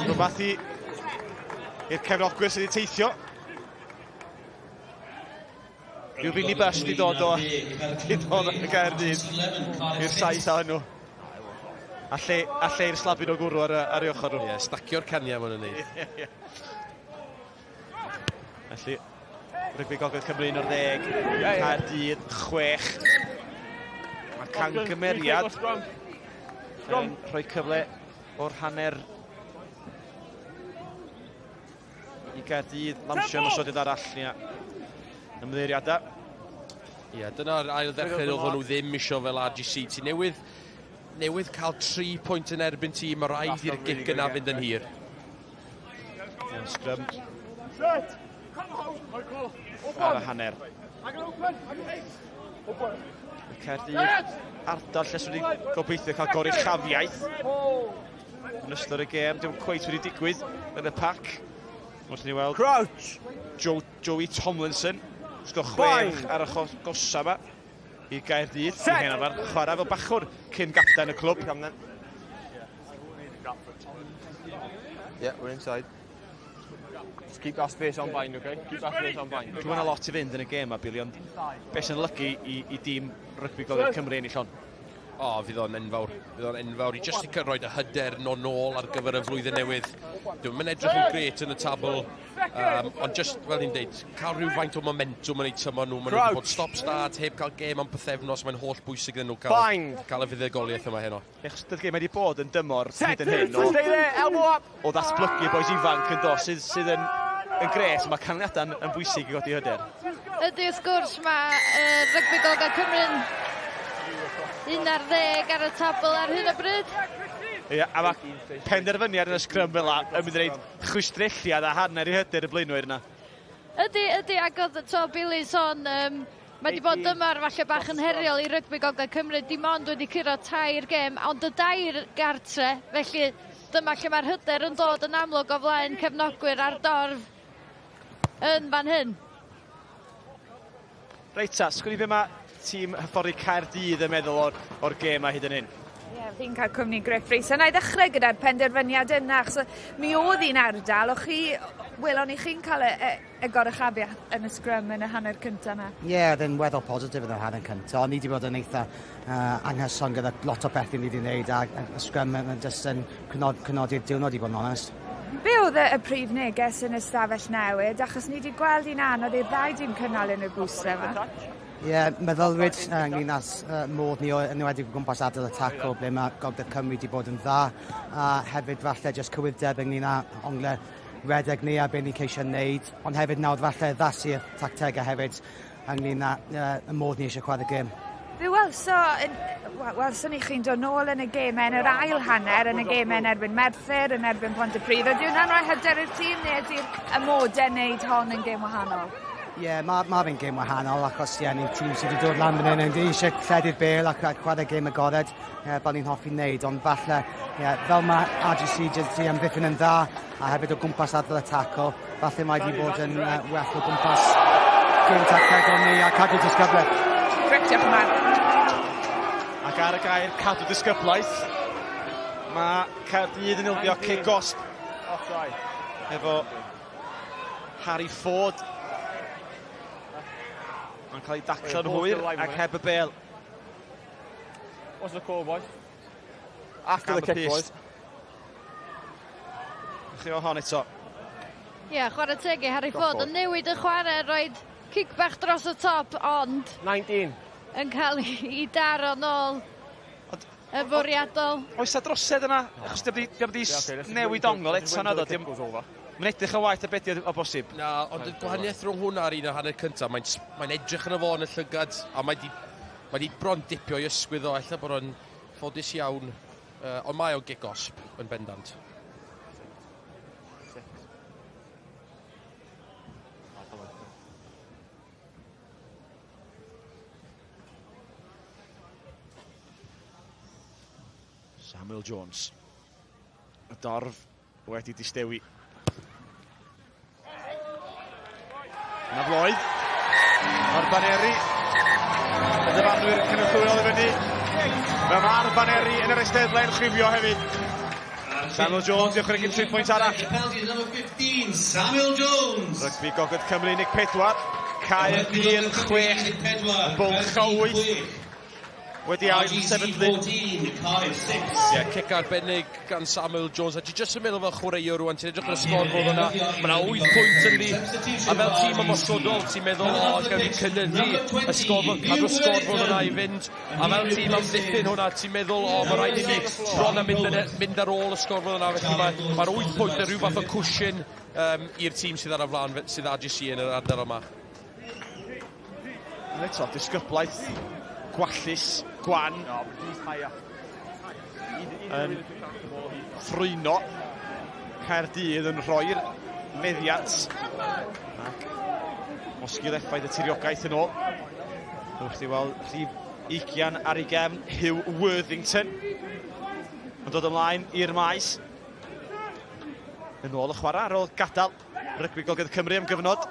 rhywbeth i'r cefnogwyr sydd wedi teithio. Rhyw fini bus di dod o Gaerdydd i'r 7 ohonyn nhw. A lle, a lle i'r slabyn o gwrw ar, ar ei ochr nhw. Ie, yeah, stacio'r caniau maen nhw'n neud. Felly, Rygbi Gogledd Cymru 11, Caerdydd 6. Mae cangymeriad yn rhoi cyfle o'r hanner i Gaerdydd lansio ymosodiad arall. Ia. Ymddeiriadau. Ie, yeah, dyna'r ail ddechrau oedden nhw ddim isio fel RGC. Ti newydd, newydd cael 3 pwynt yn erbyn ti, mae rhaid i'r gic yna fynd yn hir. Scrum. Ar y hanner. Caerdydd ardal lle swn i'n gobeithio cael goruchafiaeth yn ystod y gêm. Dim cweit wedi digwydd yn y pac. Wrth ni weld Crouch! Joe, Joey Tomlinson. Sgor chwech ar y gosa yma i Gaerdydd. Set! Hen arfer chwarae fel bachwr cyn gapten y clwb. Yeah, we're inside. Just keep that space on bind, okay? Keep that space on bind. Dwi'n lot i fynd yn y gêm ma, Billy, ond beth sy'n olygu i, i dîm rygbi Gogledd Cymru ennill hon? O, oh, fydd o'n enfawr. Fydd o'n enfawr. I jyst i rhoi y hyder no nôl ar gyfer y flwyddyn newydd. Dwi'n mynd edrych yn gret yn y tabl. Um, ond just, fel ni'n deud, cael rhywfaint o momentum yn eu tymor nhw. Maen nhw wedi bod stop-start, heb cael gêm am pythefnos. Mae'n holl bwysig iddyn nhw cael, cael y fuddugoliaeth yma heno. Achos dydd gêm wedi bod yn dymor hyd yn hyn o, o ddatblygu boys ifanc yn do, sydd, sydd yn, yn gres, mae canlyniadau'n yn bwysig i godi hyder. Ydy, wrth gwrs, mae uh, Rygbi Gogledd Cymru'n 11 ar y tabl ar hyn o bryd. Ie, a mae penderfyniad yn y sgrym fel la yn mynd i reid chwistrelliad a hanner i hyder y blaenwyr yna. Ydy, ydy, ac oedd, to, Billy sôn, um, mae wedi bod dymor falle bach yn heriol i rygbi Gogledd Cymru, dim ond wedi curo tair gêm, ond y dair gartre, felly dyma lle mae'r hyder yn dod yn amlwg o flaen cefnogwyr a'r dorf yn fan hyn. Reit ta, sgwn i be mae tîm hyfforddi Caerdydd yn meddwl o'r, or gêm a hyd yn hyn. Ie, yeah, fi'n cael cwmni Griff Rhys. A na i ddechrau gyda'r penderfyniad yna, achos mi oedd un ardal, o'ch chi, welon i chi'n cael y, y, y goruchafiaeth yn y sgrym yn y hanner cyntaf yna? Ie, yeah, oedd yn weddol positif yn yr hanner cyntaf, ond ni wedi bod yn eitha uh, anghyson gyda lot o bethau ni wedi wneud, a y sgrym yn just yn cynod, cynodi'r diwrnod i bod yn onest. Be oedd y, y prif neges yn y stafell newid, achos ni wedi gweld un anodd i'r ddau dîm cynnal yn y bwysau yma. Ie, yeah, meddylfryd uh, ynglyn â uh, modd ni yn enwedig o gwmpas ardal y taco, ble mae Gogledd Cymru wedi bod yn dda, a hefyd falle jyst cywirdeb ynglyn â ongle redeg ni a be ni'n ceisio wneud, ond hefyd nawr falle addasu'r tactegau hefyd ynglyn â uh, y modd ni eisiau chwarae gêm. Fe welso, welson ni chi'n dod nôl yn y gemau yn yr ail hanner, yn y gemau yn erbyn Merthyr, yn erbyn Pontypridd. Ydy hwnna'n rhoi hyder i'r tîm neu ydy'r amodau wneud hon yn gêm wahanol? Ie, yeah, mae ma fe'n gêm wahanol achos ie, yeah, ni'n tîm sydd wedi dod lan fan hyn yn eisiau lledu'r bel ac, ac chwarae gêm agored yeah, fel ni'n hoffi wneud, ond falle, yeah, fel mae RGC jyst i amddiffyn yn dda a hefyd o gwmpas ardal y taco, falle mae wedi bod yn uh, well o gwmpas gêm tactegol ni a cadw disgyblaeth. Grêt, diolch yn fawr. Ac ar y gair cadw disgyblaeth, mae Caerdydd yn ildio cic gosb efo Harry Ford. Mae'n cael ei daclo'n hwyr ac heb y bel. What's the call, boys? After the kick, boys. Chi o hon eto. Ie, yeah, chwarae teg i Harry Ford yn newid y chwarae, roed cic bach dros y top, ond... 19. Yn cael ei daro nôl. Yn fwriadol. Oes 'na drosedd yna? Achos di o'm di newid ongl eto naddo? Mae'n edrych yn waeth na be' 'di o bosib. Na, ond y gwahaniaeth rhwng hwnna a'r un o'r hanner cyntaf, mae'n mae edrych yn y fo yn y llygad, a mae di, mae di bron dipio i ysgwydd o, ella bod o'n ffodus iawn, uh, ond mae o'n gic gosb yn bendant. Samuel Jones. Y dorf wedi distewi. Yna Floyd. Mae'r baneri. Y dyfarnwyr cynorthwyol i fyny. Fe mae'r baneri yn yr eisteddle'n chwifio hefyd. Samuel Jones i ychwanegu 3 pwynt arall. Penalty number 15, Samuel Jones. Rygbi Gogledd Cymru 14, Caerdydd 6, Bwlch o 8. wedi ail sefydlu. 14, Cardiff 6. Ie, yeah, cic arbennig gan Samuel Jones. A ti jyst yn meddwl fel chwaraewr rwan, ti'n edrych ar y sgôr fod yna. Mae yna 8 pwynt ynddi. A fel tîm ymosodol, ti'n meddwl, o, gawn ni cynyddu y sgôr, cadw'r sgôr fod yna i fynd. A fel tîm amddiffyn hwnna, ti'n meddwl, o, mae rhaid i ni bron a mynd, yn, mynd ar ôl y sgôr fod yna. Felly mae'r mae 8 pwynt yn rhyw fath o cwshin um, i'r tîm sydd ar y flaen, sydd RGC yn yr ardal yma. Ond eto, disgyblaeth gwallus, gwan. Yn ffrwyno Caerdydd yn rhoi'r meddiant. Ac osgil effaith y tiriogaeth yn ôl. Wrth i weld rhif 20 ar ei gefn, Hugh Worthington. Yn dod ymlaen i'r maes. Yn ôl y chwarae ar ôl gadael Rygbi Gogledd Cymru am gyfnod.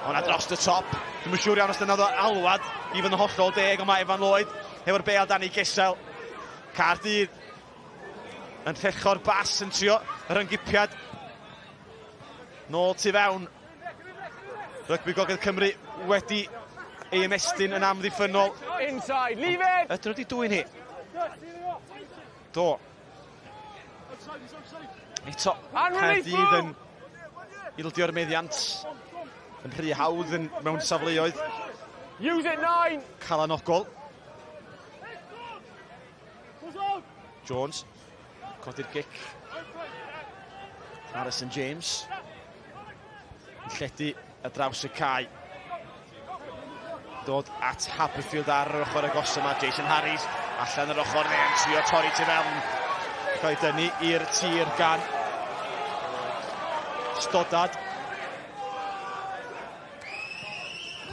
Hwna dros y top. Dwi'm yn siŵr iawn os dyna oedd alwad i fod yn hollol deg, ond mae Evan Lloyd hefo'r bêl dan ei gesel. Caerdydd yn rhecho'r bas yn trio y rhyngipiad. Nôl tu fewn. Rygbi Gogledd Cymru wedi ei ymestyn yn amddiffynnol. Inside, leave it! Ydyn nhw wedi dwyn hi? Do. Eto, Caerdydd yn ildio'r meddiant yn rhy hawdd yn, mewn safleoedd. Use it, nine! Calanogol. Jones, codi'r gic. Harrison James. Yn lledu ar draws y cae. Dod at Haberfield ar yr ochr agos yma. Jason Harries allan yr ochr dde yn trio torri tu fewn. Cael ei dynnu i'r tir gan Stoddard.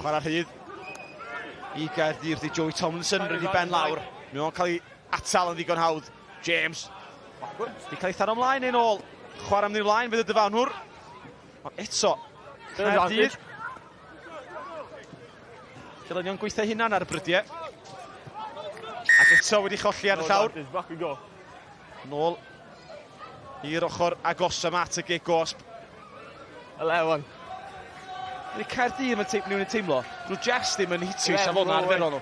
Chwarae rhydd i Gaerdydd i Joey Tomlinson, rydw i ben lawr. Mae o'n cael ei atal yn ddigon hawdd. James. Di cael ei tharo ymlaen neu'n ôl. Chwarae mynd ymlaen fydd y dyfarnwr. Ond eto, Caerdydd. Gelynion gweithio hunan ar y brydiau. Ac eto wedi cholli ar y llawr. Nôl i'r ochr agosa yma at y gig gosb. 11. Ydy Caerdydd mae'n teim, nhw'n teimlo, nhw just ddim yn hitio i safonau arferol nhw.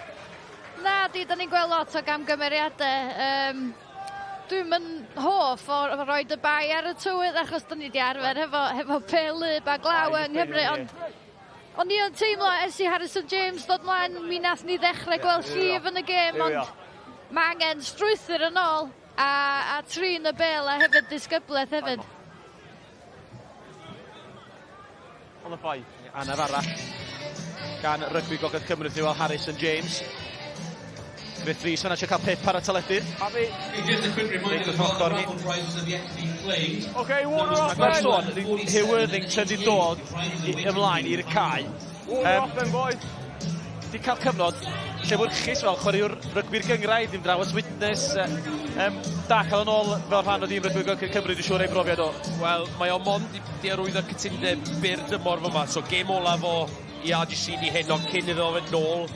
Na, di, da ni'n gweld lot o gamgymeriadau. Um, Dwi'm yn hoff o roid y bai ar y tywydd achos 'dan ni 'di arfer hefo hefo pêl wlyb a glaw yng Nghymru ond o'n i yn teimlo ers i Harrison James ddod mlaen mi nath ni ddechrau gweld llif yn y gêm ond mae angen strwythur yn ôl a, a trin y bêl a hefyd disgyblaeth hefyd. On the five. Anaf arall gan Rygbi Gogledd Cymru wrth i weld Harrison James. Griff Rhys fan'na eisiau cael pip ar y teledu. Happy. Just a quick reminder as well, the raffle prizes have yet to be claimed. Okay, water off Mae'r then. sôn, Hugh Worthington wedi dod ymlaen i'r cae. Water off then, boys. 'Di cael cyfnod llewyrchus fel chwaraewr rygbi'r gynghrair, dim draw at Widnes. Um, da cael yn ôl fel rhan o dîm rygbi Gogledd Cymru, dwi'n siŵr ei brofiad o. Wel, mae o mond di, di arwyddo cytundeb byr dymor fyma, so gêm olaf o i RGC di heno cyn iddo fynd nôl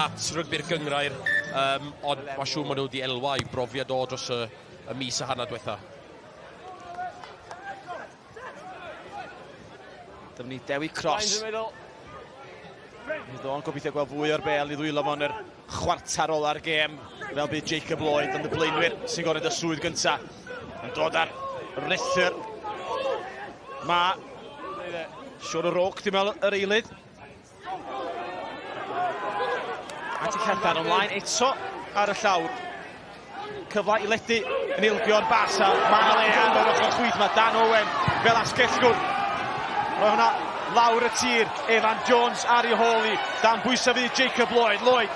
at rygbi'r gynghrair. Um, ond mae'n siŵr maen nhw wedi elwa i brofiad o dros y, y mis a hanner diwetha. Dyma ni Dewi Cross. Bydd o'n gobeithio gweld fwy o'r bel i ddwylo fo'n yr chwarter ola'r gêm, fel bydd Jacob Lloyd ond y blaenwyr sy'n gorfod y swydd gyntaf yn dod ar ruthr. Mae Sean O'Rourke, dwi'n meddwl, yr eilydd. At y Llethan ymlaen eto ar y llawr. Cyfle i ledu yn ildio'r bas a mae le ar yr ochr chwith mae Dan Owen fel asgellwr. Roedd hwnna lawr y tir, Evan Jones ar ei hôl i, dan bwysau fydd Jacob Lloyd. Lloyd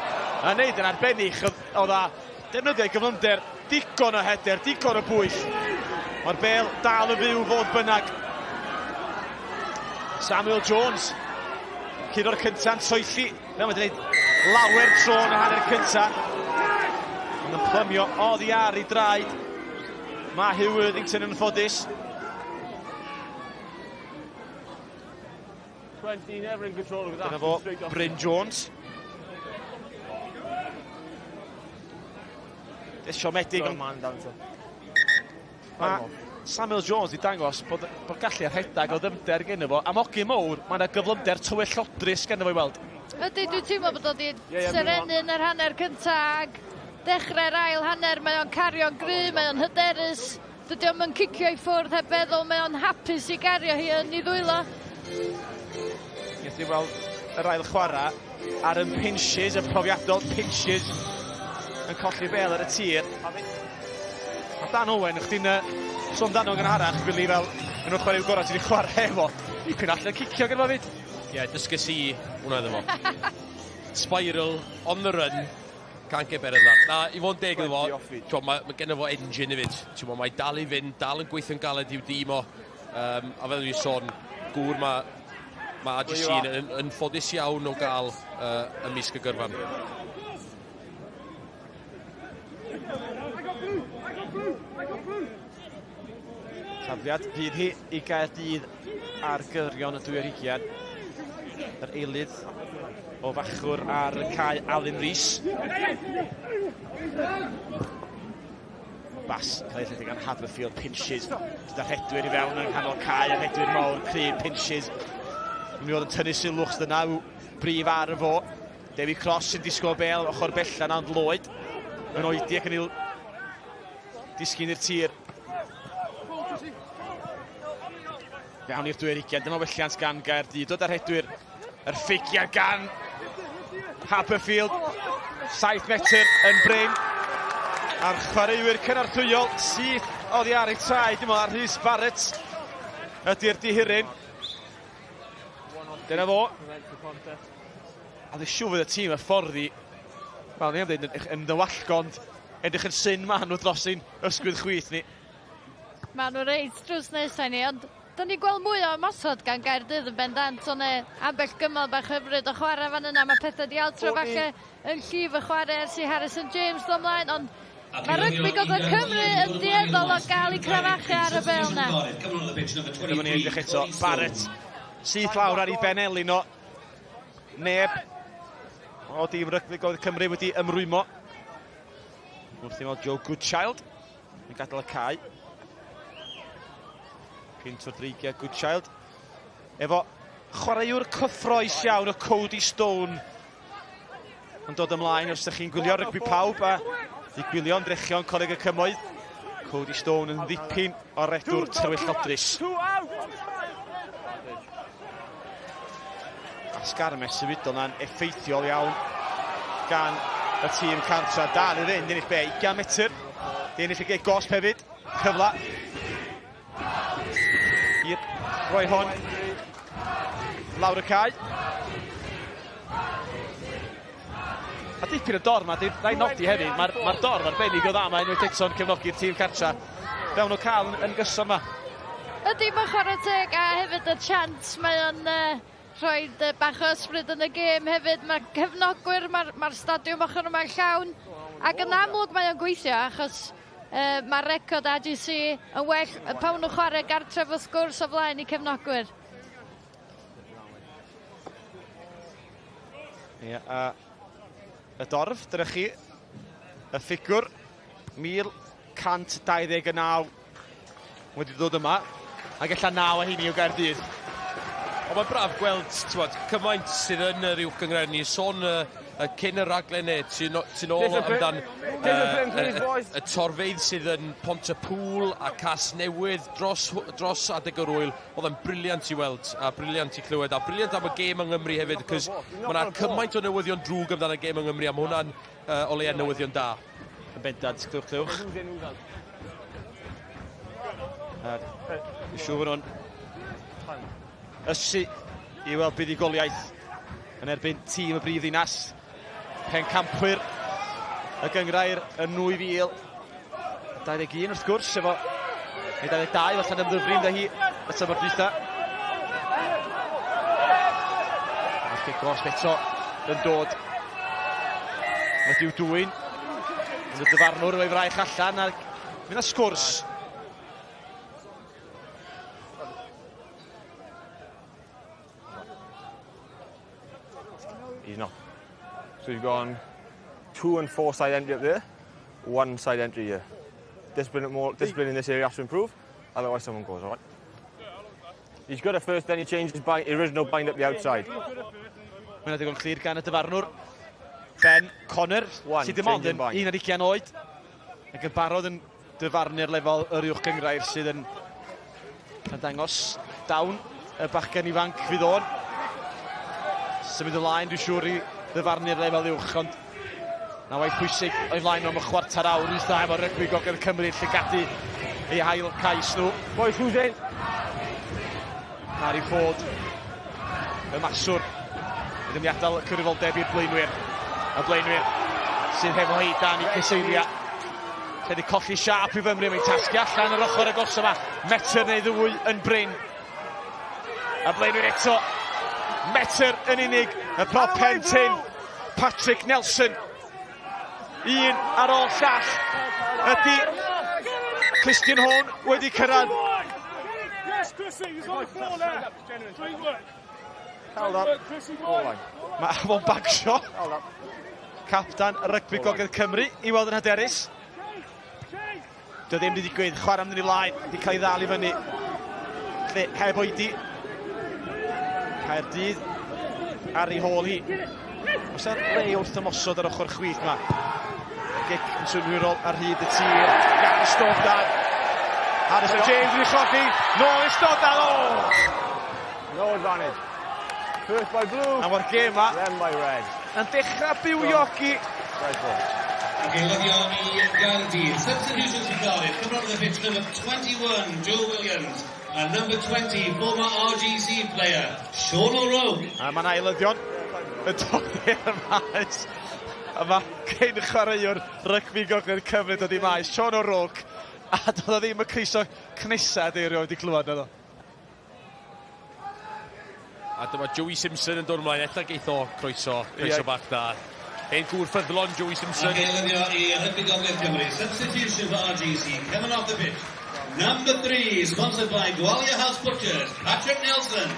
yn neud yn arbennig o dda. Defnyddio ei gyflymder, digon o hyder, digon o bwyll. Mae'r bel dal yn fyw fodd bynnag. Samuel Jones, curo'r cynta'n troelli. Fel mae wedi gwneud lawer tro yn y hanner cyntaf. Ond yn plymio oddi ar ei draed. Mae Hugh Worthington yn ffodus. 20, never in control of that. Dyna fo, Bryn Jones. Siomedig. Ond... Mae Samuel Jones wedi dangos bod, bod gallu rhedeg o ddyfnder gen fo. Am ogyn mowr, mae yna gyflymder tywyllodrus gen fo i weld. Ydy, dwi'n teimlo bod o wedi serennu yn yr hanner cyntaf ac dechrau'r ail hanner, mae o'n cario'n gry, mae o'n hyderus. Dydy o'm yn cicio i ffwrdd heb feddwl, mae o'n hapus i gario hi yn ei ddwylo. Nes i weld yr ail chwarae ar y pinches, y profiadol pinches yn colli bel ar y tir. A Dan Owen, chdi'n sôn dan o'n gynharach, Billy, fel yn o'r chwarae gorau ti wedi chwarae efo. Dipyn allan cicio gyda fo fyd. Ie, yeah, dysgus i hwnna iddo fo. Spiral, on the run, can't get better than that. Na, i fod yn deg iddo fo, mae genno fo engine hefyd. Mae dal i fynd, dal yn gweithio'n galed i'w dîm o. A fel dwi'n sôn, gŵr mae RGC yn ffodus iawn o gael ymysg y gyrfan. Tafliad fydd hi i Gaerdydd ar gyrion y 22. Yr eilydd o fachwr ar y cae Alun Rees. Bas yn cael ei rhedeg gan Haverfield, pinches. Gyda rhedwyr i fewn yng nghanol cae, a rhedwyr mawr, cryf, pinches. Mynd i fod yn tynnu sylw chos dyna yw brif ar y fo. Dewi Cross sy'n disgwyl bel ochr bellan ond Lloyd yn oedi ac yn disgyn i'r tir. Fewn i'r 22, dyma welliant gan Gaerdydd. Dod ar rhedwyr yr ffeiciad gan Haberfield. 7 metr yn brin. A'r chwaraewyr cynorthwyol syth oddi ar eu traed. Dim ond ar Rhys Barrett ydy'r dihiryn. Dyna fo. A dwi'n siŵr fydd y tîm y ffordd i, wel, ni am dweud yn ddywallgo, ond edrych yn syn maen nhw dros ein ysgwydd chwith ni. Maen nhw reit drws nesau ni, ond da ni'n gweld mwy o ymosod gan Gaerdydd yn bendant, ond ambell gymal bach hyfryd o chwarae fan yna, mae pethau di altro falle yn llif y chwarae ers i Harrison James ddod ymlaen, ond mae rygbi Gogledd Cymru yn dueddol o gael eu crafachu ar y bêl na. Dyma ni'n edrych eto, Barrett syth lawr ar ei ben elin o. Neb o dîm rygbi Gogledd Cymru wedi ymrwymo. Wrth i weld Joe Goodchild yn gadael y cae. Pwynt o'r dreigiau Goodchild. Efo chwaraewr cyffroes iawn o Cody Stone yn dod ymlaen os ydych chi'n gwylio rygbi pawb a i gwylio ymdrechion Coleg y Cymoedd. Cody Stone yn ddipyn o redwr tywyllodrus. A sgarmes symudol na'n effeithiol iawn gan y tîm cartra. Dal i fynd, ennill be, 20 metr. Di ennill y geg gosb hefyd. Cyfle i roi hon lawr y cae. A dipyn o dorf, mae rhaid nodi hefyd, mae'r ma dorf arbennig o dda, mae unwaith eto'n cefnogi'r tîm cartra. Fewn o cael yn gyson yma. Ydy, mae'n chwarae teg a hefyd y chant, mae o'n rhoi bach o ysbryd yn y gêm hefyd. Mae cefnogwyr, mae'r ma stadiwm ochr yma'n llawn. Ac yn amlwg mae o'n gweithio achos mae'r record AGC yn well pan nhw'n chwarae gartref wrth gwrs o flaen i cefnogwyr. Ie, a y dorf, dyna chi, y ffigwr 1129 wedi dod yma, ac ella 9 o heini o Gaerdydd. Ond mae'n braf gweld, t'wod, cymaint sydd yn yr uwch gynghrair. Ni'n sôn cyn y raglen neu ti'n ôl amdan y torfeydd sydd yn Pontypŵl a Casnewydd dros adeg yr wyl. Oedd yn brilliant i weld a brilliant i clywed a brilliant am y gêm yng Nghymru hefyd, cos mae yna cymaint o newyddion drwg amdan y gêm yng Nghymru a mae hwnna'n o leia newyddion da. Yn bendant, clywch, clywch. Dwi'n siŵr bod nhw'n ysu i weld buddugoliaeth yn erbyn tîm y brif ddinas. Pencampwyr y gynghrair yn 2021 wrth gwrs, efo neu 22 fel Llanymddyfri ynddo hi y tymor dwytha. A'r cic gosb eto yn dod wedi'w dwyn. Yn y dyfarnwr efo'i fraich allan a mynd â sgwrs. He's not. So you've gone 2 and 4 side entry up there, 1 side entry here. Discipline, more, discipline in this area has to improve, otherwise someone goes, all right? He's got it first, then he changes his original bind up the outside. Mae'n ddigon clir gan y dyfarnwr. Ben Connor, sydd dim ond yn 21 oed, ac yn barod yn dyfarnu'r lefel yr uwch gynghrair sydd yn dangos dawn y bachgen ifanc fydd o'n symud ymlaen, dwi'n siŵr, i ddyfarnu'r lefel uwch, ond na waith pwysig o'i flaen nhw am y chwarter awr wytha efo Rygbi Gogledd Cymru llygadu ei hail cais nhw. Boys, who's in? Harry Ford, y maswr, yn mynd i adael y cyfrifoldeb i'r blaenwyr. Y blaenwyr sydd hefo hi dan i cyseilia. Lle wedi colli siâp i fymryn, mae'n tasgu allan yr ochr agos yma. Metr neu ddwy yn brin. Y blaenwyr eto, metr yn unig, y prop pen tyn, Patrick Nelson. Un ar ôl llall. Ydy Christian Horn wedi cyrraedd? Yes, Chrissy, he's on the floor there. Great work. Hold up. Chrissy, boy. Mae Afon Bagshaw, captan Rygbi Gogledd Cymru, i weld yn hyderus. Dio ddim wedi digwydd, chwarae amdani flaen, wedi cael ei ddal i fyny. Lle heb oedi. Caerdydd ar ei hôl hi. Oes yna le wrth ymosod ar ochr chwith yma? Gic yn synhwyrol ar hyd y tir. Gan Stoddard. Harrison James wedi chodi. Nôl i Stoddard. Oh! No advantage. First by blue. A mae'r gêm ma Then by red. yn dechrau bywiogi. Right ball. Ac eilyddion i Gaerdydd. Substitutions for Cardiff. Coming onto the pitch, number 21, Joe Williams. And number 20, former RGC player, Sean O'Rourke. A mae'n eilyddion yn dod i'r maes. A mae cyn chwaraewr Rygbi Gogledd Cymru dod i maes, Sean O'Rourke. A doedd o ddim y croeso cnesa di erioed wedi clywed naddo. A dyma Joey Simpson yn dod ymlaen. Ella geith o croeso, croeso bach da. Ein gŵr ffyddlon, Joey Simpson. Ac eilyddio i Rygbi Gogledd Cymru. Substitution for RGC. Coming off the pitch, number 3, sponsored by Gwalia House Butchers, Patrick Nelson.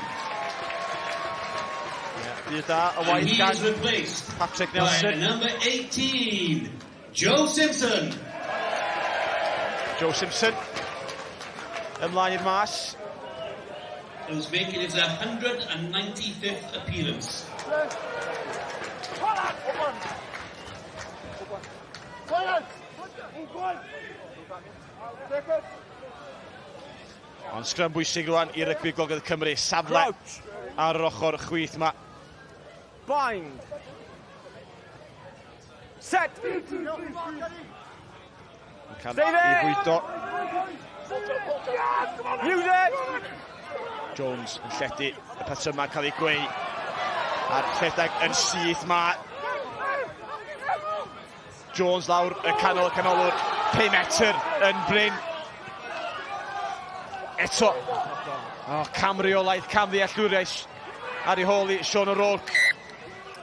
Bydd da y And waith he gan is replaced Patrick by Nelson. number 18, Joe Simpson. Joe Simpson. Ymlaen i'r maes. Who's making his 195th appearance. Ond sgrym bwysig rwan i Rygbi Gogledd Cymru. Safle ar yr ochr chwith yma. Bind. Set. Yn cael ei fwydo. Use it. Jones yn lledu y patrymau cael ei gweu. A'r rhedeg yn syth ma. Jones lawr y canol, y canolwr. 5 metr yn brin. Eto. Oh, camreolaeth, camddealltwriaeth ar ei hôl i Sean O'Rourke.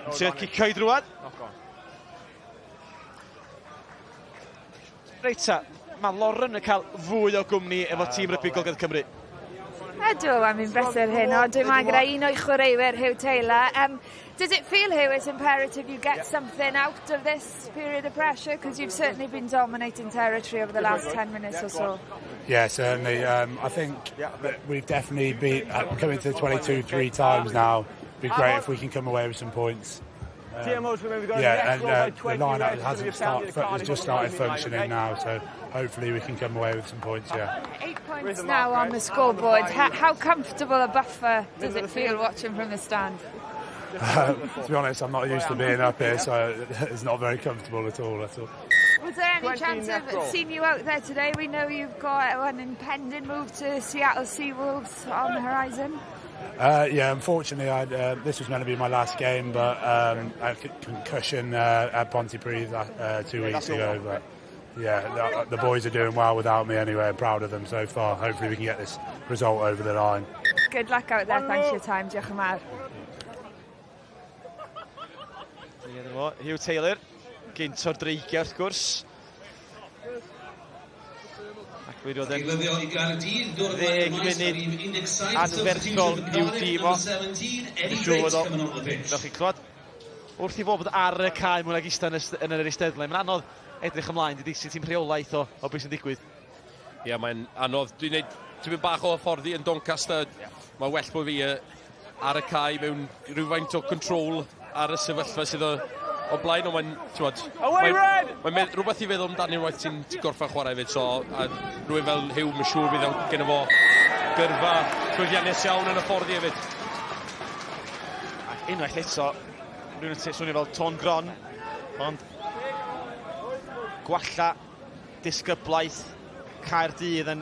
Yn trio cicio i drwad. Reit ta, mae Lauren yn cael fwy o gwmni efo tîm Rygbi Gogledd Cymru. Ydw, a mi'n brysur hyn, ond dwi'n meddwl gyda un o'i chwaraewyr, Huw Taylor. Does it feel, Huw, it's imperative you get something out of this period of pressure? Because you've certainly been dominating territory over the last 10 minutes or so. Yeah, certainly. I think that we've definitely been coming to the 22 three times now. It'd be great if we can come away with some points. TMO's remember going Yeah, and next roll by the 20 line-out red, hasn't it's gonna be a start, penalty to has Cardiff just on started the line, functioning okay? now, so hopefully we can come away with some points, yeah. 8 points now on the scoreboard. How comfortable a buffer does it feel watching from the stand? To be honest, I'm not used to being up here, so it's not very comfortable at all. At all. Was there any 20 chance net of goal. seeing you out there today? We know you've got an impending move to Seattle Seawolves on the horizon. Yeah, unfortunately, this was meant to be my last game, but I had a concussion at Pontypridd 2 weeks ago. But yeah, the boys are doing well without me anyway. I'm proud of them so far. Hopefully we can get this result over the line. Good luck out there. Thanks for your time. Diolch yn fawr. Huw Taylor, gynt o'r Dreigiau wrth gwrs. Ac mi roedd yn Eilyddio i Gaerdydd, dod 10 ymlaen maes munud ar 17, anferthol substitution for i'w Cardiff, dîm o. number 17, Eddie Dwi'n siŵr Briggs fod o, coming on the pitch. fel chi'n clywed, wrth i fod bod ar y cae mwy nag ista yn yr eisteddle. Mae'n anodd edrych ymlaen, dydy, sy'n tîm rheolaeth o beth sy'n digwydd. Ie, yeah, mae'n anodd. Dwi'n neud tipyn bach o hyfforddi yn Doncaster. Mae well bod fi ar y cae mewn rhywfaint o control. ar y sefyllfa sydd o, o blaen, ond mae'n, ti'n mae'n mae rhywbeth i feddwl amdani unwaith ti'n ti gorffen chwarae hefyd, so a rhywun fel Huw, mae'n siŵr bydd o'n gyda fo gyrfa llwyddiannus iawn yn y ffordd i hefyd. Ac unwaith eto, rhywun yn swnio fel tôn gron, ond gwalla disgyblaeth Caerdydd yn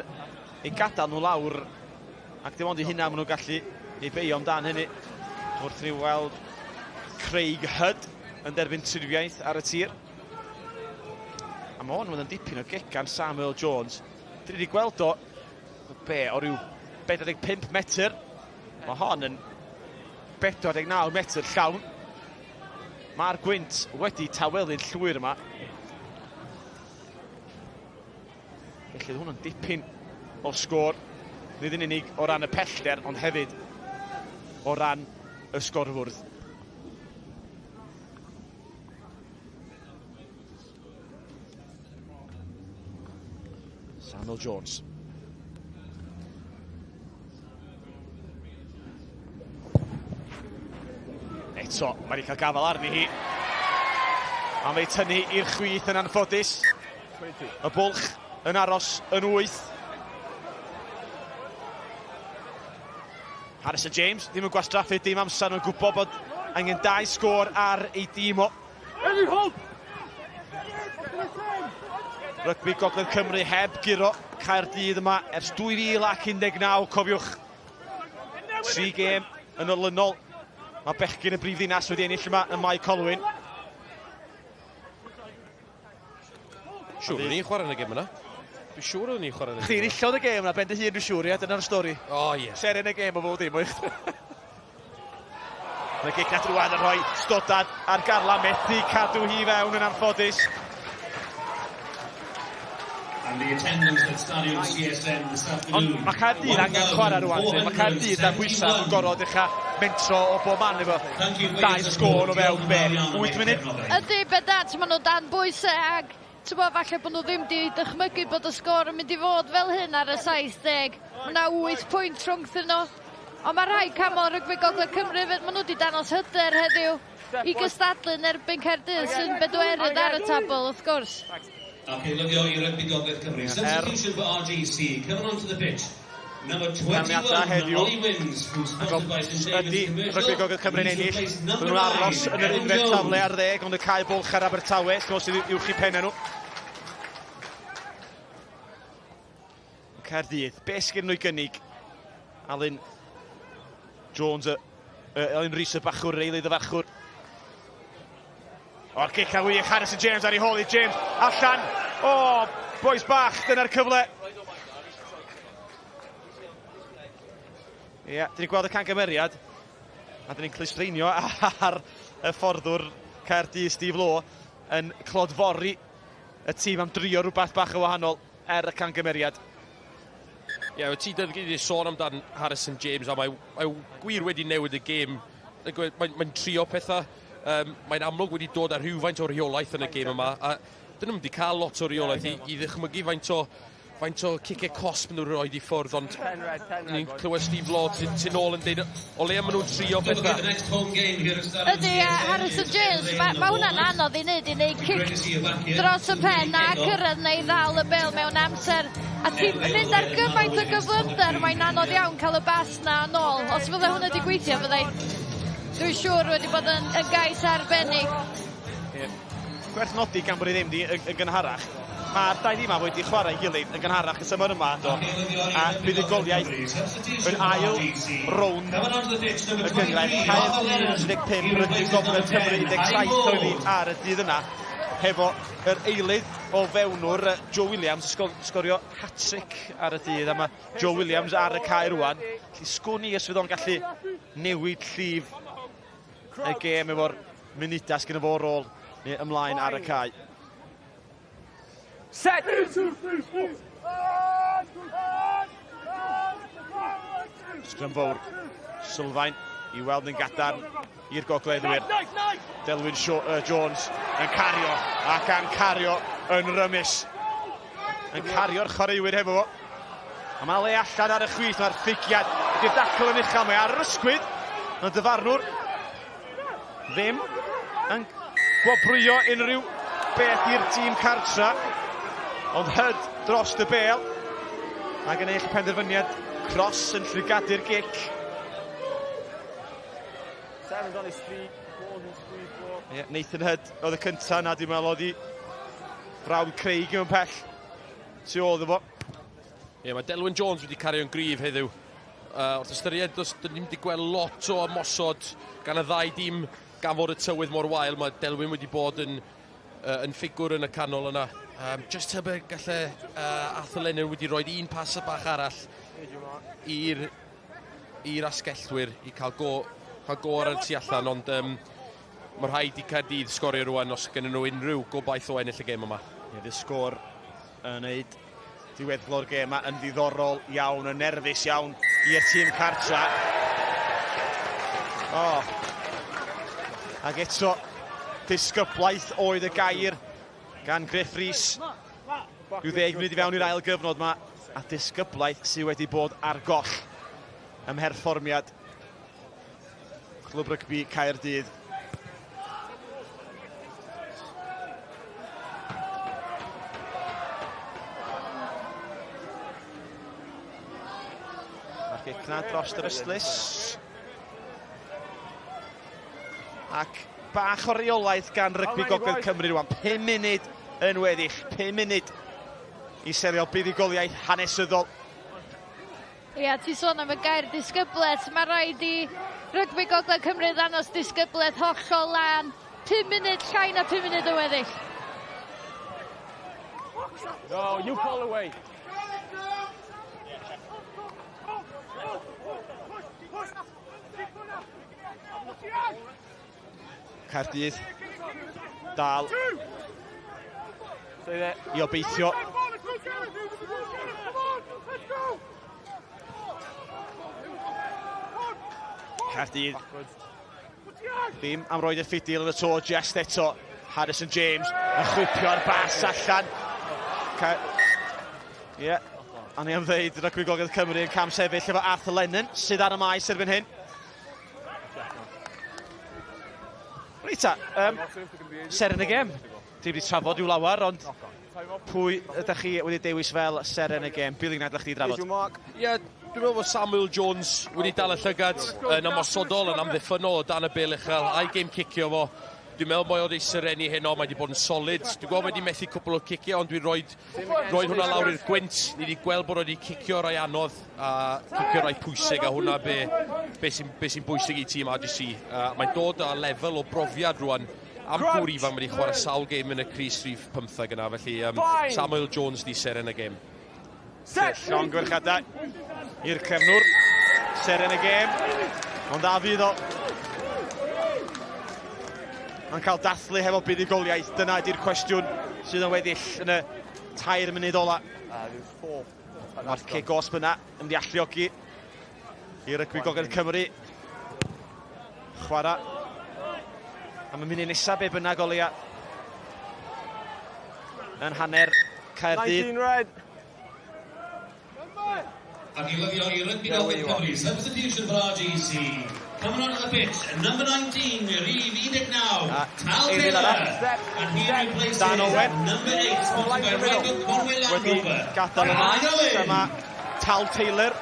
ei gadael nhw lawr ac dim ond i hynna maen nhw'n gallu ei beio amdan hynny wrth ni weld Craig Hudd yn derbyn triniaeth ar y tir. A mae hwn yn dipyn o gegan Samuel Jones. Dyn ni wedi gweld o be, o ryw 45 metr. Mae hon yn 49 metr llawn. Mae'r gwynt wedi tawelu'n llwyr yma. Felly oedd hwn yn dipyn o sgôr, nid yn unig o ran y pellter, ond hefyd o ran y sgorfwrdd. Samuel Jones. Eto, mae wedi cael gafael arni hi. A mae tynnu i'r chwith yn anffodus. Y bwlch yn aros yn 8. Harrison James ddim yn gwastraffu dim amser, nhw'n gwybod bod angen dau sgôr ar ei dîm o. Rygbi Gogledd Cymru heb guro Caerdydd yma ers 2019, cofiwch. 3 gêm yn olynol. Mae bechgyn y brifddinas wedi ennill yma ym Mae Colwyn. Siŵr o'n i'n chwarae yn y gêm yna. Dwi'n siŵr o'n i'n chwarae yn y gêm. Chdi enillodd y gêm yna, ben dy hun dwi'n siŵr, ie, dyna'r stori. O, ie. Seren y gêm o fod dim, o'i. Mae gic at rwan yn rhoi stodad ar Garla, methu cadw hi fewn yn anffodus. And the attendance at Stadium CSN this afternoon. Ond mae Caerdydd angen chwarae rwan, mae Caerdydd dan bwysau yn gorfod dechrau mentro o bob man efo dau sgôr o fewn be, 8 munud? Ydy, bendant, maen nhw dan bwysau ac ti'n bod, falle bod nhw ddim di dychmygu bod y sgôr yn mynd i fod fel hyn ar y 70. Mae yna 8 pwynt rhwngthyn nhw. Ond mae rhai canmol rygbi Gogledd Cymru hefyd, maen nhw wedi dangos hyder heddiw i gystadlu yn erbyn Caerdydd sy'n bedwerydd ar y tabl, wrth gwrs. Ac eilyddio i Rygbi Gogledd Cymru. Substitution for RGC, coming onto the pitch. Number 21, Ollie Wins, who's sponsored by St David's Commercial. Rygbi Gogledd Cymru'n ennill. Bydden nhw'n aros yn yr unfed safle ar ddeg, ond y cae bwlch ar Abertawe, lle sydd uwch i pennau nhw. Caerdydd, be sgyn nhw i gynnig? Alun Jones, Alun Rhys y bachwr, eilydd y fachwr. O'r gic a wych, Harrison James ar ei hôl i James, allan. O, boys bach, dyna'r cyfle. Ie, yeah, dyn ni'n gweld y cangymeriad, a dyn ni'n clustreinio ar y fforddwr Caerdydd Steve Law yn clodfori y tîm am drio rhywbeth bach yn wahanol er y cangymeriad. Ie, yeah, ti wedi sôn amdan Harrison James, a mae, mae gwir wedi newid y gêm. Mae'n mae trio pethau, mae'n amlwg wedi dod â rhywfaint o rheolaeth yn y gêm yma, a dyn nhw'n wedi cael lot o reolaeth i ddychmygu faint o ciciau cosb nhw'n rhoi i ffwrdd, ond ni'n clywed Steve Law tu nôl yn deud o leia maen nhw'n trio pethau. Ydy, Harrison James, mae ma hwnna'n anodd i wneud, i wneud cic dros y pen a cyrraedd neu ddal y bel mewn amser. A ti'n mynd ar gymaint o gyflymder, mae'n anodd iawn cael y bas na yn ôl. Os fydde hwnna wedi gweithio, fyddai, dwi'n siŵr wedi bod yn gais arbennig. Yeah. Gwerth nodi gan bod ni ddim di yn gynharach. Mae'r dau dîm wedi chwarae ei gilydd yn gynharach y tymor yma, do, a buddugoliaeth yn ail rownd y gynghrair. Caerdydd 15, Rygbi Gogledd Cymru 17 oedd hi ar y dydd yna, hefo yr eilydd o fewnwr Joe Williams sgorio hat-trick ar y dydd, a mae Joe Williams ar y cae rwan. Felly sgwn i os fydd o'n gallu newid llif y gêm efo'r munudau sgynno fo ar ôl neu ymlaen ar y cae. Set! Sgrym fawr, sylfaen i weld yn gadarn i'r gogleddwyr. Delwyn Jones yn cario ac yn cario yn rymus. Yn cario'r chwaraewyr hefo fo. A mae le allan ar y chwith, mae'r ffigiad. Ydy'r dacl yn uchel, mae ar yr ysgwydd. Mae'n dyfarnwr. Ddim yn gwobrwyo unrhyw beth i'r tîm cartra. Ond Hud dros y bel. Ac yn eich penderfyniad, Cross yn llygadu'r gic. Yeah, Nathan Hud oedd y cyntaf na, dwi'n meddwl oedd i frawd Craig yn pell tu ôl iddo fo. Ie, yeah, mae Delwyn Jones wedi cario'n gryf heddiw. Wrth ystyried, does dyn ni'n wedi gweld lot o ymosod gan y ddau dîm gan fod y tywydd mor wael. Mae Delwyn wedi bod yn, yn ffigwr yn y canol yna. Just tybed gallai Arthur Lennon wedi rhoi un pas y bach arall i'r i'r asgellwyr i cael go, cael go ar y tu allan, ond mae rhaid i Caerdydd sgorio rwan os gen nhw unrhyw gobaith o ennill y gêm yma. Ie, yeah, sgôr yn neud diweddglo'r gêm yma yn ddiddorol iawn, yn nerfus iawn i'r tîm cartra. Oh. Ac eto, disgyblaeth oedd y gair gan Griff Rhys. Rhyw 10 munud i fewn i'r ail gyfnod yma, a disgyblaeth sydd wedi bod ar goll ym mherfformiad Clwb Rygbi Caerdydd. Mae'r gic na dros yr ystlys. Ac bach o reolaeth gan Rygbi Gogledd Cymru rwan. 5 munud yn weddill. 5 munud i selio buddugoliaeth hanesyddol. Ia, ti sôn am y gair disgyblaeth. Mae rhaid i Rygbi Gogledd Cymru ddangos disgyblaeth hollol lan. 5 munud, llai na 5 munud o weddill. No, you pull away. Caerdydd dal i obeithio. Caerdydd ddim am roed y ffidil yn y to jest eto. Harrison James yn chwipio'r bas allan. Ie, yeah. A ni am ddeud, Rygbi Gogledd Cymru yn cam sefyll efo Arthur Lennon sydd ar y maes erbyn hyn. Reit ta, seren y gêm. Ti wedi trafod i'w lawar, ond pwy ydych chi wedi dewis fel seren y gêm? Billy, na ydych chi drafod? Ie, yeah, dwi'n meddwl bod Samuel Jones wedi dal y llygad yn ymosodol, yn amddiffynnol o dan y bel uchel, a'i gêm cicio fo. Dwi'n meddwl mae o wedi serenu heno, mae wedi bod yn solid. Dwi'n gwybod wedi methu cwpl o cicio, ond dwi'n rhoi rhoi hwnna lawr i'r gwynt. Ni wedi gweld bod wedi cicio rai anodd a cicio rai pwysig, a hwnna be, be sy'n be sy bwysig i tîm RGC. Mae'n dod â lefel o brofiad rwan am gŵr ifanc wedi chwarae sawl gêm yn y crys rhif 15 yna, felly Samuel Jones di seren y gêm. Llongyfarchiadau i'r cefnwr, seren y gêm, ond a fydd o yn cael dathlu hefo buddugoliaeth, dyna ydy'r cwestiwn sydd yn weddill yn y 3 munud ola. Mae'r cic gosb yna yn mynd i alluogi i Rygbi Gogledd Cymru chwarae am y munud nesaf be bynnag o leia yn hanner Caerdydd. 19 red. Ac i lygio i Rygbi Gogledd Cymru, substitution for RGC. Coming onto the pitch, number 19, rhif 19, Tal Taylor. And he replaces Dan Owen. number 8, sponsored by Red Conway Land Wedi Rover. gadael y maes, Dan Owen. dyma Tal Taylor.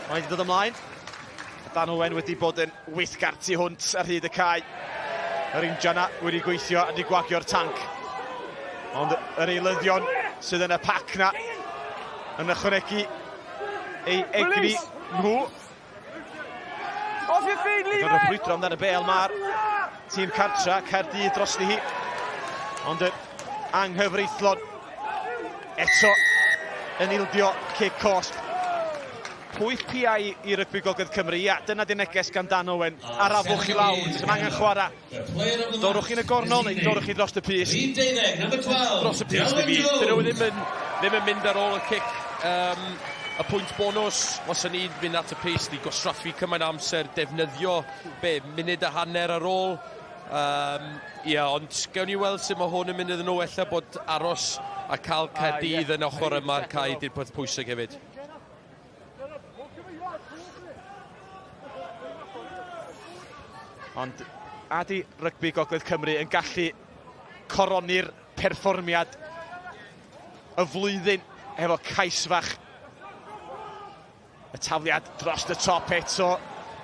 Mae wedi dod ymlaen. Dan Owen wedi bod yn weithgar tu hwnt ar hyd y cae. Yr injan na wedi gweithio a wedi gwagio'r tanc. Ond yr eilyddion sydd yn y pac na yn ychwanegu ei egni nhw. Off your feet, leave Gorfod it! brwydro amdan y bel, mae'r tîm cartra, Caerdydd drosti hi. Ond yr anghyfreithlon eto yn ildio cic cosb. 8 PI i Rygbi Gogledd Cymru. Ia, dyna di neges gan Dan Owen. Arafwch i lawr, sy'n angen chwarae. Dorwch chi'n y gornol neu dorwch chi dros y pys. Rhif 12, number 12, Dros y pys di fi. Dyn nhw ddim yn mynd ar ôl y cic. Y pwynt bonws, os yn ni'n mynd at y pys, di gwastraffu cymaint amser, defnyddio be, munud a hanner ar ôl. Ia, ond gawn ni weld sut mae hwn yn mynd iddyn nhw, ella bod aros a cael Caerdydd yn ochr yma'r cae di'r peth pwysig hefyd. Ond Adi Rygbi Gogledd Cymru yn gallu coroni'r perfformiad y flwyddyn efo cais fach. Y tafliad dros y top eto.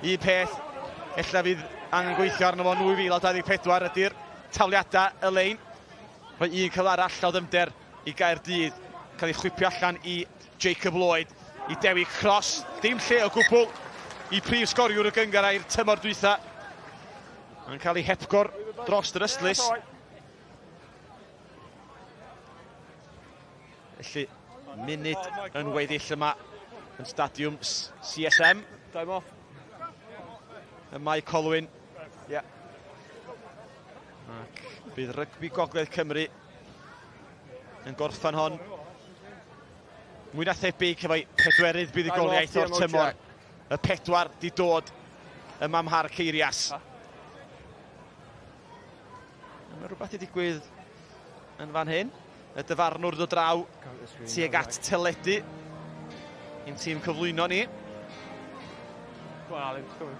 Un peth, ella fydd angen gweithio arno fo 2024 ydy'r tafliadau y lein. Rhoi un cyfle arall o ddyfnder i Gaerdydd. Cael ei chwipio allan i Jacob Lloyd, i Dewi Cross. Dim lle o gwbl i prif sgoriwr y gynghrair tymor dwytha. Yn cael ei hepgor dros yr ystlys. Felly, munud yn weddill yma yn stadiwm CSM. Time off. Ym Mae Colwyn. Yeah. Ac bydd Rygbi Gogledd Cymru yn gorffen hon. Mwy na thebyg efo'i pedwerydd buddugoliaeth o'r tymor. Y pedwar di dod yma ym Mharc Eirias. Mae rhywbeth wedi digwydd yn fan hyn. Y dyfarnwr ddod draw tuag at teledu i'n tîm cyflwyno ni. Go on, Alex, come on.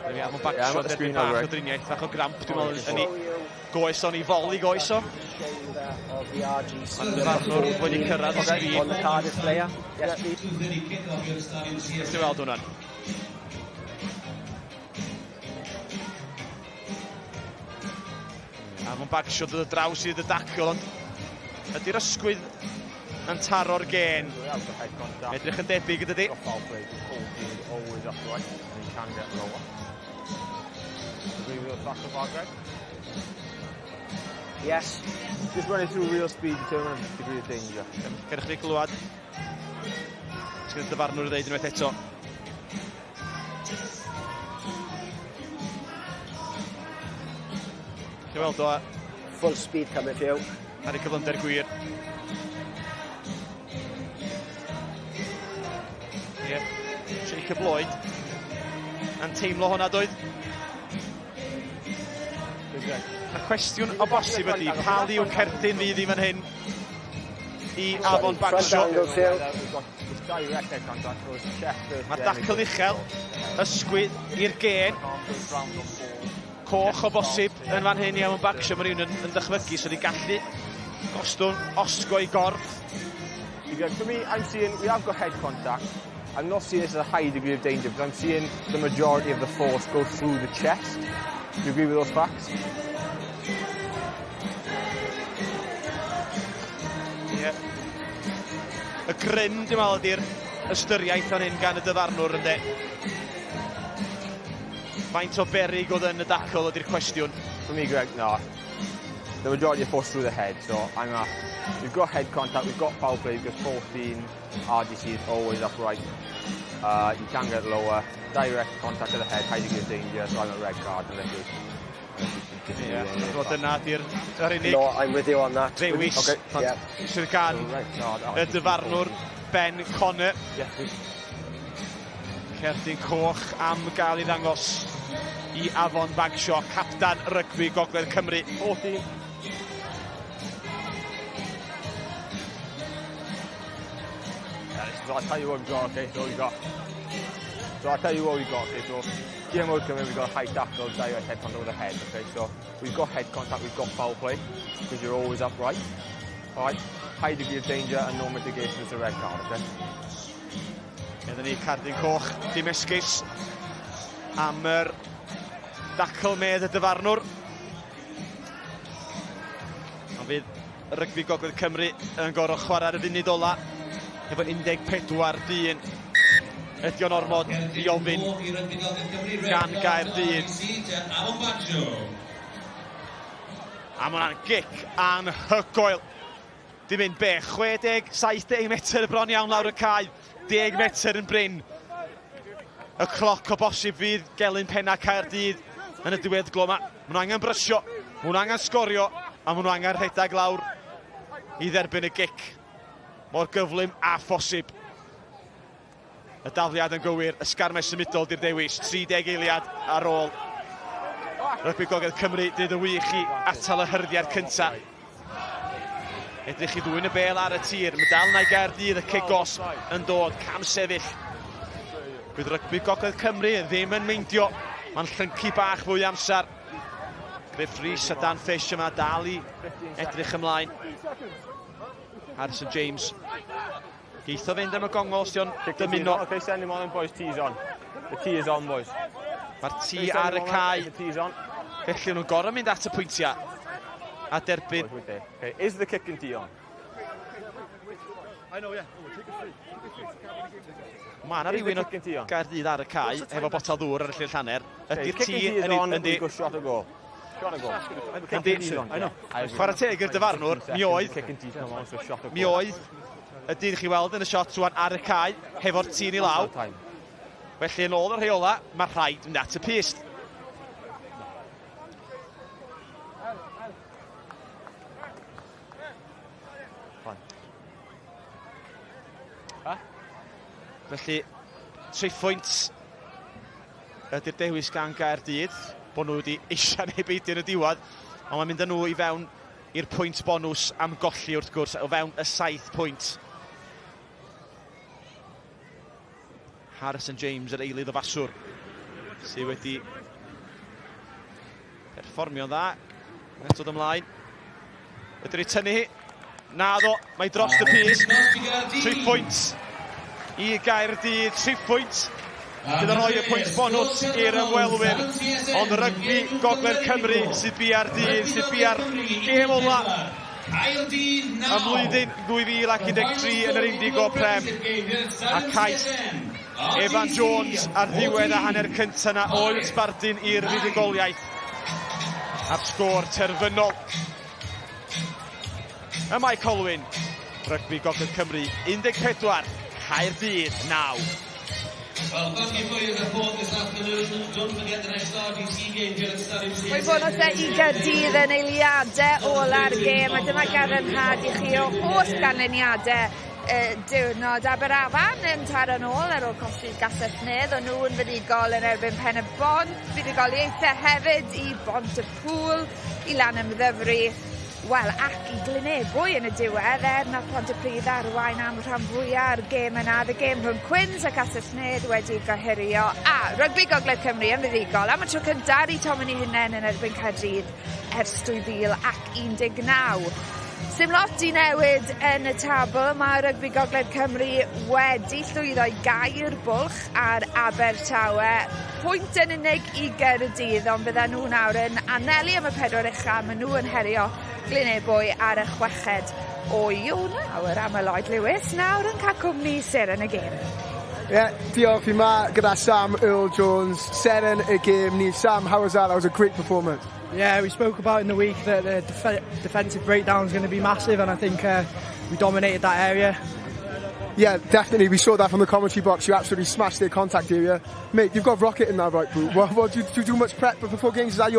Rwy'n iawn, Bagshaw yn derbyn bach o driniaeth, bach o gramp, dwi'n meddwl, yn ei goes o'n ei fol i goes o. Mae'r dyfarnwr wedi cyrraedd y sgrin. On the Cardiff player. Yes, please. Ti'n weld hwnna'n? A mae'n Bagshaw dod o draws i y dacl, ond ydy'r ysgwydd yn taro'r gên. Edrych yn debyg ydydi. Always upright and you can get lower. Agree with those facts so far, Greg? Yes. Just running through real speed, determine the degree of danger. Cerwch chi glwad. Sgyn y dyfarnwr i ddeud unwaith eto. Chi weld o Full speed coming for you. Ar ei cyflymder gwir. Ie. Yeah. Jacob Lloyd. Yn teimlo hwnna doedd. Y cwestiwn o bosib ydy, pa liw cerdyn fydd i fan hyn i Afon Bagshaw? Mae'r dacl uchel, ysgwydd i'r gên. Coch o bosib yn fan hyn i Afon Bagshaw, mae rhywun yn dychmygu sydd wedi gallu gostwng osgoi gorff. For me, I'm seeing, we have got head contact. I'm not seeing this as a high degree of danger because I'm seeing the majority of the force go through the chest. Do you agree with those facts? Yeah. Y grym, dwi'n meddwl, ydy'r ystyriaeth fan hyn gan y dyfarnwr, ynddo. Faint o berig oedd yn y dacl ydy'r cwestiwn. For me, Greg, no. The majority of force through the head, so I'm a, we've got head contact, we've got foul play, we've got 14, RGC is always upright. You can get lower, direct contact to the head, high degree of danger, so I'm a red card unless you Ie, yeah, dyna di'r yr unig No, I'm with you on that. ddewis Okay. Yeah. sydd gan y dyfarnwr Ben Connor. Yeah, please. Cerdyn coch am gael ei ddangos i Afon Bagshaw, captan rygbi Gogledd Cymru. 14. Yeah, this is, I'll tell you what we've got, okay, so we got. So I'll tell you what we've got, okay, so GMO come in, we've got high tackle, direct head contact with the head, okay, so we've got head contact, we've got foul play, because you're always upright. Alright, high degree of danger and no mitigation is a red card, okay? Iddyn ni cardyn coch, dim esgus am yr dacl medd y dyfarnwr. Ond fydd Rygbi Gogledd Cymru yn gorfod chwarae ar y funud ola efo 14 dyn. Ydy o'n ormod i ofyn gan Gaerdydd. A mae hwnna'n gic anhygoel. Dim mynd be, 60, 70 metr bron iawn lawr y cae, 10 metr yn brin. Y cloc o bosib fydd gelyn penna Caerdydd yn y diweddglo yma. Maen nhw angen brysio, maen nhw angen sgorio, a maen nhw angen rhedeg lawr i dderbyn y gic. Mor gyflym a phosib. Y dafliad yn gywir, y sgarmau symudol di'r dewis, 30 eiliad ar ôl. Rygbi Gogledd Cymru, dyd yn wych i atal y hyrddiad cyntaf. Edrych i ddwyn y bel ar y tir, mae dal yna i Gaerdydd, y cic gosb yn dod, cam sefyll. Bydd rygbi Gogledd Cymru ddim yn meindio. Mae'n llyncu bach fwy amser. Griff Rhys a Dan Fish yma dal i edrych ymlaen. Harrison James. Geitho fynd am y gongol os dio'n dymuno. Okay, send him on boys, tee's on. The tee is on, boys. Mae'r tee ar y cae. Felly nhw'n gorau mynd at y pwyntiau a derbyn. Okay, is the kick and tee on? Mae yna rhywun o Gaerdydd ar y cae efo botel ddŵr ar y llinell hanner. Ydy'r tî yn yndi. Yndi. Chwarae teg i'r dyfarnwr, mi oedd. Mi oedd. Y dyn chi weld yn y shot rwan ar y cae hefo'r tîn i law. Felly yn ôl y rheola, mae rhaid mynd at y pyst. Felly, triphwynt ydy'r dewis gan Gaerdydd, bod nhw wedi eisiau neu beidio yn y diwedd, ond mae'n mynd â nhw i fewn i'r pwynt bonws am golli wrth gwrs, o fewn y 7 pwynt. Harrison James, yr eilydd o faswr, sydd wedi perfformio'n dda. Mae'n dod ymlaen. Ydy'r ei tynnu hi? Na ddo, mae dros y pys. 3 pwynt i Gaerdydd, 3 pwynt sydd yn rhoi y pwynt bonws i'r ymwelwyr. Ond rygbi Gogledd Cymru sydd bia'r dydd, sydd bia'r gêm ola ym mlwyddyn 2013 yn yr Indigo Prem. A cais Evan Jones ar ddiwedd a hanner cyntaf na oedd sbardun i'r fuddugoliaeth. A'r sgôr terfynol. Y mae Colwyn, Rygbi Gogledd Cymru 14, Caerdydd 9. Well, thank you for your support this afternoon. Don't forget the next RGC game here at Stadium Mae bonws e i Gaerdydd yn eiliadau ola'r gêm a dyma gadarnhad i chi o holl ganlyniadau y diwrnod. Aberafan yn taro nôl ar ôl colli Galleth Nedd, o'n nhw'n fuddugol yn erbyn Pen y Bont, fuddugoliaethau hefyd i Bont y Pŵl, i Lanymddyfri, wel, ac i Glynebwy yn y diwedd, er nath Pontypridd arwain am rhan fwya'r gêm yna, y gêm rhwng Cwins a Castell Nedd wedi gohirio, a Rygbi Gogledd Cymru yn fuddugol am y tro cyntaf i Tomini Hunain yn erbyn Caerdydd ers 2019. Sim lot i newid yn y tabl, mae Rygbi Gogledd Cymru wedi llwyddo i gau'r bwlch ar Abertawe. Pwynt yn unig i Gaerdydd, ond bydden nhw nawr yn anelu am y pedwar ucha, maen nhw yn herio Glyn Ebwy ar y 6 o Ionawr am y Lloyd Lewis, nawr yn cael cwmni seren y gêm. Ie, yeah, diolch i ma gyda Sam Earl Jones, seren y gêm ni. Sam, how was that? That was a great performance. Yeah, we spoke about in the week that the defensive breakdown is going to be massive, and I think we dominated that area. Yeah, definitely. We saw that from the commentary box. You absolutely smashed their contact area. Mate, you've got rocket in that right boot. What do you do much prep before games? Is that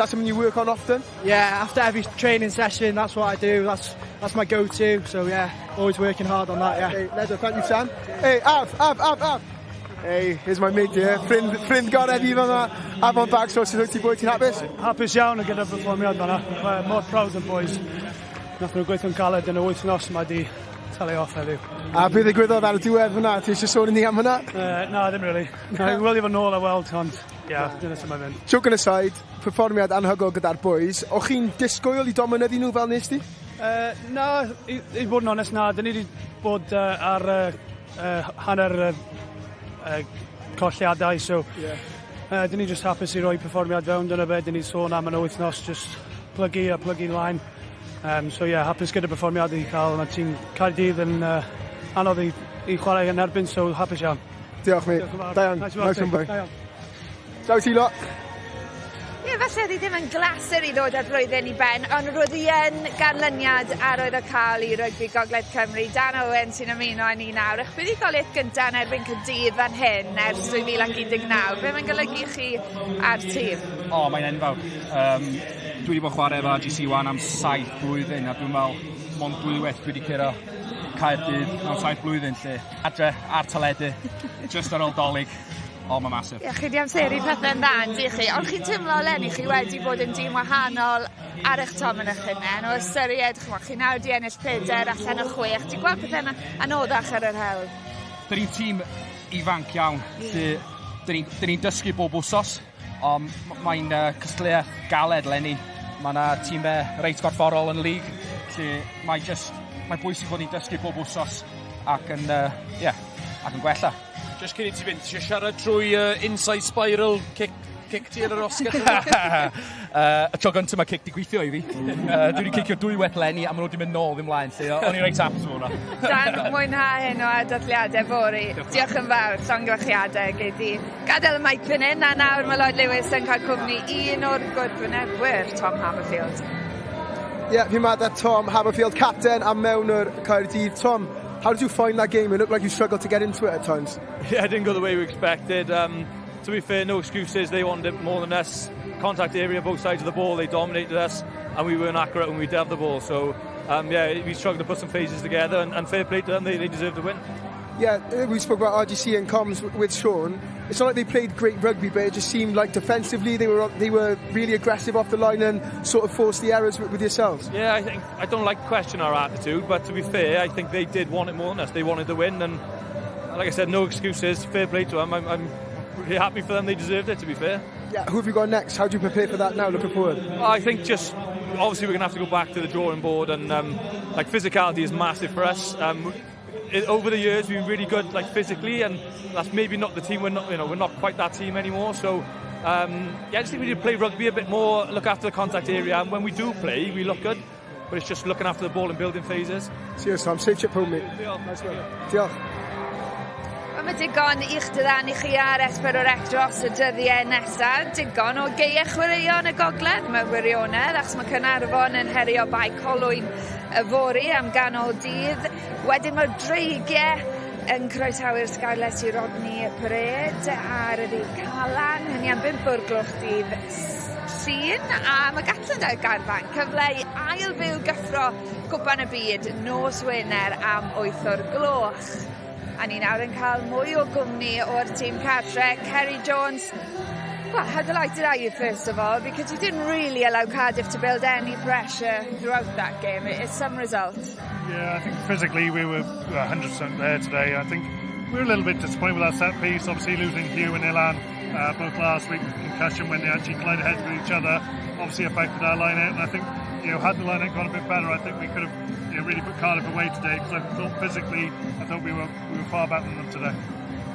something you work on often? Yeah, after every training session, that's what I do. That's my go-to. So yeah, always working hard on that, yeah. Hey, Ledger, thank you, Sam. Hey, Av, Av, Av, Av. Hey, here's my mate here. Ffrind gorau fi fan'na. Afon Bagshaw, sut wyt ti boi, ti'n hapus? Hapus iawn gyda'r perfformiad fan'na. Mor proud o'r boys. Nath nhw gweithio'n galed yn y wythnos, mae di talu off heddiw. A beth ddigwyddodd ar y diwedd fyna? Ti eisiau sôn i ni am hwnna? Na, ddim really. Na, i weld i fod nôl a weld, ond yeah, dyna sut mae'n fynd. Joking aside, perfformiad anhygoel gyda'r boys. O'ch chi'n disgwyl i dominyddu nhw fel nes ti? Na, i fod yn onest, na. Dyn ni wedi bod ar hanner colliadau, so yeah. Dyn ni just hapus i roi perfformiad fewn, dyna be dyn ni sôn am yn y wythnos, just plygu a plygu line. So yeah, hapus gyda perfformiad i cael, mae tîm Caerdydd yn anodd i chwarae yn erbyn, so hapus iawn. Diolch, mate. Da iawn. Nice Nice one, boy. Da iawn. Ciao ti lot. Ie, falle oedd hi ddim yn glasur i ddod â'r flwyddyn i ben, ond roedd hi yn ganlyniad arwydd o cael i Rygbi Gogledd Cymru. Dan Owen sy'n ymuno â ni nawr. Eich buddugoliaeth gyntaf yn erbyn Caerdydd fan hyn ers 2019. Be mae'n golygu chi a'r tîm? O, mae'n enfawr. Dwi wedi bod chwarae efo RGC 1 am 7 blwyddyn, a dwi'n meddwl mond dwywaith dwi wedi curo Caerdydd mewn 7 blwyddyn, lle adre ar teledu, just ar ôl Dolig. O, mae'n massive. Ie, chi 'di amseru pethau'n dda, yn dych chi? Ond chi'n teimlo eleni, chi wedi bod yn dîm wahanol ar eich tomen eich hunain, o ystyried, ch'mo', chi nawr 'di ennill 4 allan o 6, ti'n gweld pethau'n anoddach ar yr hewl? Dyn ni'n tîm ifanc iawn, lle dyn ni'n ni dysgu bob wsos, ond mae'n cystadleuaeth galed 'leni. Mae yna tîmau reit gorfforol yn y lig, lle mae just, mae'n bwysig bod ni'n dysgu bob wsos ac yn, yeah, ac yn gwella. Just cyn i ti fynd, ti eisiau siarad trwy inside spiral kick ti yn yr osgell? Y tro gyntaf mae cic di gweithio i fi. Dwi wedi cicio dwywaith 'leni a maen nhw wedi mynd nôl ddim mlaen, lle o'n i'n reit hapus efo hwnna. Dan, mwynha heno a dathliadau fory. Diolch yn fawr, llongyfarchiadau gei di. Gadael y meic fan hyn, a nawr mae Lloyd Lewis yn cael cwmni un o'r gwrthwynebwyr, Tom Haverfield. Ie, yeah, fi'n 'ma Tom Haverfield, captain a mewnwr Caerdydd. Tom, how did you find that game? It looked like you struggled to get into it at times. Yeah, it didn't go the way we expected. To be fair, no excuses. They wanted it more than us. Contact area, both sides of the ball, they dominated us, and we weren't accurate when we did have the ball. So, yeah, we struggled to put some phases together, and fair play to them. They deserve the win. Yeah, we spoke about RGC and comms with Sean. It's not like they played great rugby, but it just seemed like defensively they were really aggressive off the line and sort of forced the errors with yourselves. Yeah, I think I don't like to question our attitude, but to be fair, I think they did want it more than us. They wanted the win, and like I said, no excuses. Fair play to them. I'm really happy for them. They deserved it, to be fair. Yeah, who have you got next? How do you prepare for that now? Looking forward. I think just obviously we're going to have to go back to the drawing board, and like, physicality is massive for us. Over the years we've been really good, like, physically, and that's maybe not the team. We're not, you know, we're not quite that team anymore. So yeah, I just think we need to play rugby a bit more, look after the contact area, and when we do play, we look good. But it's just looking after the ball and building phases. Cheers, Tom. Safe trip home, mate. Diolch. Nice one. Diolch. Wel, mae digon i'ch diddanu chi ar S4C dros y dyddiau nesaf. Digon o gaeau chwaraeon y gogledd mewn gwirionedd, achos mae Caernarfon yn herio Bae Colwyn yfory am ganol dydd. Wedyn mae'r Dreigiau yn croesawu'r Scarlets i Rodney Parade ar y ddydd Calan, hynny am 5 o'r gloch dydd Llun, a mae Gatland a'r garfan cyfle i ail-fyw gyffro Cwpan y Byd nos Wener am 8 o'r gloch. A ni nawr yn cael mwy o gwmni o'r tîm cartre, Kerry Jones. Well, how delighted are you, first of all? Because you didn't really allow Cardiff to build any pressure throughout that game. It's some result. Yeah, I think physically we were 100% there today. I think we were a little bit disappointed with our set piece. Obviously losing Hugh and Ilan both last week with concussion when they actually collided heads with each other obviously affected our line out. And I think, had the line out gone a bit better, I think we could have really put Cardiff away today, because I thought physically, I thought we were far better than them today.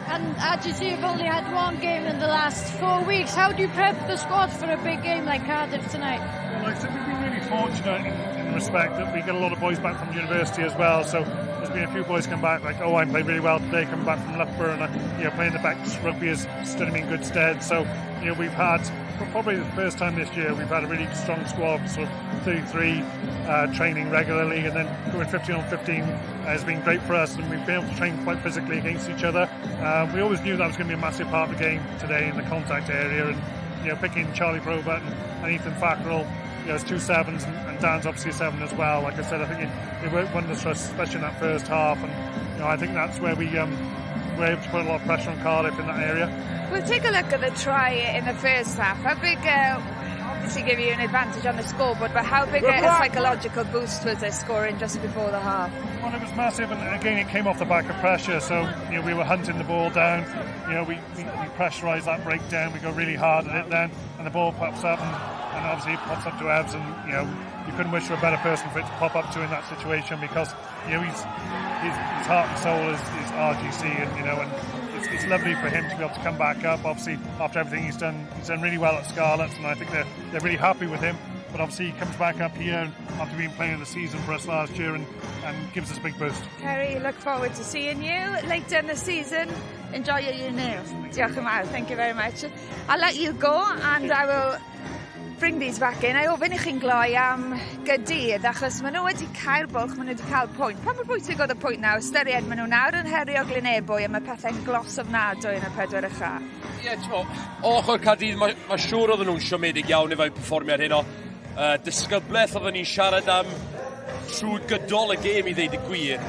And RGC have only had one game in the last 4 weeks. How do you prep the squad for a big game like Cardiff tonight? Well, like I said, we've been really fortunate in respect that we get a lot of boys back from university as well. So there's been a few boys come back, like Owain played really well today, coming back from Loughborough, and playing the backs rugby has stood him in good stead. So we've had probably the first time this year we've had a really strong squad, sort of 33 training regularly, and then going 15 on 15 has been great for us, and we've been able to train quite physically against each other. We always knew that was going to be a massive part of the game today in the contact area, and picking Charlie Probert and Ethan Fackrell, as two sevens, and Dan's obviously a seven as well. Like I said, I think it worked wonders for us, especially in that first half, and I think that's where we were able to put a lot of pressure on Cardiff in that area. We'll take a look at the try in the first half. How big, obviously give you an advantage on the scoreboard, but how big a psychological boost was this scoring just before the half? Well, it was massive, and again, it came off the back of pressure. So we were hunting the ball down. We pressurised that breakdown. We go really hard at it then, and the ball pops up, and obviously it pops up to Evs, and you couldn't wish for a better person for it to pop up to in that situation, because he's his heart and soul is RGC, and you know, and it's lovely for him to be able to come back up. Obviously, after everything he's done really well at Scarlets, and I think they're really happy with him. But obviously, he comes back up here after being player of the season for us last year and gives us a big boost. Kerry, look forward to seeing you later in the season. Enjoy your new. Diolch yn fawr, thank you very much. I'll let you go and I will bring these back in. A ofyn i chi'n gloi am Gaerdydd, achos maen nhw wedi cael bwlch, maen nhw wedi cael pwynt. Pa mor bwysig oedd y pwynt nawr? Ystyried maen nhw nawr yn herio Glynebwy a mae pethau'n glos ofnadwy yn y pedwar ucha. Ie, yeah, ti'n o ochr Caerdydd, mae ma siŵr oedden nhw'n siomedig iawn efo'u perfformiad heno. Disgyblaeth oedden ni'n siarad am trwy gydol y gêm i ddeud y gwir.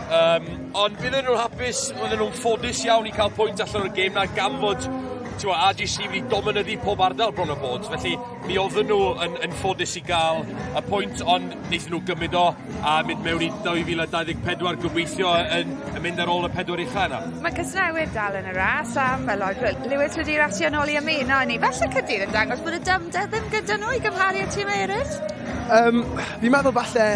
Ond bydden nhw'n hapus, oedden nhw'n ffodus iawn i cael pwynt allan o'r gêm na gan fod Ti'n RGC wedi dominyddu pob ardal bron o bod, felly mi oedden nhw yn ffodus i gael y pwynt, ond wnaethon nhw gymryd o a mynd mewn i 2024 gobeithio yn mynd ar ôl y pedwar ucha yna. Mae Casnewydd dal yn y ras a mae Lloyd Lewis wedi rasio nôl i ymuno â ni. Falle Caerdydd yn dangos bod y dyfnder ddim gyda nhw i gymharu â tîm eraill? Fi'n meddwl falle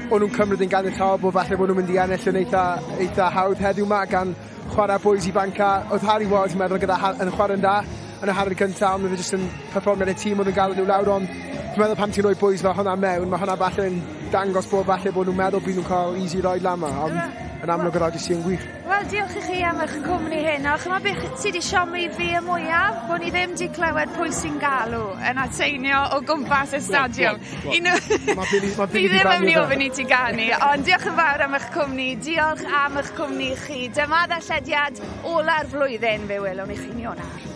o'n nhw'n cymryd yn ganiataol bod falle bod nhw'n mynd i ennill yn eitha hawdd heddiw ma gan chwarae boys ifanca. Oedd Harry Ward, fi'n meddwl, gyda yn chwarae'n dda yn y hanner cyntaf, ond oedd e jyst yn perfformiad y tîm oedd yn gael nhw lawr, ond fi'n meddwl pan ti'n rhoi boys fel hwnna mewn, mae hwnna falle yn dangos bod falle bod nhw'n meddwl bydd nhw'n cael easy ride lan 'ma, ond yn amlwg yr RGC yn gwych. Wel, diolch i chi am eich cwmni hyn. O, chymod beth sydd wedi siomi fi y mwyaf? Bod ni ddim wedi clywed pwy sy'n galw yn atseinio o gwmpas y stadiwm. Mae Fi ddim yn mynd i ofyn i ti ganu, ond diolch yn fawr am eich cwmni. Diolch am eich cwmni chi. Dyma ddarllediad ola'r flwyddyn. Fe welwn i chi'n Ionawr.